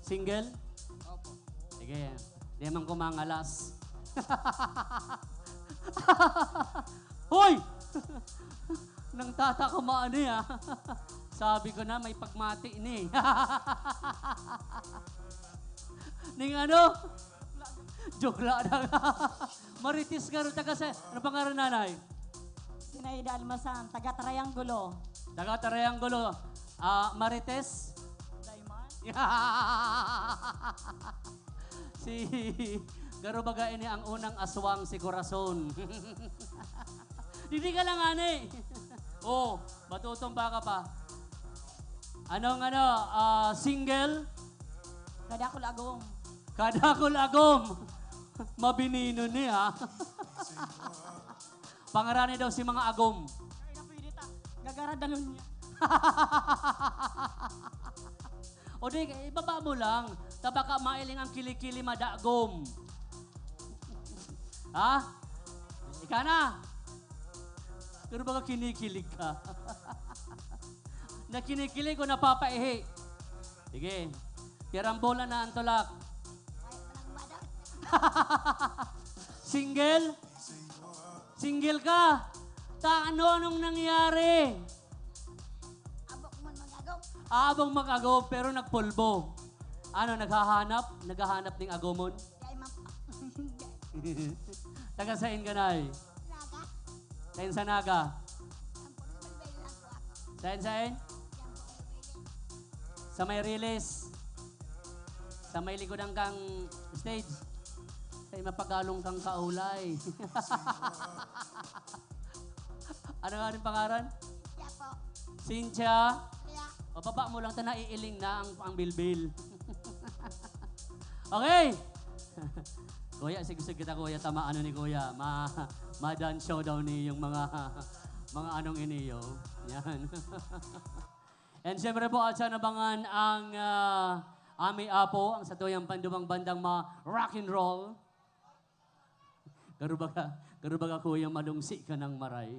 Single? Opo. Sige, di man ko mangalas. Hoy! Nang tata ko maano, ah. Sabi ko na, may pagmati ni. Ning ano? Joke lang. Marites ka rin, taga sa, ano pangaran, nanay? Sinaida Almasan, taga Triangulo. Taga Triangulo. Ah, Marites? Diamond? Si, garo baga ini ang unang aswang si Corazon. Hindi ka lang, ani. Oh, matutumba ka pa. Anong ano, ah, single? Kadakul agom. Kadakul agom. Mabinino ni, ha? Pangarani daw si mga agom. Ay, napili ta. Gagara dalon niya. O di, ibaba mo lang. Tabaka mailing ang kilikili madagom. Ha? Ika na. Pero baka kinikilig ka. Na kinikilig o napapaihi? Sige. Tiyarambola na ang tulak. Single? Single ka? Ta, ano, anong nangyari? Abok man mag-agom. Abong mag-agom, pero nagpulbo. Ano, naghahanap? Naghahanap ning agomon? Kaya, ma'am. Taga sain ka, Nay? Naga. Sain sa Naga? Ang puro Barbela po ako. Sain, sain? Yan po, Barbela. Sa may release. Sa may likodan kang stage. Sa mapagalong kang kaulay. Ano nga rin pangaran? Siya po. Cynthia? Kaya, O, baba mo lang, ta naiiling na ang, ang bilbil. Okay. Kuya, sige, sige kita, kuya. Tama, ano ni kuya? Ma, ma-dance show daw ni yung mga, mga anong iniyo. Yan. And syempre po, at sa nabangan ang, ah, Ami Apo, ang satuyang pandumang bandang ma rock and roll. Garo baga, garo baga, kuya, malungsi ka ng maray.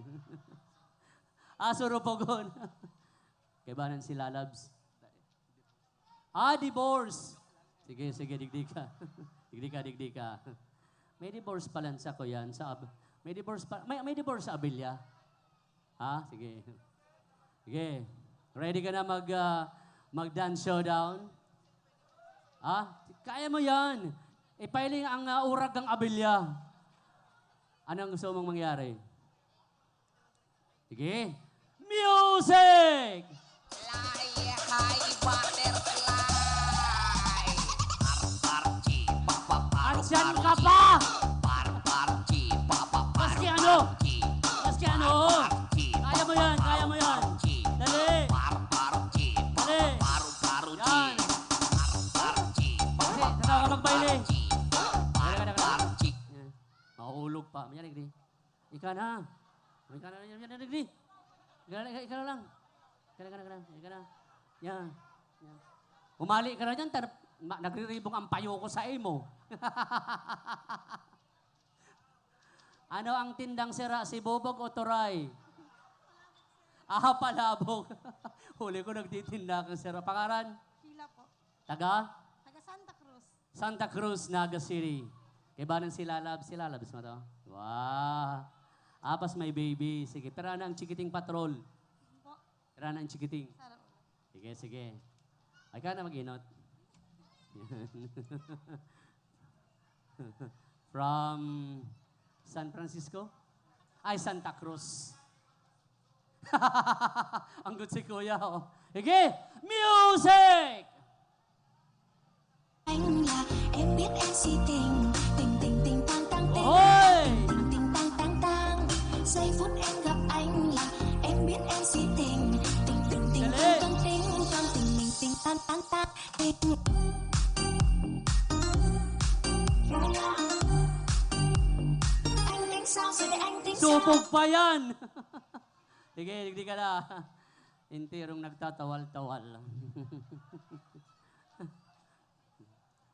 Aso rupogon. Kaibanan si Lalabs. Ah, divorce. Sige, sige, digdi ka. Digdi ka, digdi ka. May divorce pala sa kuyan, sa Ab-, may divorce pa, may, may divorce sa Abella. Ha? Sige. Sige. Ready ka na mag, ah, mag-dance showdown? Ha? Kaya mo yan. Ipailing ang, ah, urag kang Abella. Anong gusto mong mangyari? Sige. Music! Fly high butterfly. Par, par, chi, pa, pa, paru, Andyan paru, ka chi. Pa! Par, par, chi, pa, pa, paru, Maski ano. Paru, chi. Maski ano. Par, par, chi, Kaya mo yan, pa, kaya mo yan. Paru, chi. Dali. Par, par, chi, pa, Dali. Pa, paru, paru, chi. Yan. Par, par, chi, pa, Kasi, pa, saka ka paru, magbaile. Paru, chi. Par, Dali, dali, dali. Par, chi. Yan. Mahulog pa. Manyarig di. Ika na. Ika na, ika na, ika na, ika na, ika na lang. Ika na, ika na, ika na, ika na. Yan. Yan. Umali ka na dyan, tar-, Ma-, nagriribong ang payo ko sa imo. Ano ang tindang sira, sibubog o turay? Ah, palabok. Huli ko nagtitinda kang sira. Pangaran? Sheila po. Taga? Taga Santa Cruz. Santa Cruz, Naga City. Kaibanan si Lalabs. Si Lalabs mo to? Wow. Apas may baby. Sige, pero ano ang chikiting patrol? Po. Tara na ang chikiting. Sana all. Sige, sige. Ay ka na mag-inot. From San Francisco? Ay, Santa Cruz. Ang good si Kuya, oh. Sige! Music! Ay nga, embit ang siting. Ting, ting, ting, tang, tang, ting. Hoy! Ting, ting, ting, tang, tang, tang. Sa ipon ang gap ay nga, embit ang siting. Ting, ting, ting, ting, tang, ting, ting, ting, tang, tang, tang, ting. Ang ting sound, sige, ang ting sound. Supog pa yan! Sige, digdi ka na. Enterong nagtatawal-tawal.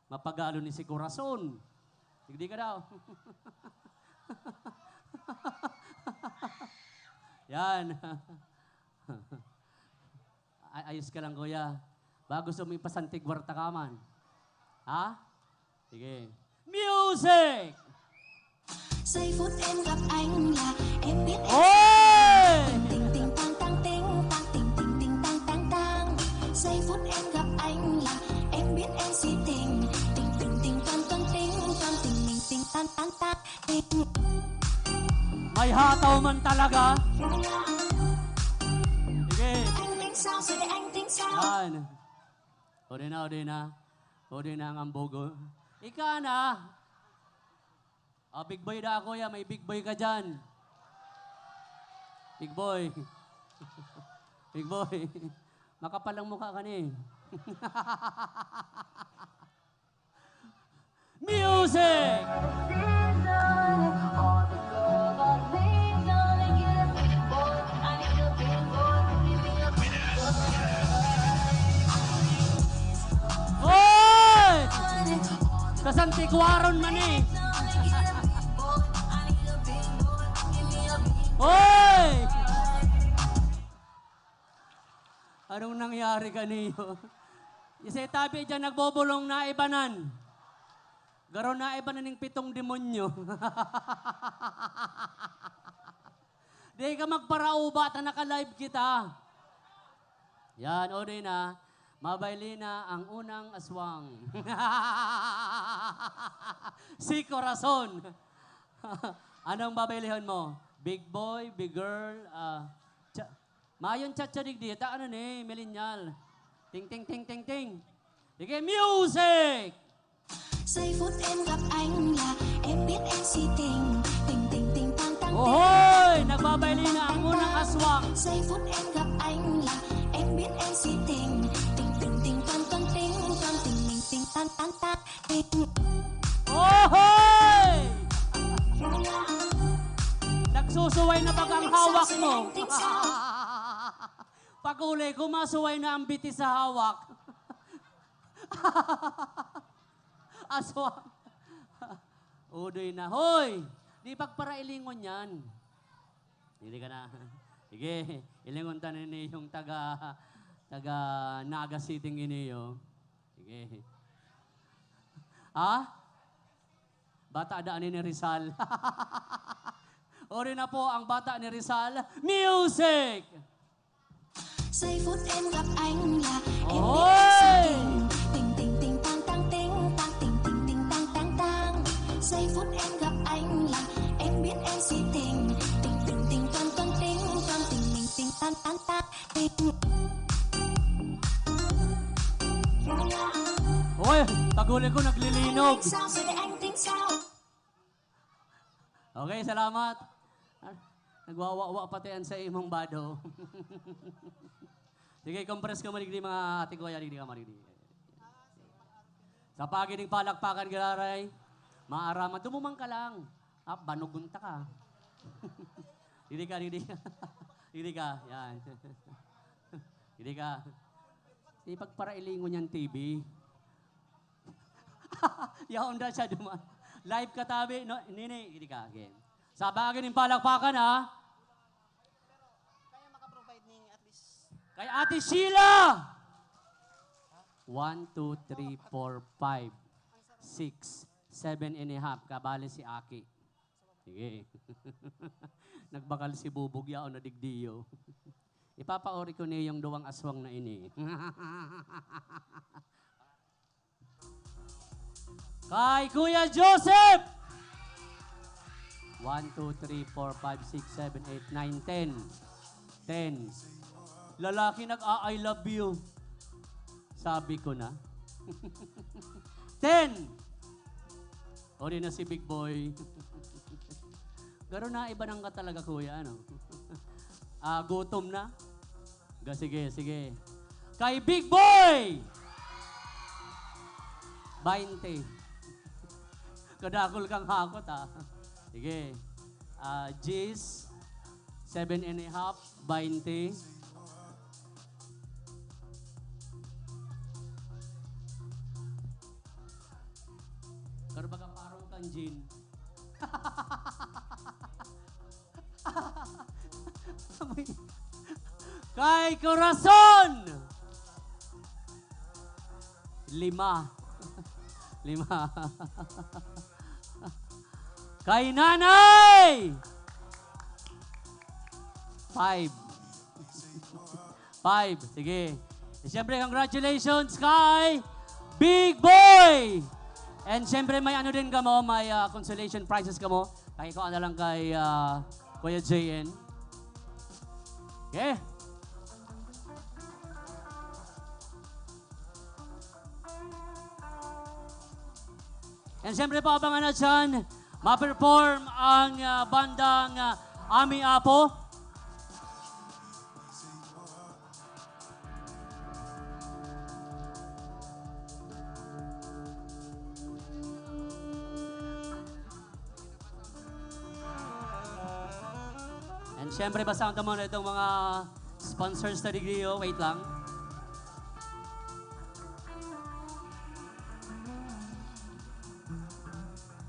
Mapagalo ni si Corazon. Digdi ka daw. Yan. Ay, ayos ka lang, kuya. Ba, gusto mo ipasantigwarta ka man? Ha? Sige. Music! Sa ipon ang gap ay nga, embit ang siting. Oy! Ting, ting, ting, tang, tang, ting, tang, ting, ting, ting, tang, tang, tang. Sa ipon ang gap ay nga, embit ang siting. Ting, ting, ting, tang, tang, ting, tang, ting, ting, ting, tang, tang, tang, ting. May hataw man talaga. Sige. Ang ting sound, sige, ang ting sound. Yan. O, di na, o, di na. O, di na ang ambogo. Ika na. Ah, big boy na ako, ya. May big boy ka dyan. Big boy. Big boy. Makapal ang mukha ka ni. Music! Hoy! Sa Santigwaron man eh. Hoy! Anong nangyari kaniyo? Isa tabi dyan, nagbobolong na ibanan. Garo na ibanan ning pitong demonyo. Di ka magparauba, ta naka-live kita. Yan, o, di na. Mabayli na ang unang aswang. Si Corazon. Anong babaylihon mo? Big boy, big girl, ah, cha-, mayon cha-cha digdi. Ta ano ni, millennial. Ting, ting, ting, ting, ting. Sige, music! Sa ipon ang gap ay nga, embit ang siting. Ting, ting, ting, tang, tang, ting. Ohoy! Nagbabayli na ang unang aswang. Sa ipon ang gap ay nga, embit ang siting. Ting, ting, ting, tang, tang, ting, tang, ting, ting, ting, tang, tang, tang, ting. Ohoy! Nagsusuway na bagang hawak mo. Pag-uli ko, masuway na ang bitis sa hawak. Aswang. Udoy na. Hoy! Di pagparailingon yan. Hindi ka na. Sige, ilingon ta na ni yung taga, taga Naga City ngini, oh. Sige. Ha? Bata daan ni Rizal. Ori na po ang bata ni Rizal. Music! Sa ipon ang gap ay nga, Oy! Ting, ting, ting, tang, tang, ting, tang, ting, ting, ting, tang, tang, tang. Sa ipon ang gap ay nga, embit ang siting. Ting, ting, ting, tang, tang, ting, tang, ting, ting, ting, tang, tang, tang, ting. Oy, pag-uli ko, naglilinog. Ting, ting, ting, ting, ting. Okay, salamat. Ah, nagwawawa pati an sa imong bado. Sige, compress ko madigdi, mga ate ko, ya, digdi ka madigdi. Sa pagi ning palakpakan, giraray, maaraman. Dumuman ka lang. Ah, banugon ta ka. Digdi ka, digdi ka. Digdi ka, yan. Digdi ka. Ipagparailingon yan, T V. Yaon na siya duman. Live ka tabi, no? Nini, hindi ka. Okay. Sa bagay ning palakpakan, ha? Kaya maka-provide ning at least Kay Ate Sheila! One, two, three, four, five, six, seven and a half. Kabali si Aki. Sige. Nagbakal si Bubog, yaon na digdiyo. Ipapaori ko niyo yung duwang aswang na ini. Kay Kuya Joseph! One, two, three, four, five, six, seven, eight, nine, ten. Ten. Lalaki nag-a-I love you. Sabi ko na. Ten. O, di na si Big Boy. Pero naiba nang ka talaga, kuya, ano? Ah, gutom na. Ga, sige, sige. Kay Big Boy! Bainte. Kadakol kang hakot, ah. Sige. Ah, Gis, seven and a half, bainte. Pero baga parang kang Jean. Kay Corazon! Lima. Lima. Kay Nanay! Five. Five. Sige. E, siyempre, congratulations kay Big Boy! And siyempre, may ano din kamo, may, ah, consolation prizes kamo. Kaya ko ano lang kay, ah, Kuya J N. Okay. And siyempre po, abangan na dyan, ma-perform ang, ah, bandang, ah, Ami Apo. And syempre, basahan ta muna itong mga sponsors na digdi, oh. Wait lang.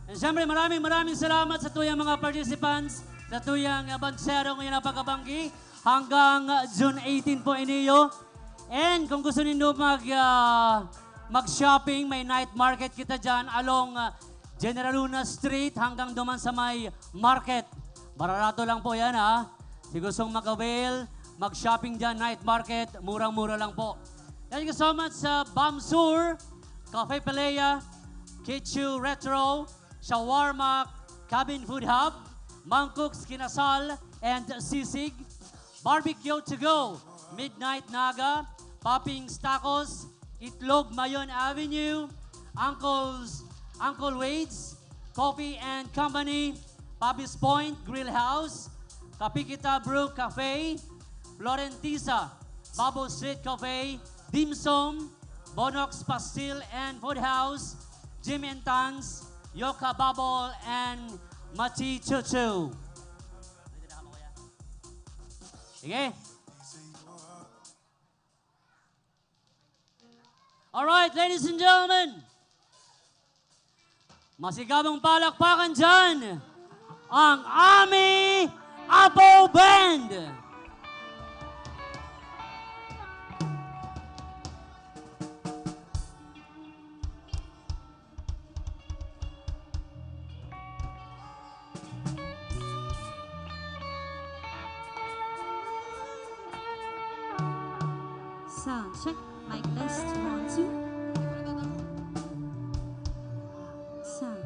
And syempre, maraming, maraming salamat sa tuyang mga participants, sa tuyang, ah, bansero ngayon na pagkabanggi. Hanggang June eighteen po iniyo. And kung gusto nindo mag, ah, mag-shopping, may night market kita dyan along, ah, General Luna Street hanggang duman sa may market. Bararato lang po yan, ha. Si gustong mag-avail, mag-shopping dyan, night market, murang-mura lang po. Thank you so much sa Bamsur, Cafe Pelea, Kitchu Retro, Shawarma, Cabin Food Hub, Mangkok's Kinasal and Sisig, Barbecue to Go, Midnight Naga, Popping's Tacos, Itlog Mayon Avenue, Uncle's, Uncle Wade's Coffee and Company, Bobby's Point Grill House, Kapikita Brew Cafe, Florentisa, Babo Street Cafe, Dim Sum, Bonok's Pastil and Food House, Jim and Tang's, Yoka Bubble, and Machi Chuchu. Sige. Alright, ladies and gentlemen. Masigabong palakpakan dyan, ang Ami Apo Band! Sound check. Mic test. One, two. Sound.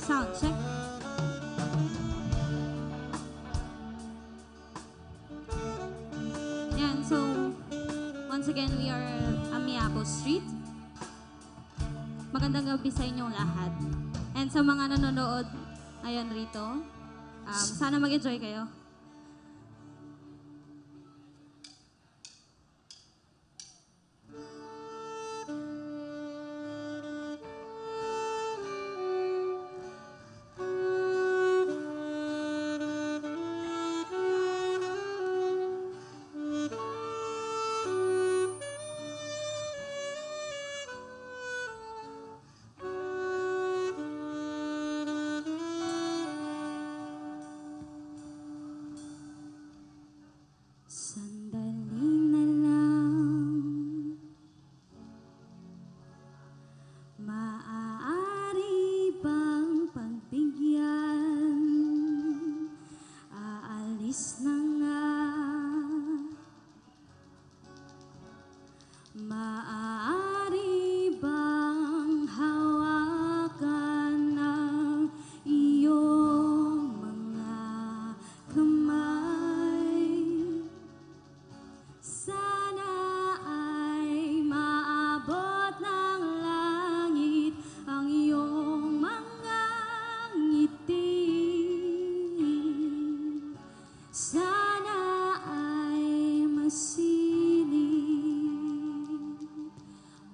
Sound check. Yan, so, once again, we are Amiapo Street. Magandang gabi sa inyong lahat. And sa mga nanonood ngayon rito, um, sana mag-enjoy kayo. Sandali na lang. Maaari bang pagbigyan? Aalis na nga. Maaari bang hawakan ang iyong mga kamay? Sana ay maabot ng langit ang iyong mga ngiti. Sana ay masining.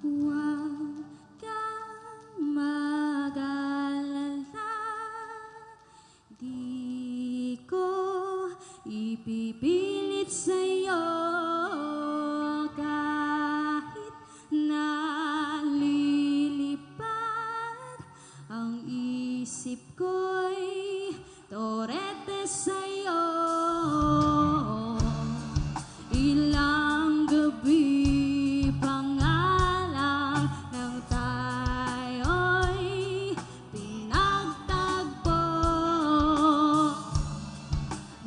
Huwag kang mag-alala. Di ko ipipilit sa'yo kahit nalilipad ang isip ko'y torete sa'yo. Ilang gabi pa nga lang nang tayo'y pinagtagpo,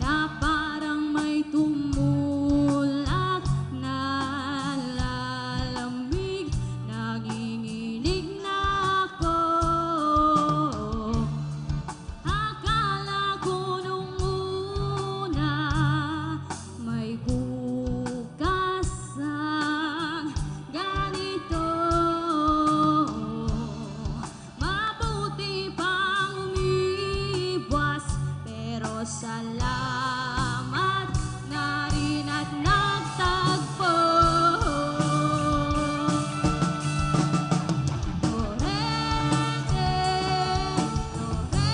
na parang may tumulak na lalamig, nanginginig na ako. Akala ko nung una may bukas ang ganito. Mabuti pang umiwas, pero salamat na rin at nagtagpo. Torete, torete,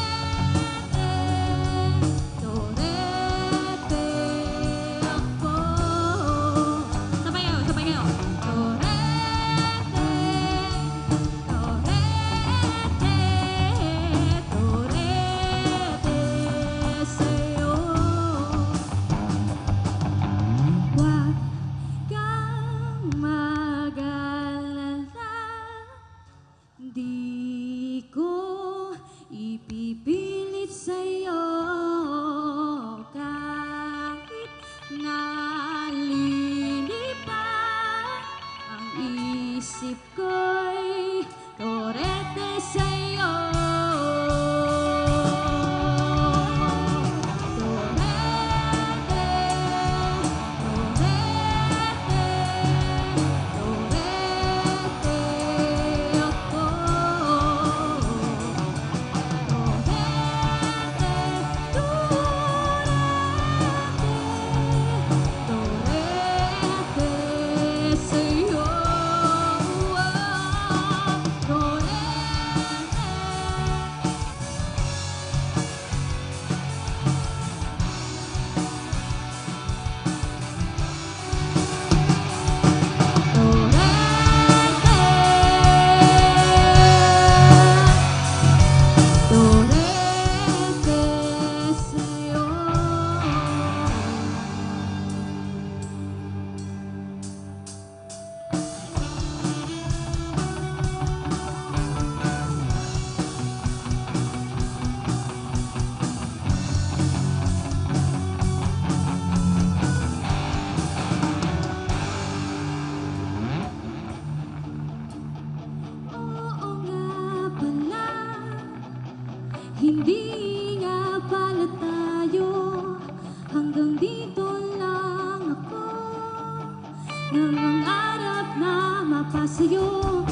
torete ako. Sabay kayo, sabay kayo. Torete, torete, torete sa'yo. Huwag kang mag-alala, di ko ipipilit sa'yo kahit nalilipad ang isip ko'y torete sa'yo. Torete, torete, torete ako. Torete, Di nga pala tayo, hanggang dito lang ako. Nangangarap na mapasayo,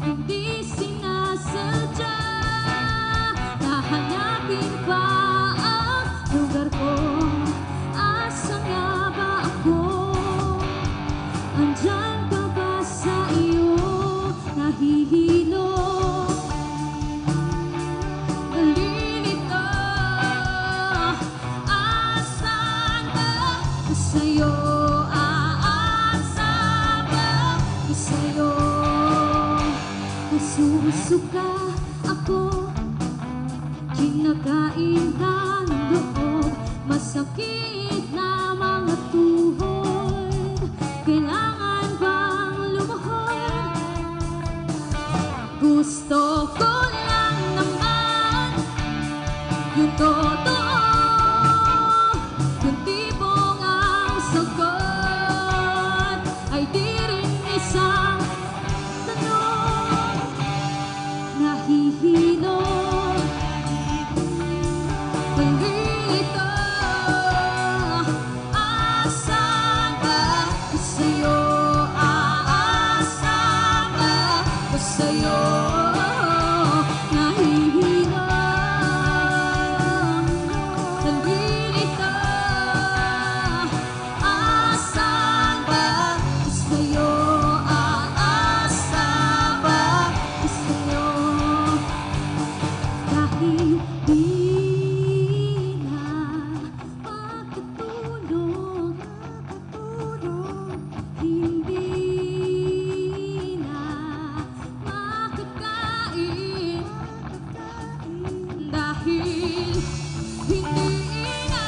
hindi sinasadya. Hahanapin pa ang lugar ko. Asan nga ba ako? Andyan ka ba sa iyo? Nahihilo, nalilito. Asan ba sa'yo? Aasa ba sa'yo? Nasusuka ako, kinakain ng loob. Masakit na mga tuhod, kailangan bang lumuhod? Gusto ko lang naman yung totoo, yung tipong ang sagot ay di rin isang tanong. Nahihilo, nalilito. Asan ba sa'yo? Aasa ba sa'yo? Nahihilo, nalilito. Asan ba sa'yo? Aasa ba sa'yo? Dahil di na makatulog, makatulog, hindi na makakain, makakain, dahil hindi na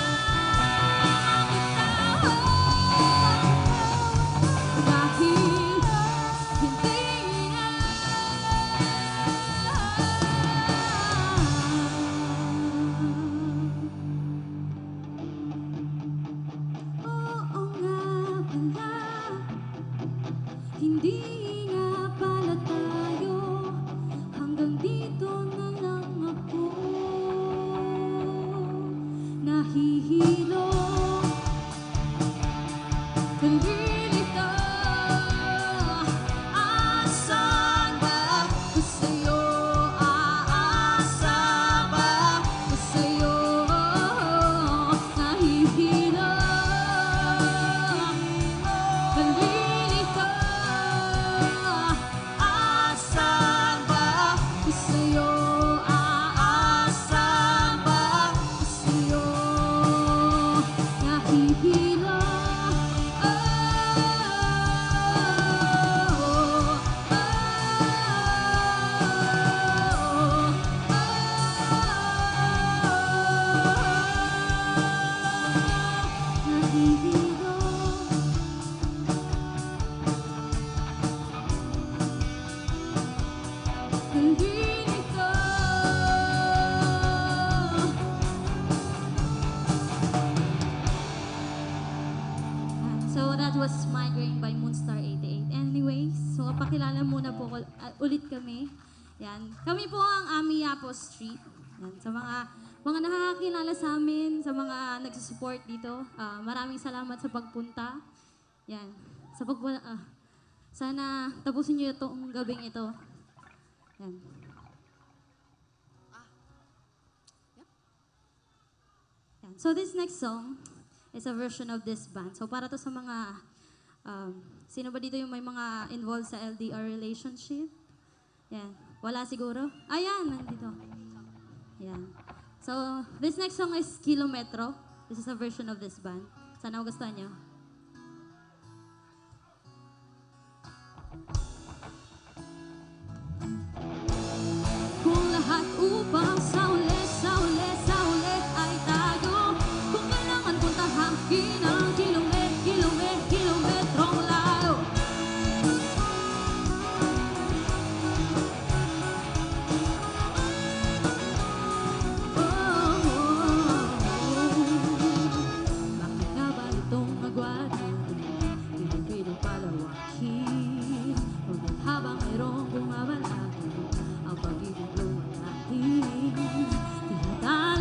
makatawag, dahil hindi na. Oo nga pala, hindi nga pala tayo, hanggang dito na lang ako. Nahihilo, nalilito. Asan ba sa'yo? Aasa ba sa'yo? Nahihilo, nalilito. Asan ba sa'yo? Aasa ba sa'yo? Nahihilo. Oh, oh, oh, oh, oh. Nahihilo. Nandito. So that was Migraine by Moonstar eighty-eight. Anyways, so pakilala muna po ko, ah, ulit kami. Yan. Kami po ang Amiapo Street. Yan. Sa mga, mga nakakakilala sa amin, sa mga nagsusupport dito, ah, maraming salamat sa pagpunta. Yan. Sa pagwa-, ah, sana tapusin niyo itong gabing ito. Yan. Yan. So this next song is a version of this band. So para to sa mga, um, sino ba dito yung may mga involved sa L D R relationship? Yan. Wala siguro? Ayan, nandito. Yan. So, this next song is Kilometro. This is a version of this band. Sana magustuhan nyo. Kung lahat upang sa huli, sa huli, sa huli ay tayo. Kung kailangan puntahan, kinang kilomet-, kilomet-, kilometrong layo. Oh, oh, oh, oh. Bakit nga ba itong nagwa-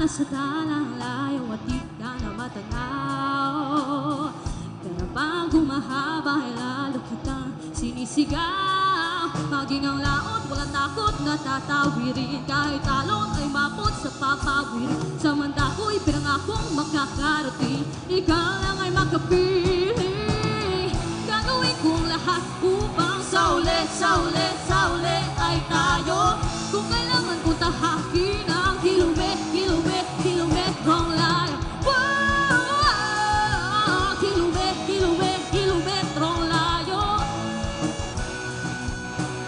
Sa dalang layo at di ka na matanaw. Pero pag humahaba ay lalo kitang sinisigaw. Maging ang laot, walang takot na tatawirin. Kahit talon ay mapot sa papawirin. Sa manda ko'y pinangakong makakarating. Ikaw lang ay makapili. Gagawin kong lahat upang sa uli, sa uli, sa uli ay tayo. Kung kailangan kong tahakin ang kilomet-, kilomet-, kilometrong layo. Wow! Kilomet-, kilomet-, kilometrong layo.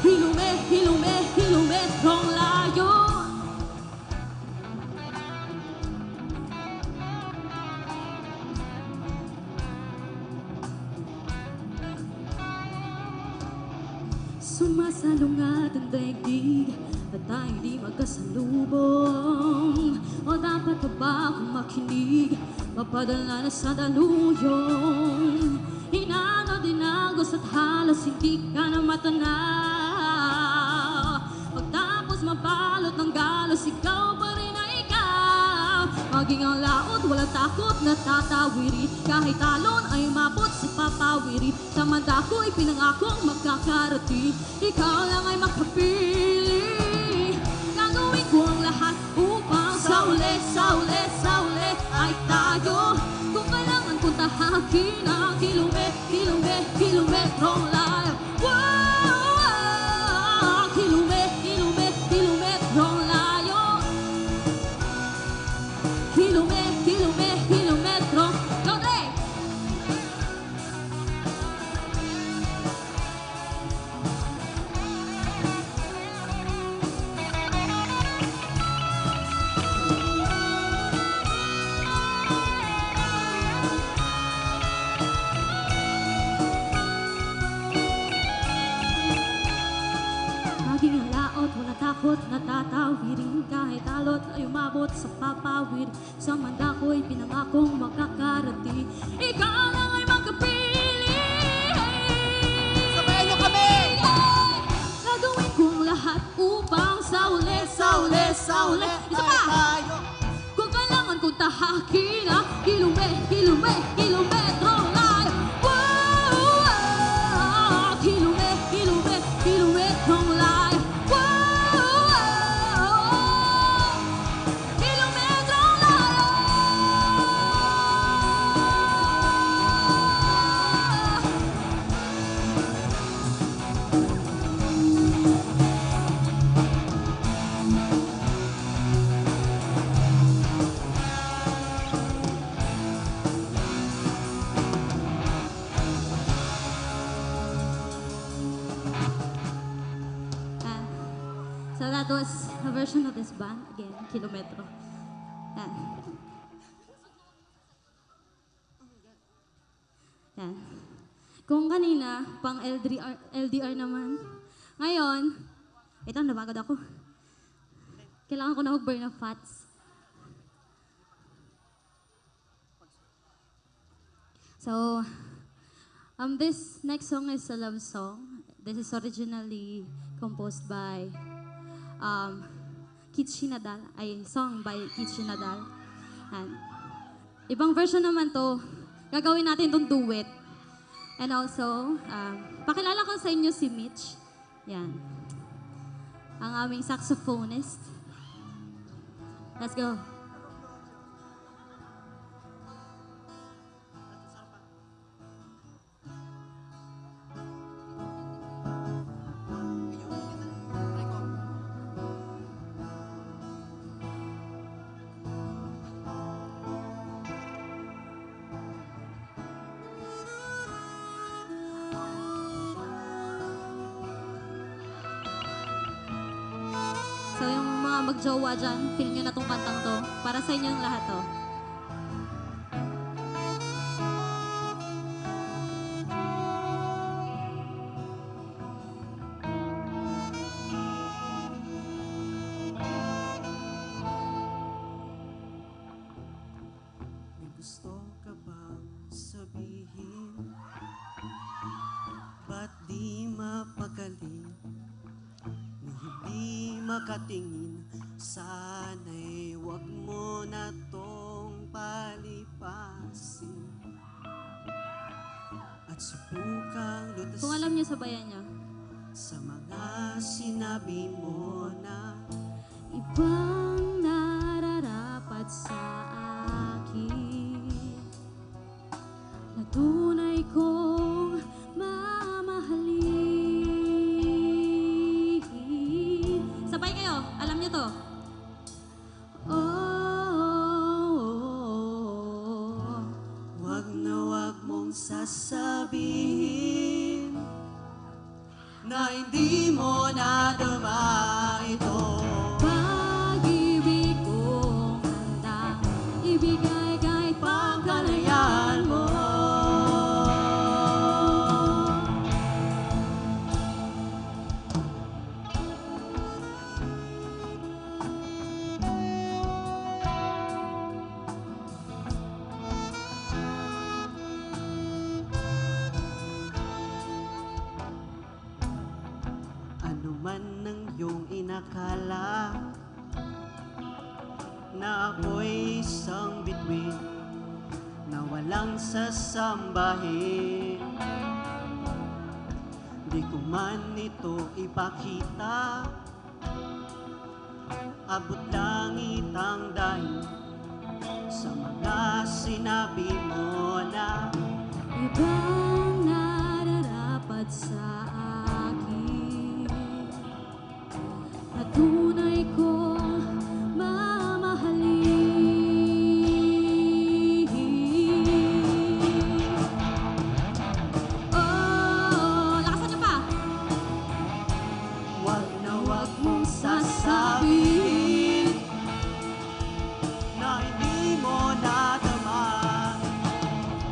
Kilomet-, kilomet-, kilometrong layo. Sumasalungat ang daigdig at tayong di magkasalubong. O dapat pa ba akong makinig? Mapadala na sa daluyong hinanod, inagos at halos hindi ka na matanaw. Pagtapos mabalot ng galos, ikaw pa rin ang ikaw. Maging ang laot, walang takot na tatawirin. Kahit talon ay mapot sa papawirin. Sa manda ko'y pinangakong makakarating. Ikaw lang ay makapili. Gagawin ko ang lahat upang sa uli, sa uli, sa uli ay tayo. Kung kailangan kong tahakin ang kilomet-, kilomet-, kilometrong layo. Wow! Kilomet-, kilomet-, kilometrong layo. Kilomet-, kilomet-, kilometro. Go, Dre! Maging ang laot, walang takot na tatawirin. Kahit alot ay umabot sa papawid. Sa manda ko'y pinangakong makakarating. Ikaw lang ay makapili. Sabayan niyo kami! Yeah! Gagawin kong lahat upang sa uli, sa uli, sa uli. Isa pa! Tayo. Kung kailangan kong tahakin ang kilomet-, kilomet-, kilometrong layo. Wow! Kilomet-, kilomet-, kilometrong layo. Wow! Kilometrong layo. Ah, so that was a version of this band. Again, Kilometro. Yan. Yan. Kung kanina, pang L D R, L D R naman. Ngayon, ito, napagod ako. Kailangan ko na mag-burn ng fats. So, um, this next song is a love song. This is originally composed by, um, Kichi Nadal, ay, song by Kichi Nadal. And ibang version naman 'to. Gagawin natin 'tong duet. And also, um, pakilala ko sa inyo si Mitch. Yan. Ang aming saxophonist. Let's go. So, yung mga magjowa dyan, feel nyo na 'tong kantang 'to. Para sa inyong lahat 'to. May gusto ka bang sabihin? Ba't di mapakali? Ni hindi makatingin, sana'y wag mo Alam niyo, sabayan niyo. Sa mga sinabi mo na ibang nararapat sa akin, na tunay kong mamahalin. Sabay kayo, alam niyo to. Oh, wag na wag mong sasabihin na hindi mo nadama ito. Pag-ibig kong handang ibigay kahit pangkalayaan mo. Ano man ang iyong inakala na ako'y isang bituin na walang sasambahin, di ko man ito ipakita. Abot langit ang dahil sa mga sinabi mo na ibang nararapat sa akin, na tunay kong mamahalin. Oh, lakasan niyo pa. Wag na wag mong sasabihin na hindi mo nadama.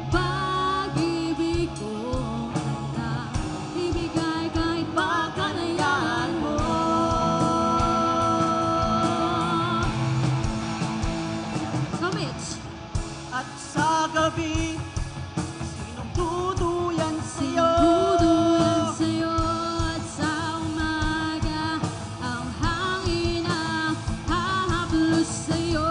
Pag-ibig ko na ibigay kahit pagkalayan mo. Go, Mitch! At sa gabi, sinong duduyan sa'yo? Duduyan sa'yo at sa umaga, ang hangin ang hahaplos sa'yo.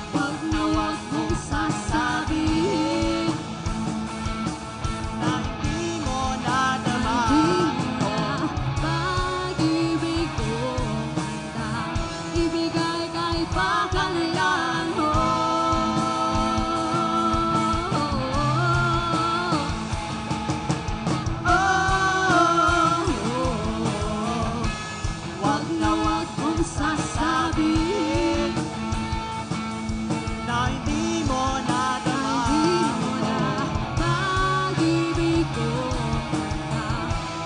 Wag na wag mong sasabihin na hindi mo nadama. Hindi mo na pag-ibig ko, na ibigay kahit pagkalayan mo. Oh, wag na wag mong sasabihin na hindi mo nadama. Hindi mo na pag-ibig ko, na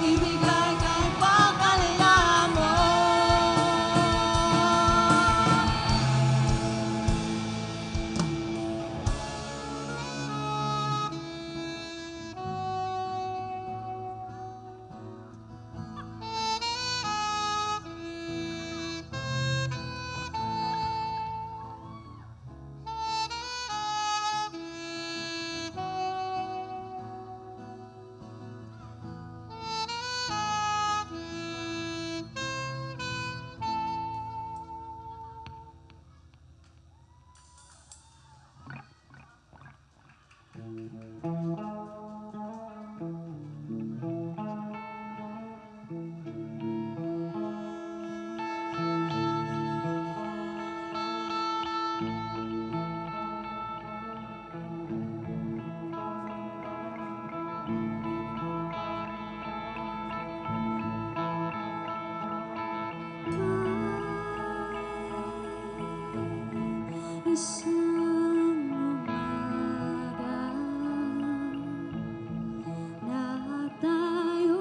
ibigay kay pagkalayan mo. Isang umaga na tayo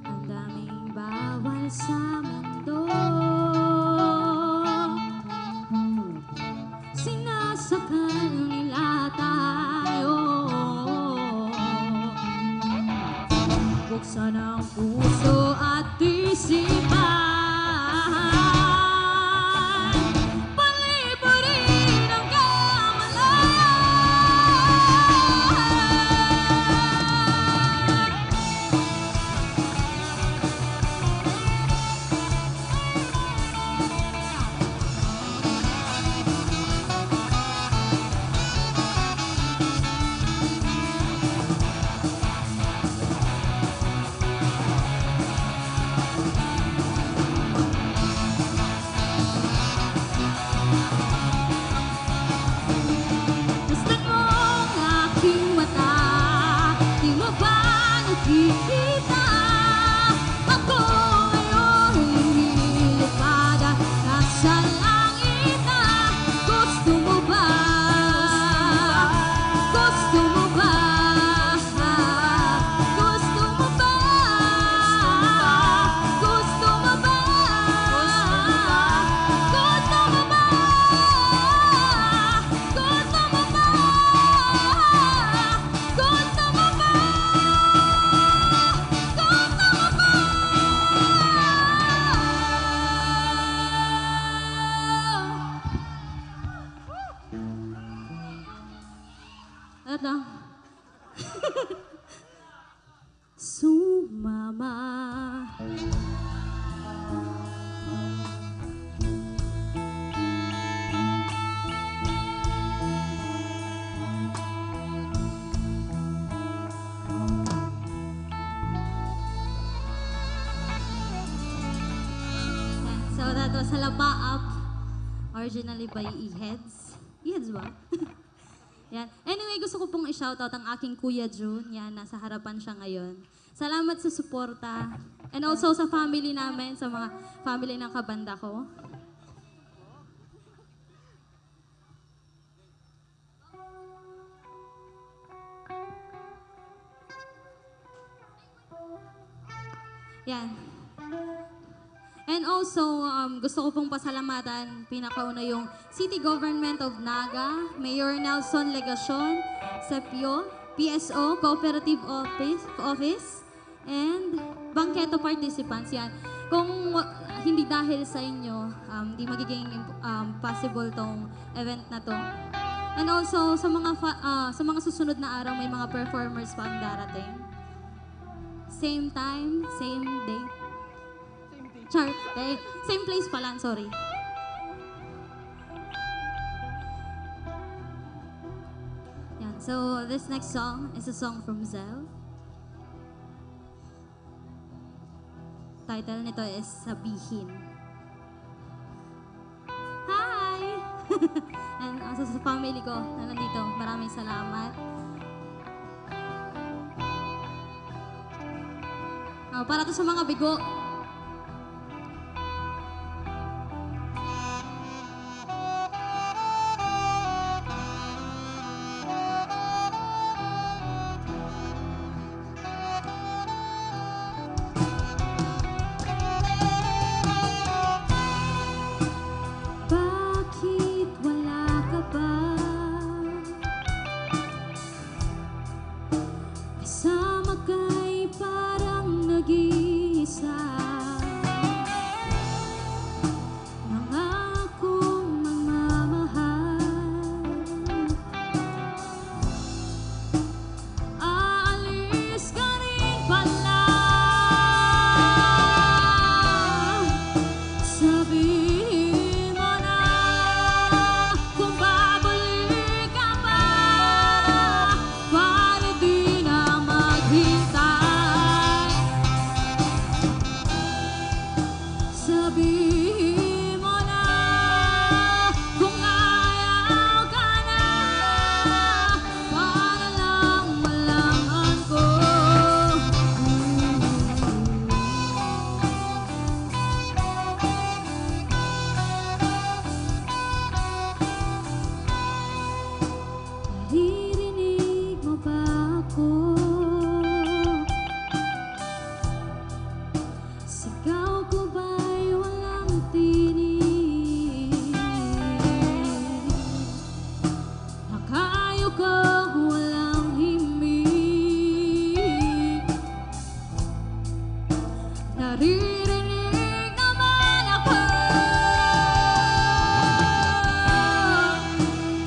Ang daming bawal sa mundo, sinasakal nila tayo. Buksan ang puso at isipan, paliburin ang kamalayan. Basta kung aking mata, di mo ba nakikita? Ako ngayon, lumilipad na sa langit na. Gusto mo ba? Gusto mo ba? Gusto mo ba? Gusto mo ba? Gusto mo ba? Gusto mo ba? Gusto mo ba? Gusto mo ba? Eto. Sumama. So, that was Halabaap, originally by Iheads. Iheads ba? Yan. Anyway, gusto ko pong i-shoutout ang aking Kuya Jun. Yan, nasa harapan siya ngayon. Salamat sa suporta. And also sa family namin, sa mga family ng kabanda ko. Yan. And also, um, gusto ko pong pasalamatan, pinakauna, yung City Government of Naga, Mayor Nelson Legacion, Sepio, P S O, Cooperative Office, Office, and Bangketo participants, yan. Kung wa-, hindi dahil sa inyo, um, di magiging imp-, um, possible tong event na 'to. And also, sa mga fa-, ah, sa mga susunod na araw, may mga performers pa ang darating. Same time, same day. Same day. Char, eh, same place pala, sorry. Yan. So, this next song is a song from Zell. Title nito is Sabihin. Hi! And, ah, sa, sa family ko na nandito, maraming salamat. Ah, para to sa mga bigo. Bakit wala ka ba? Kasama ka'y parang nag-iisa. Mga akong magmamahal, aalis ka rin pala. Sabihin mo na kung babalik ka pa, para di na maghintay. Sabihin mo na kung ayaw ka na, para lang malaman ko. Naririnig mo ba ako? Sigaw ko ba'y walang tinig? Hakayo kong walang himig. Naririnig naman ako.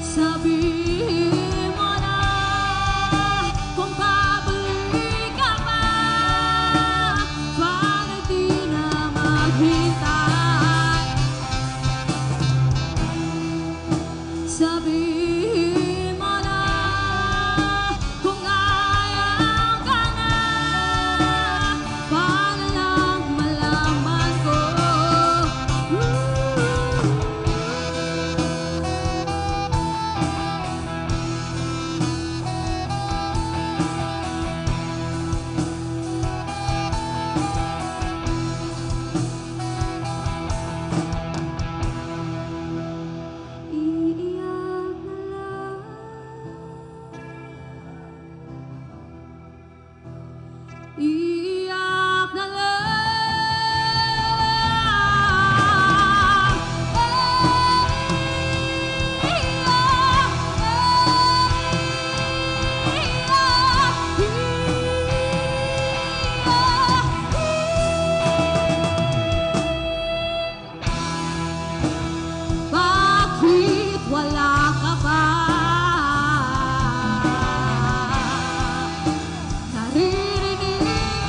Sabihin mo na kung babalik ka pa, para di na maghintay. Sabihin mo na kung ayaw ka na, para lang malaman ko. Iiyak na lang. Iiyak na lang. Bakit wala ka ba? Naririnig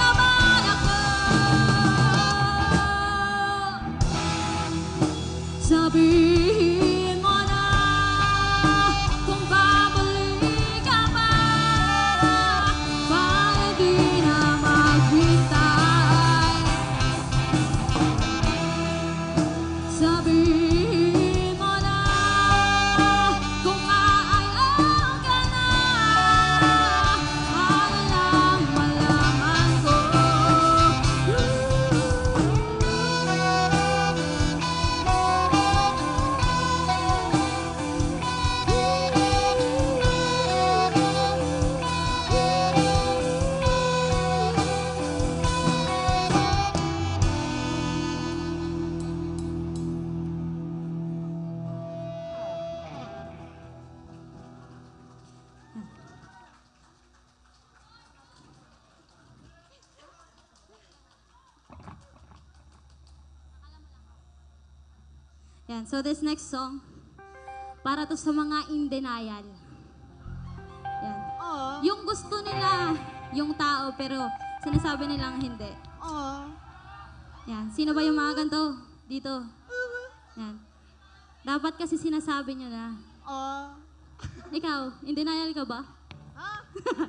Yan. So this next song, para to sa mga in denial. Yan. Aw. Yung gusto nila yung tao, pero sinasabi nilang hindi. Aw. Yan. Sino ba yung mga ganito? Dito. Yan. Dapat kasi sinasabi nyo na. Aw. Ikaw, in denial ka ba? Ha?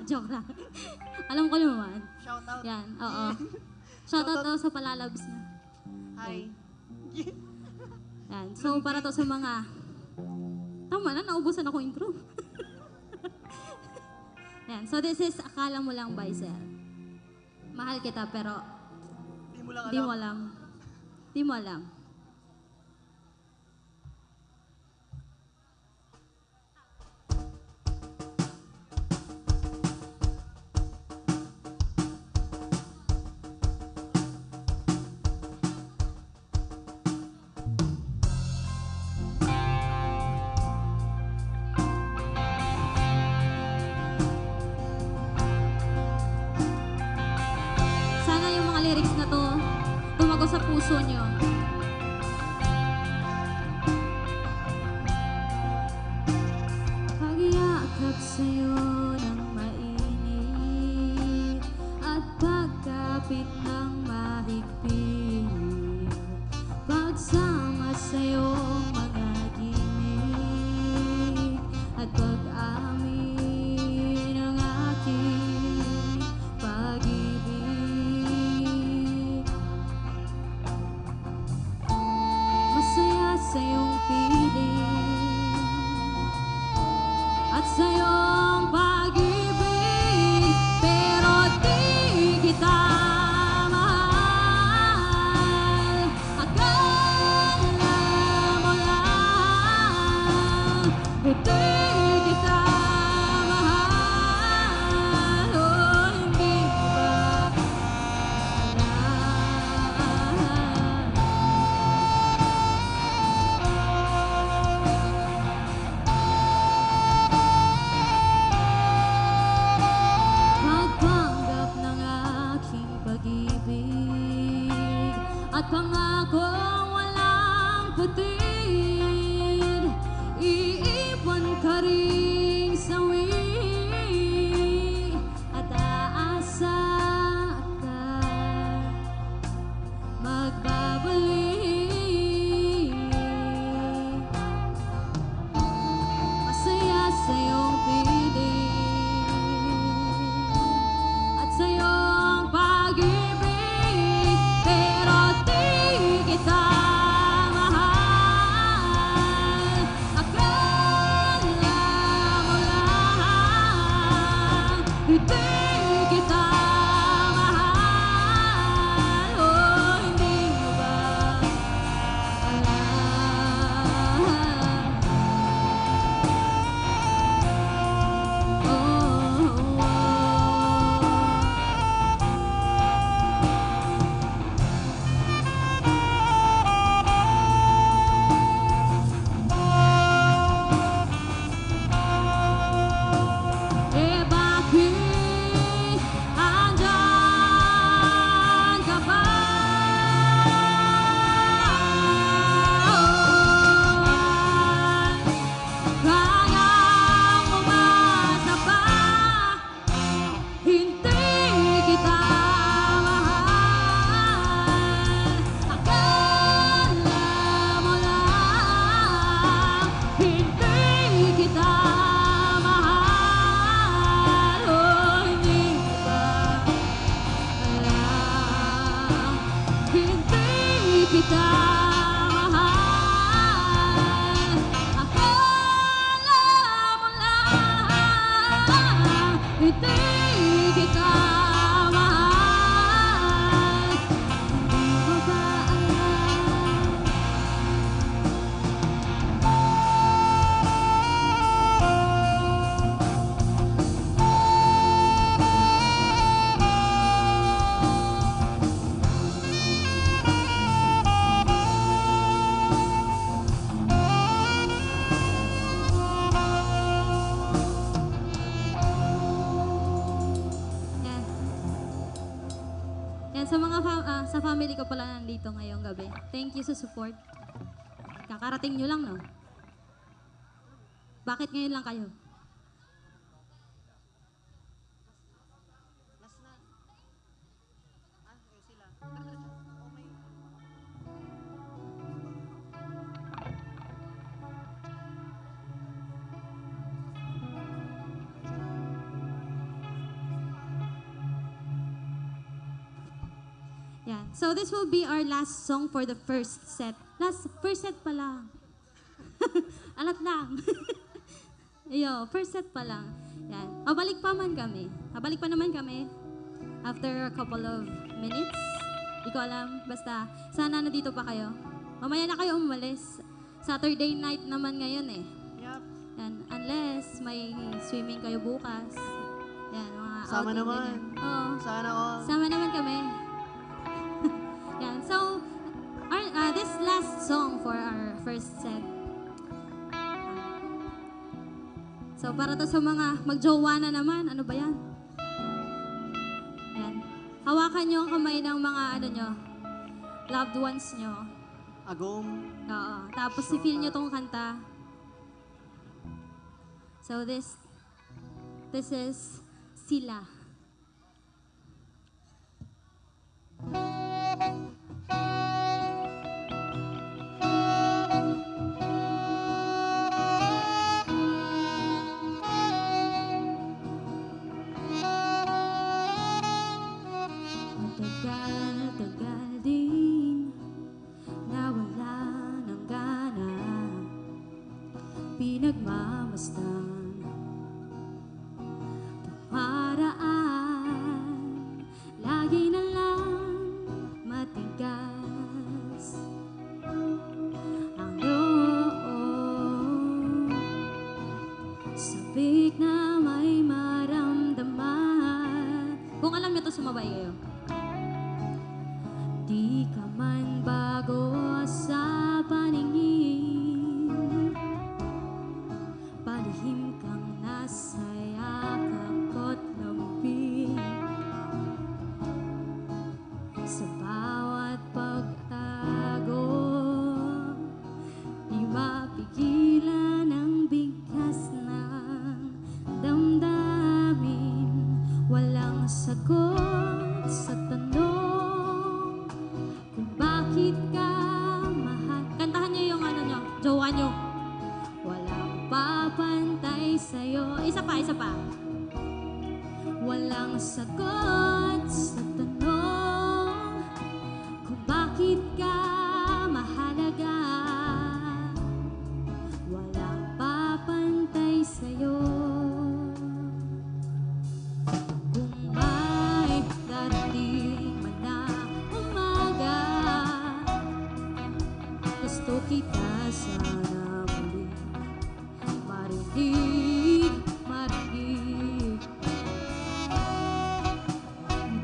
Joke lang. Alam ko naman. Shout out. Yan, oo. Shout out Shout out. daw sa palalabs na. Hi. Yan. So, para to sa mga... Tama na, naubusan ako intro. Yan. So, this is Akala Mo Lang by Zell. Mahal kita, pero Di mo lang di alam. mo alam. Di mo alam. Sana yung mga lyrics na to tumago sa puso nyo. Pagyakap sa'yo ng mainit at pagkapit ng mahigpit, pagsama sa'yo mga gimik at pag-amin ng aking pag-ibig. Masaya sa iyong piling at sa iyong pag-ibig, pero di kita mahal. Akala mo lang, di kita mahal. Oh, hindi ba Magpanggap ng aking pag-ibig at pangakong walang patid. Iiwan ka ring sawi at aasa ka magbabalik. Masaya sa iyong piling at sa iyong pag-ibig, pero di kita mahal. Akala mo lang, hindi kita mahal. Oh, hindi mo ba alam? Oh, oh, oh. Eh, bakit andiyan ka pa? Kaya umasa pa. Hindi kita mahal. Akala mo lang, hindi kita mahal. Oh, hindi ba alam, hindi kita mahal. Akala mo lang, hindi kita mahal. Hindi mo ba alam? Yan. Yan, sa mga fam-, ah, sa family ko pala nandito ngayong gabi. Thank you sa support. Kakarating nyo lang, no? Bakit ngayon lang kayo? Yan. So, this will be our last song for the first set. Last, first set pa lang. Alat lang. Iyo, first set pa lang. Yan. Pabalik pa man kami. Pabalik pa naman kami after a couple of minutes. Di ko alam. Basta, sana nandito pa kayo. Mamaya na kayo umalis. Saturday night naman ngayon eh. Yup. Yan. Unless may swimming kayo bukas. Yan, mga Sama outing, naman. Ganyan. Oo. Sana all. Sama naman kami. Yan. So, our, uh, this last song for our first set. So, para to sa mga magjowa na naman, ano ba yan? Yan. Hawakan nyo ang kamay ng mga, ano nyo, loved ones nyo. Agom. Oo. Tapos, i-feel nyo tong kanta. So, this, this is Sila. Matagal-tagal din nawala ng gana, pinagmamasdan, pamaraan, lagi na lang matigas ang loob. Sabik na may maramdaman. Kung alam nyo to, sumabay kayo. Di ka man bago sa paningin, palihim kang nasa yakap ko't lambing. Sa bawat pagtago, di mapigilan ang bigkas ng damdamin. Walang sagot sa tanong kung bakit ka mahal. Kantahan nyo yung ano nyo, jowa nyo. Walang papantay sa'yo. Isa pa, isa pa. Walang sagot sa tanong kung bakit ka mahalaga. Walang papantay sa'yo. Kung may darating man na umaga, gusto kita sana muli marinig, marinig.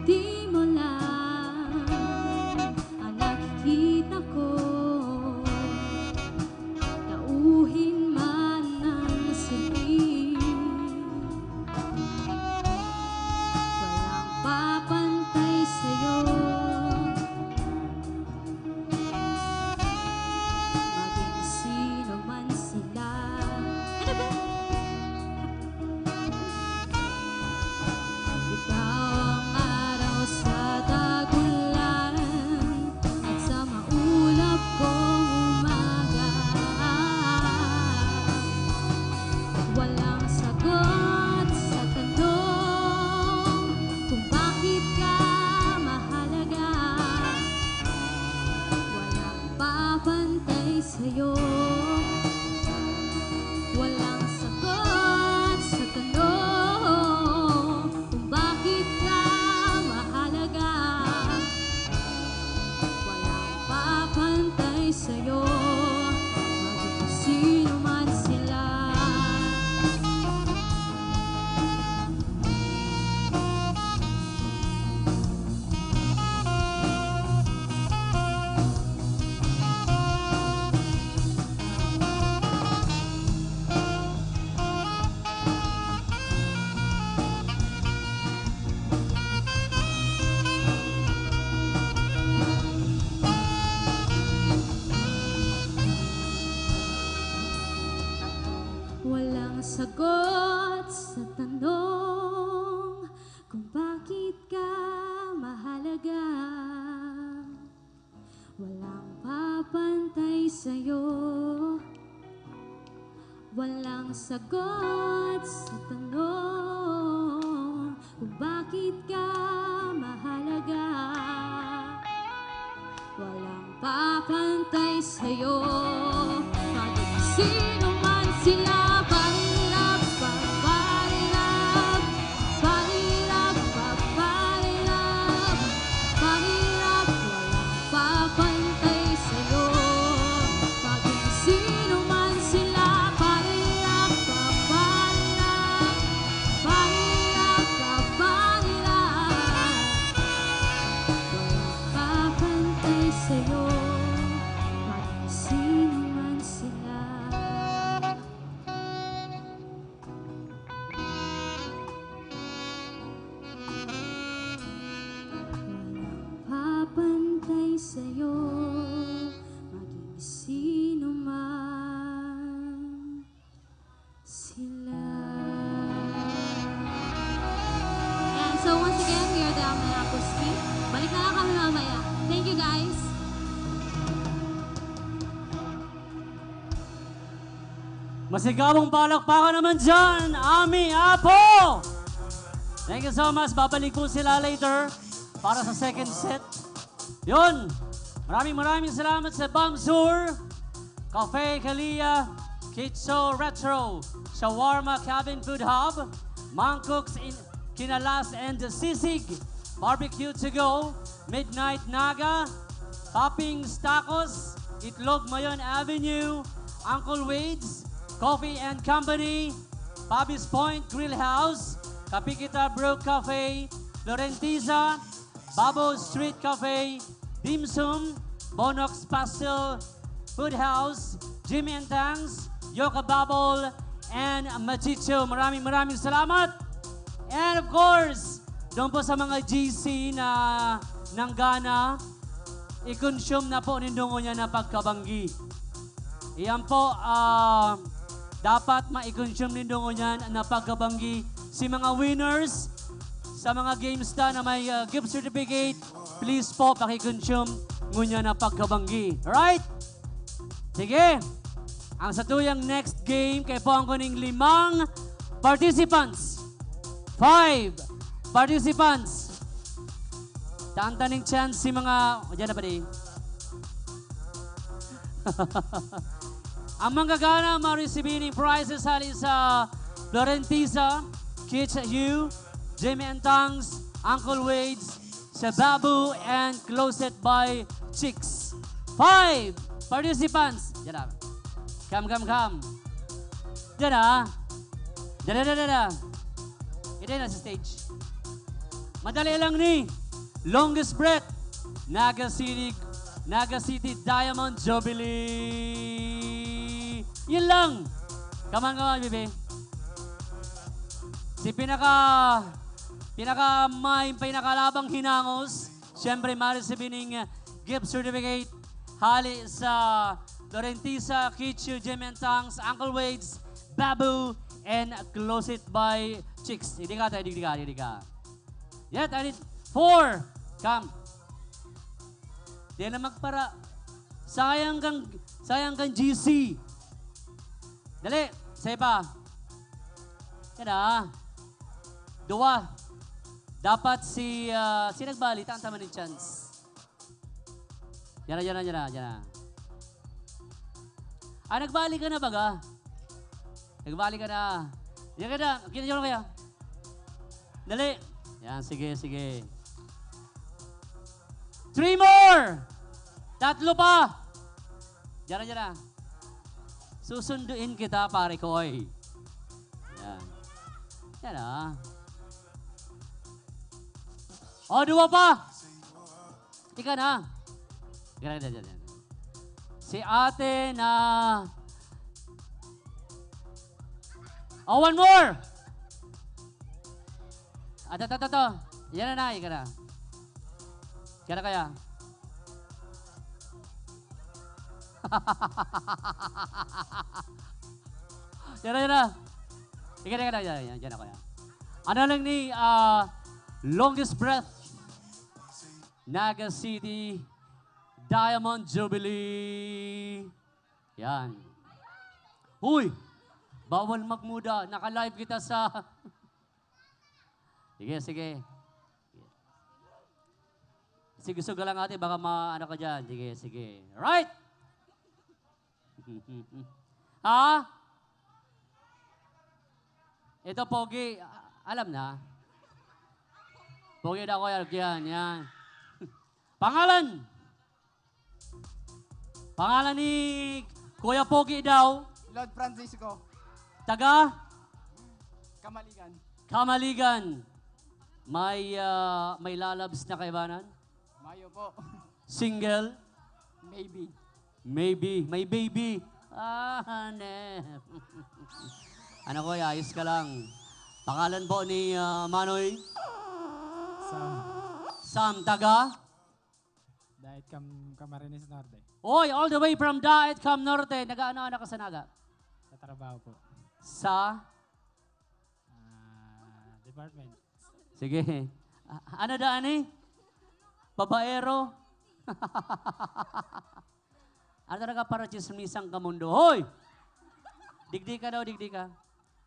Di Sagot sa tanong kung bakit ka mahalaga. Walang papantay sa'yo. Maging sino man sila, parirap, parirap, parirap, parirap, parirap, walang papantay sa'yo. Maging sino man sila, parirap, parirap, parirap, parirap, walang papantay sa'yo. Maging sino man sila. Walang papantay sa'yo, maging sino man sila. Ayan, so once again, we are the Almanac Puski. Balik na lang kami mamaya. Thank you, guys. Masigabong palakpakan naman dyan, Ami Apo! Thank you so much. Babalik po sila later para sa second set. Yun. Maraming maraming salamat sa Bamsur, Cafe Kalia, Kitso Retro, Shawarma Cabin Food Hub, Mangkok's in Kinalas and Sisig, Barbecue to Go, Midnight Naga, Toppings Tacos, Itlog Mayon Avenue, Uncle Wade's, Coffee and Company, Bobby's Point Grill House, Kapikita Brook Cafe, Florentiza, Babo Street Cafe, Dim Sum, Bonox Pastel Food House, Jimmy and Tangs, Yoka Bubble, and Machicho. Maraming maraming salamat. And of course, doon po sa mga G C na nanggana, i-consume na po nindo ngunyan na pagkabanggi. Iyan po, ah, dapat ma-consume nindo ngunyan na pagkabanggi. Si mga winners sa mga games ta na may, ah, gift certificate, please po, paki-consume ngunyan na pagkabanggi. Alright? Sige. Ang satuyang next game, kaipuhan ko ning limang participants. Five participants. Taan ta ning chance si mga, diyan na pa di. Ang manggagana, marisibi ning prizes hali sa Florentiza, Kitsch U, Jimmy and Tangs, Uncle Wade's, sa Babu and Closet by Chicks. Five participants. Diyan na. Come, come, come. Diyan na. Diyan na, diyan na, diyan na. Ito na sa stage. Madali lang ni. Longest breath. Naga City, Naga City Diamond Jubilee. Yun lang. Come on, come on, baby. Si pinaka, pinaka may, pinakalabang hinangos, siyempre, marisibi ning, uh, gift certificate hali sa Florentiza, Kitsch U, Jimmy and Tangs, Uncle Wade's, Babu, and Closet by Chicks. Hindi ka, tayo, hindi ka, hindi ka. Yan, tayo, four. Come. Di na magpara. Sayang kang, sayang kang G C. Dali, sa iba. Yan ah. Dua. Dapat si, ah, si nagbali, taan ta man ning chance. Yan na, yan na, yan na, yan na. Ah, nagbali ka na baga? Nagbali ka na. Yan ka na. Kinadyo na kaya. Dali. Yan, sige, sige. Three more! Tatlo pa! Diyan na, diyan na. Susunduin kita, pare ko, oy. Yan. Yan, ah. O, dua pa! Ika na. Ika na, diyan, diyan. Si ate na... Oh, one more! Ato, ato, ato, ato. Yan na, na. Ika na. Ika na kaya. Yan na, yan na. Ika na, ika na. Yan, yan, yan ako yan. Ano lang ni, ah, longest breath? Naga City Diamond Jubilee. Yan. Uy! Bawal magmuda. Naka-live kita sa... Sige, sige. Sige, suga lang ate, baka ma-, ano ka dyan. Sige, sige. Right! Ha? Ito, pogi. Alam na. Pogi daw, kuya. Yan, yan. Pangalan? Pangalan ni Kuya Pogi daw. Lord Francisco, Taga Kamaligan. Kamaligan. May, ah, may lalabs na kaibanan? Mayo po. Single? Maybe. Maybe. May baby. Ah, ne. Ano, kuya, ayos ka lang. Pangalan po ni, ah, Manoy? Sa Sam, taga? Daet Cam Camarines Norte. Oy, all the way from Daet Cam Norte. Nag-aano-ano ka sa Naga? Sa trabaho po. Sa? Ah, department. Sige. A- ano daan eh? Babaero? Ano talaga para chismisang kamundo? Hoy! Digdi ka daw, digdi ka.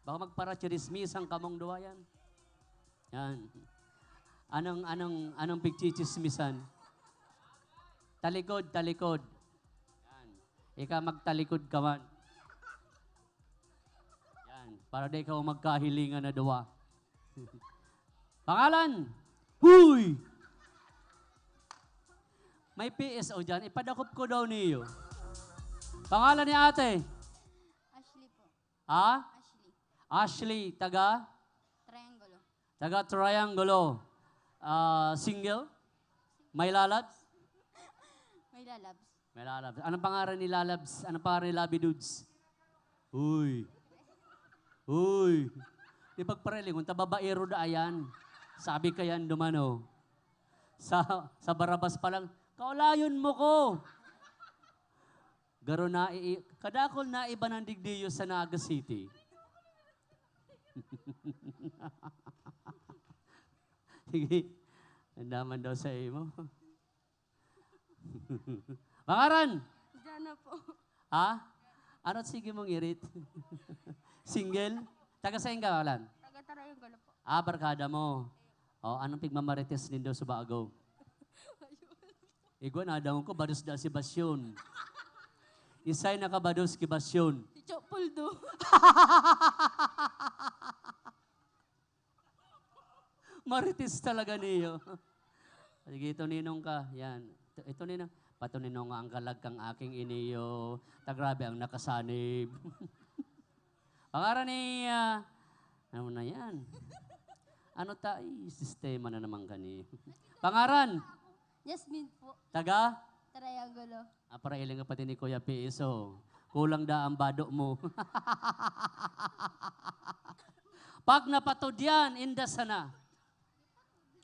Baka magpara chismisang kamong duwa yan. Yan. Anong, anong, anong pigchichismisan? Talikod, talikod. Yan. Ika magtalikod ka man. Yan. Para di ikaw magkahilingan na duwa. Pangalan? Huy! May P S O dyan. Ipadakop ko daw niyo. Pangalan ni ate? Ashley po. Ha? Ashley. Ashley, taga? Triangulo. Taga Triangulo. Ah, single? May lalabs? May lalabs. May lalabs. Anong pangalan ni lalabs? Anong pangalan ni Labi Dudes? Uy. Uy. Di pagparelingon, ta babaero da ayan. Sabi ka yan, dumano. Sa, sa Barabas pa lang, kaulayon mo ko. Garo na i-, kadakol na iba ng digdiyo sa Naga City. Sige. Andaman daw sa imo. Pangaran? Jana po. Ha? Ano sige mong irit? Single? Taga saan ka, Alan? Taga Triangulo po. Ah, barkada mo. O, anong pigmamarites nindo sa bago? Igwa, nadangog ko, bados da si Basyon. Isay nakabados ki Basyon. Si Chopoldo. Marites talaga niyo. Sige, ito ninong ka. Yan. Ito, ito ninong. Patuninong ang kalag kang aking iniyo. Ta grabe ang nakasanib. Pangaran ni, ah, ano na yan? Ano ta? Ay, sistema na naman kani. Pangaran? Jasmine po. Taga? Triangulo. Ah, para iling pati ni Kuya P S O. Kulang da ang bado mo. Pag napatod yan, inda sana.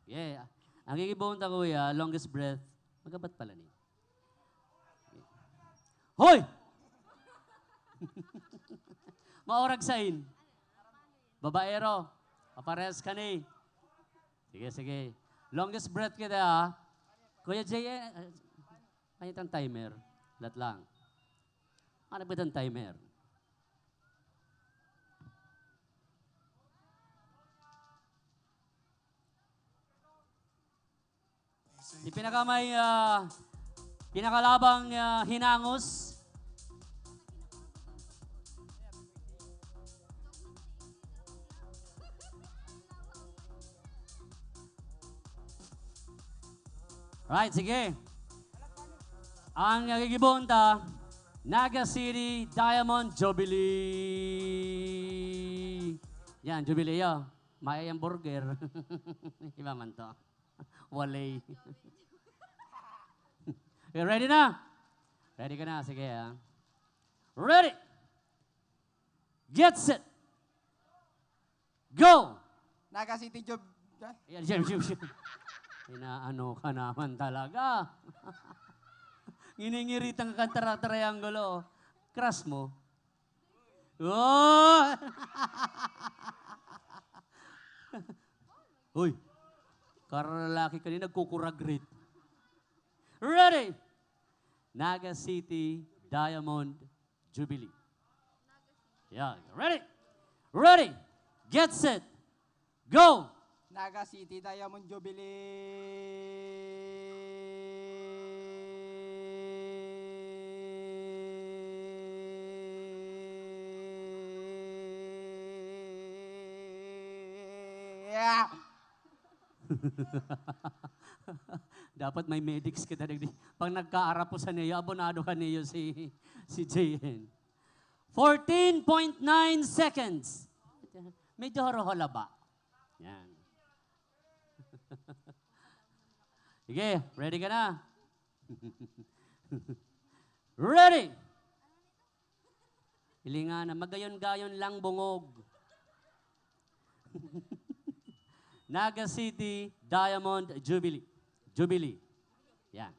Yeah. Ang gigibohon ta, Kuya, longest breath. Magabat pala ni. Hoy! Maorag sain. Babaero. Papares ka ni. Sige, sige. Longest breath kita, ha? Kuya J, eh, ano itang timer? Lat lang. Ano ba itang timer? Di pinakamay, ah, pinakalabang, ah, hinangos. Right, sige. Ang nagigibohon ta, Naga City Diamond Jubilee. Yan, Jubilee, oh. May ang burger. Iba man to. Walay. Okay, ready na? Ready ka na? Sige, ah. Ready! Get set! Go! Naga City Job. Ayan, siya, siya, siya. Inaano ka naman talaga. Nginingiritan ka kan tara-, triangulo. Crush mo. Oh! Hoy! Karalalaki ka ni nagkukuragrit. Ready! Naga City Diamond Jubilee. Yeah, ready? Ready, get set, go! Naga City Diamond Jubilee. Yeah. Dapat may medics kita digdi. Pag nagkaarapo sa niyo, abonado ka niyo si, si J N. fourteen point nine seconds. Medyo horohola ba? Yan. Sige, ready ka na? Ready! Hilinga na, magayon-gayon lang bungog. Naga City Diamond Jubilee. Jubilee. Yan.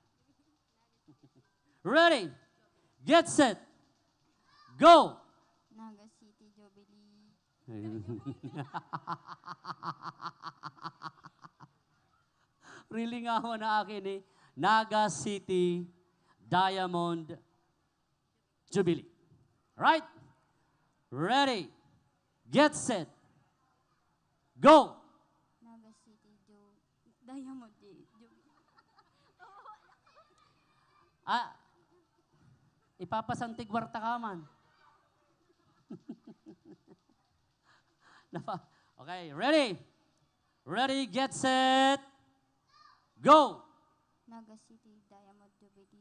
Ready? Get set. Go! Naga City Jubilee. Rilingawan na akin eh. Naga City Diamond Jubilee. Right? Ready. Get set. Go! Naga City Ju Diamond Ju Jubilee. Ah, ipapasantigwarta ka man. Napa- okay, ready? Ready, get set, go! Naga City Diamond Jubilee.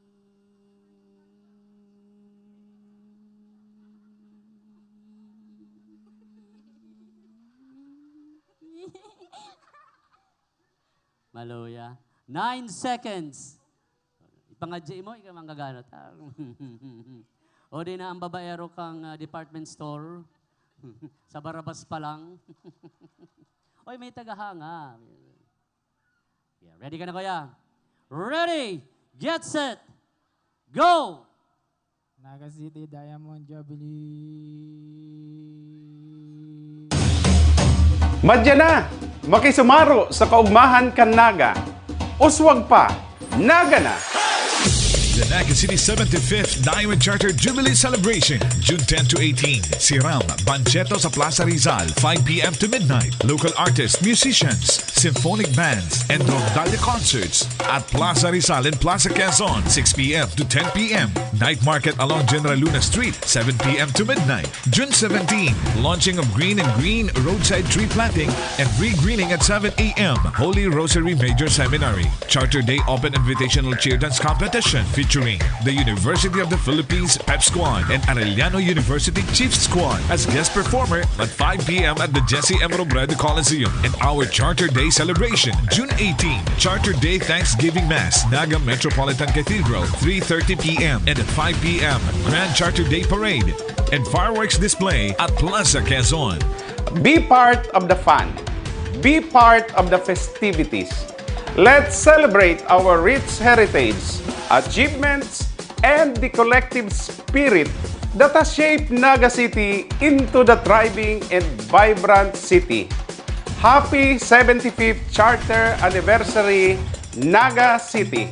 Maluya. Nine seconds. Ipangadya mo, ikaw manggaganot. Ah. O di na ang babaero kang ah, department store. Sa barabas pa lang. Oy, may tagahanga. Yeah, ready ka na, kuya? Ready! Get set! Go! Naga City Diamond Jubilee. Madya na! Makisumaro sa kaugmahan kan Naga. Uswag pa! Naga na! The Naga City seventy-fifth Diamond Charter Jubilee Celebration, June ten to eighteen. Siram, Bancheto sa Plaza Rizal, five p.m. to midnight. Local artists, musicians, symphonic bands, and Rondalla concerts at Plaza Rizal and Plaza Quezon, six p.m. to ten p.m. Night market along General Luna Street, seven p.m. to midnight. June seventeen, launching of Green and Green roadside tree planting and re-greening at seven a.m. Holy Rosary Major Seminary. Charter Day Open Invitational Cheer Dance Competition featuring the University of the Philippines Pep Squad and Arellano University Chief Squad as guest performer at five p.m. at the Jesse M. Robredo Coliseum. And our Charter Day celebration, June eighteen, Charter Day Thanksgiving Mass, Naga Metropolitan Cathedral, three thirty p.m. and at five p.m., Grand Charter Day Parade and fireworks display at Plaza Quezon. Be part of the fun. Be part of the festivities. Let's celebrate our rich heritage, achievements, and the collective spirit that has shaped Naga City into the thriving and vibrant city. Happy seventy-fifth Charter Anniversary, Naga City!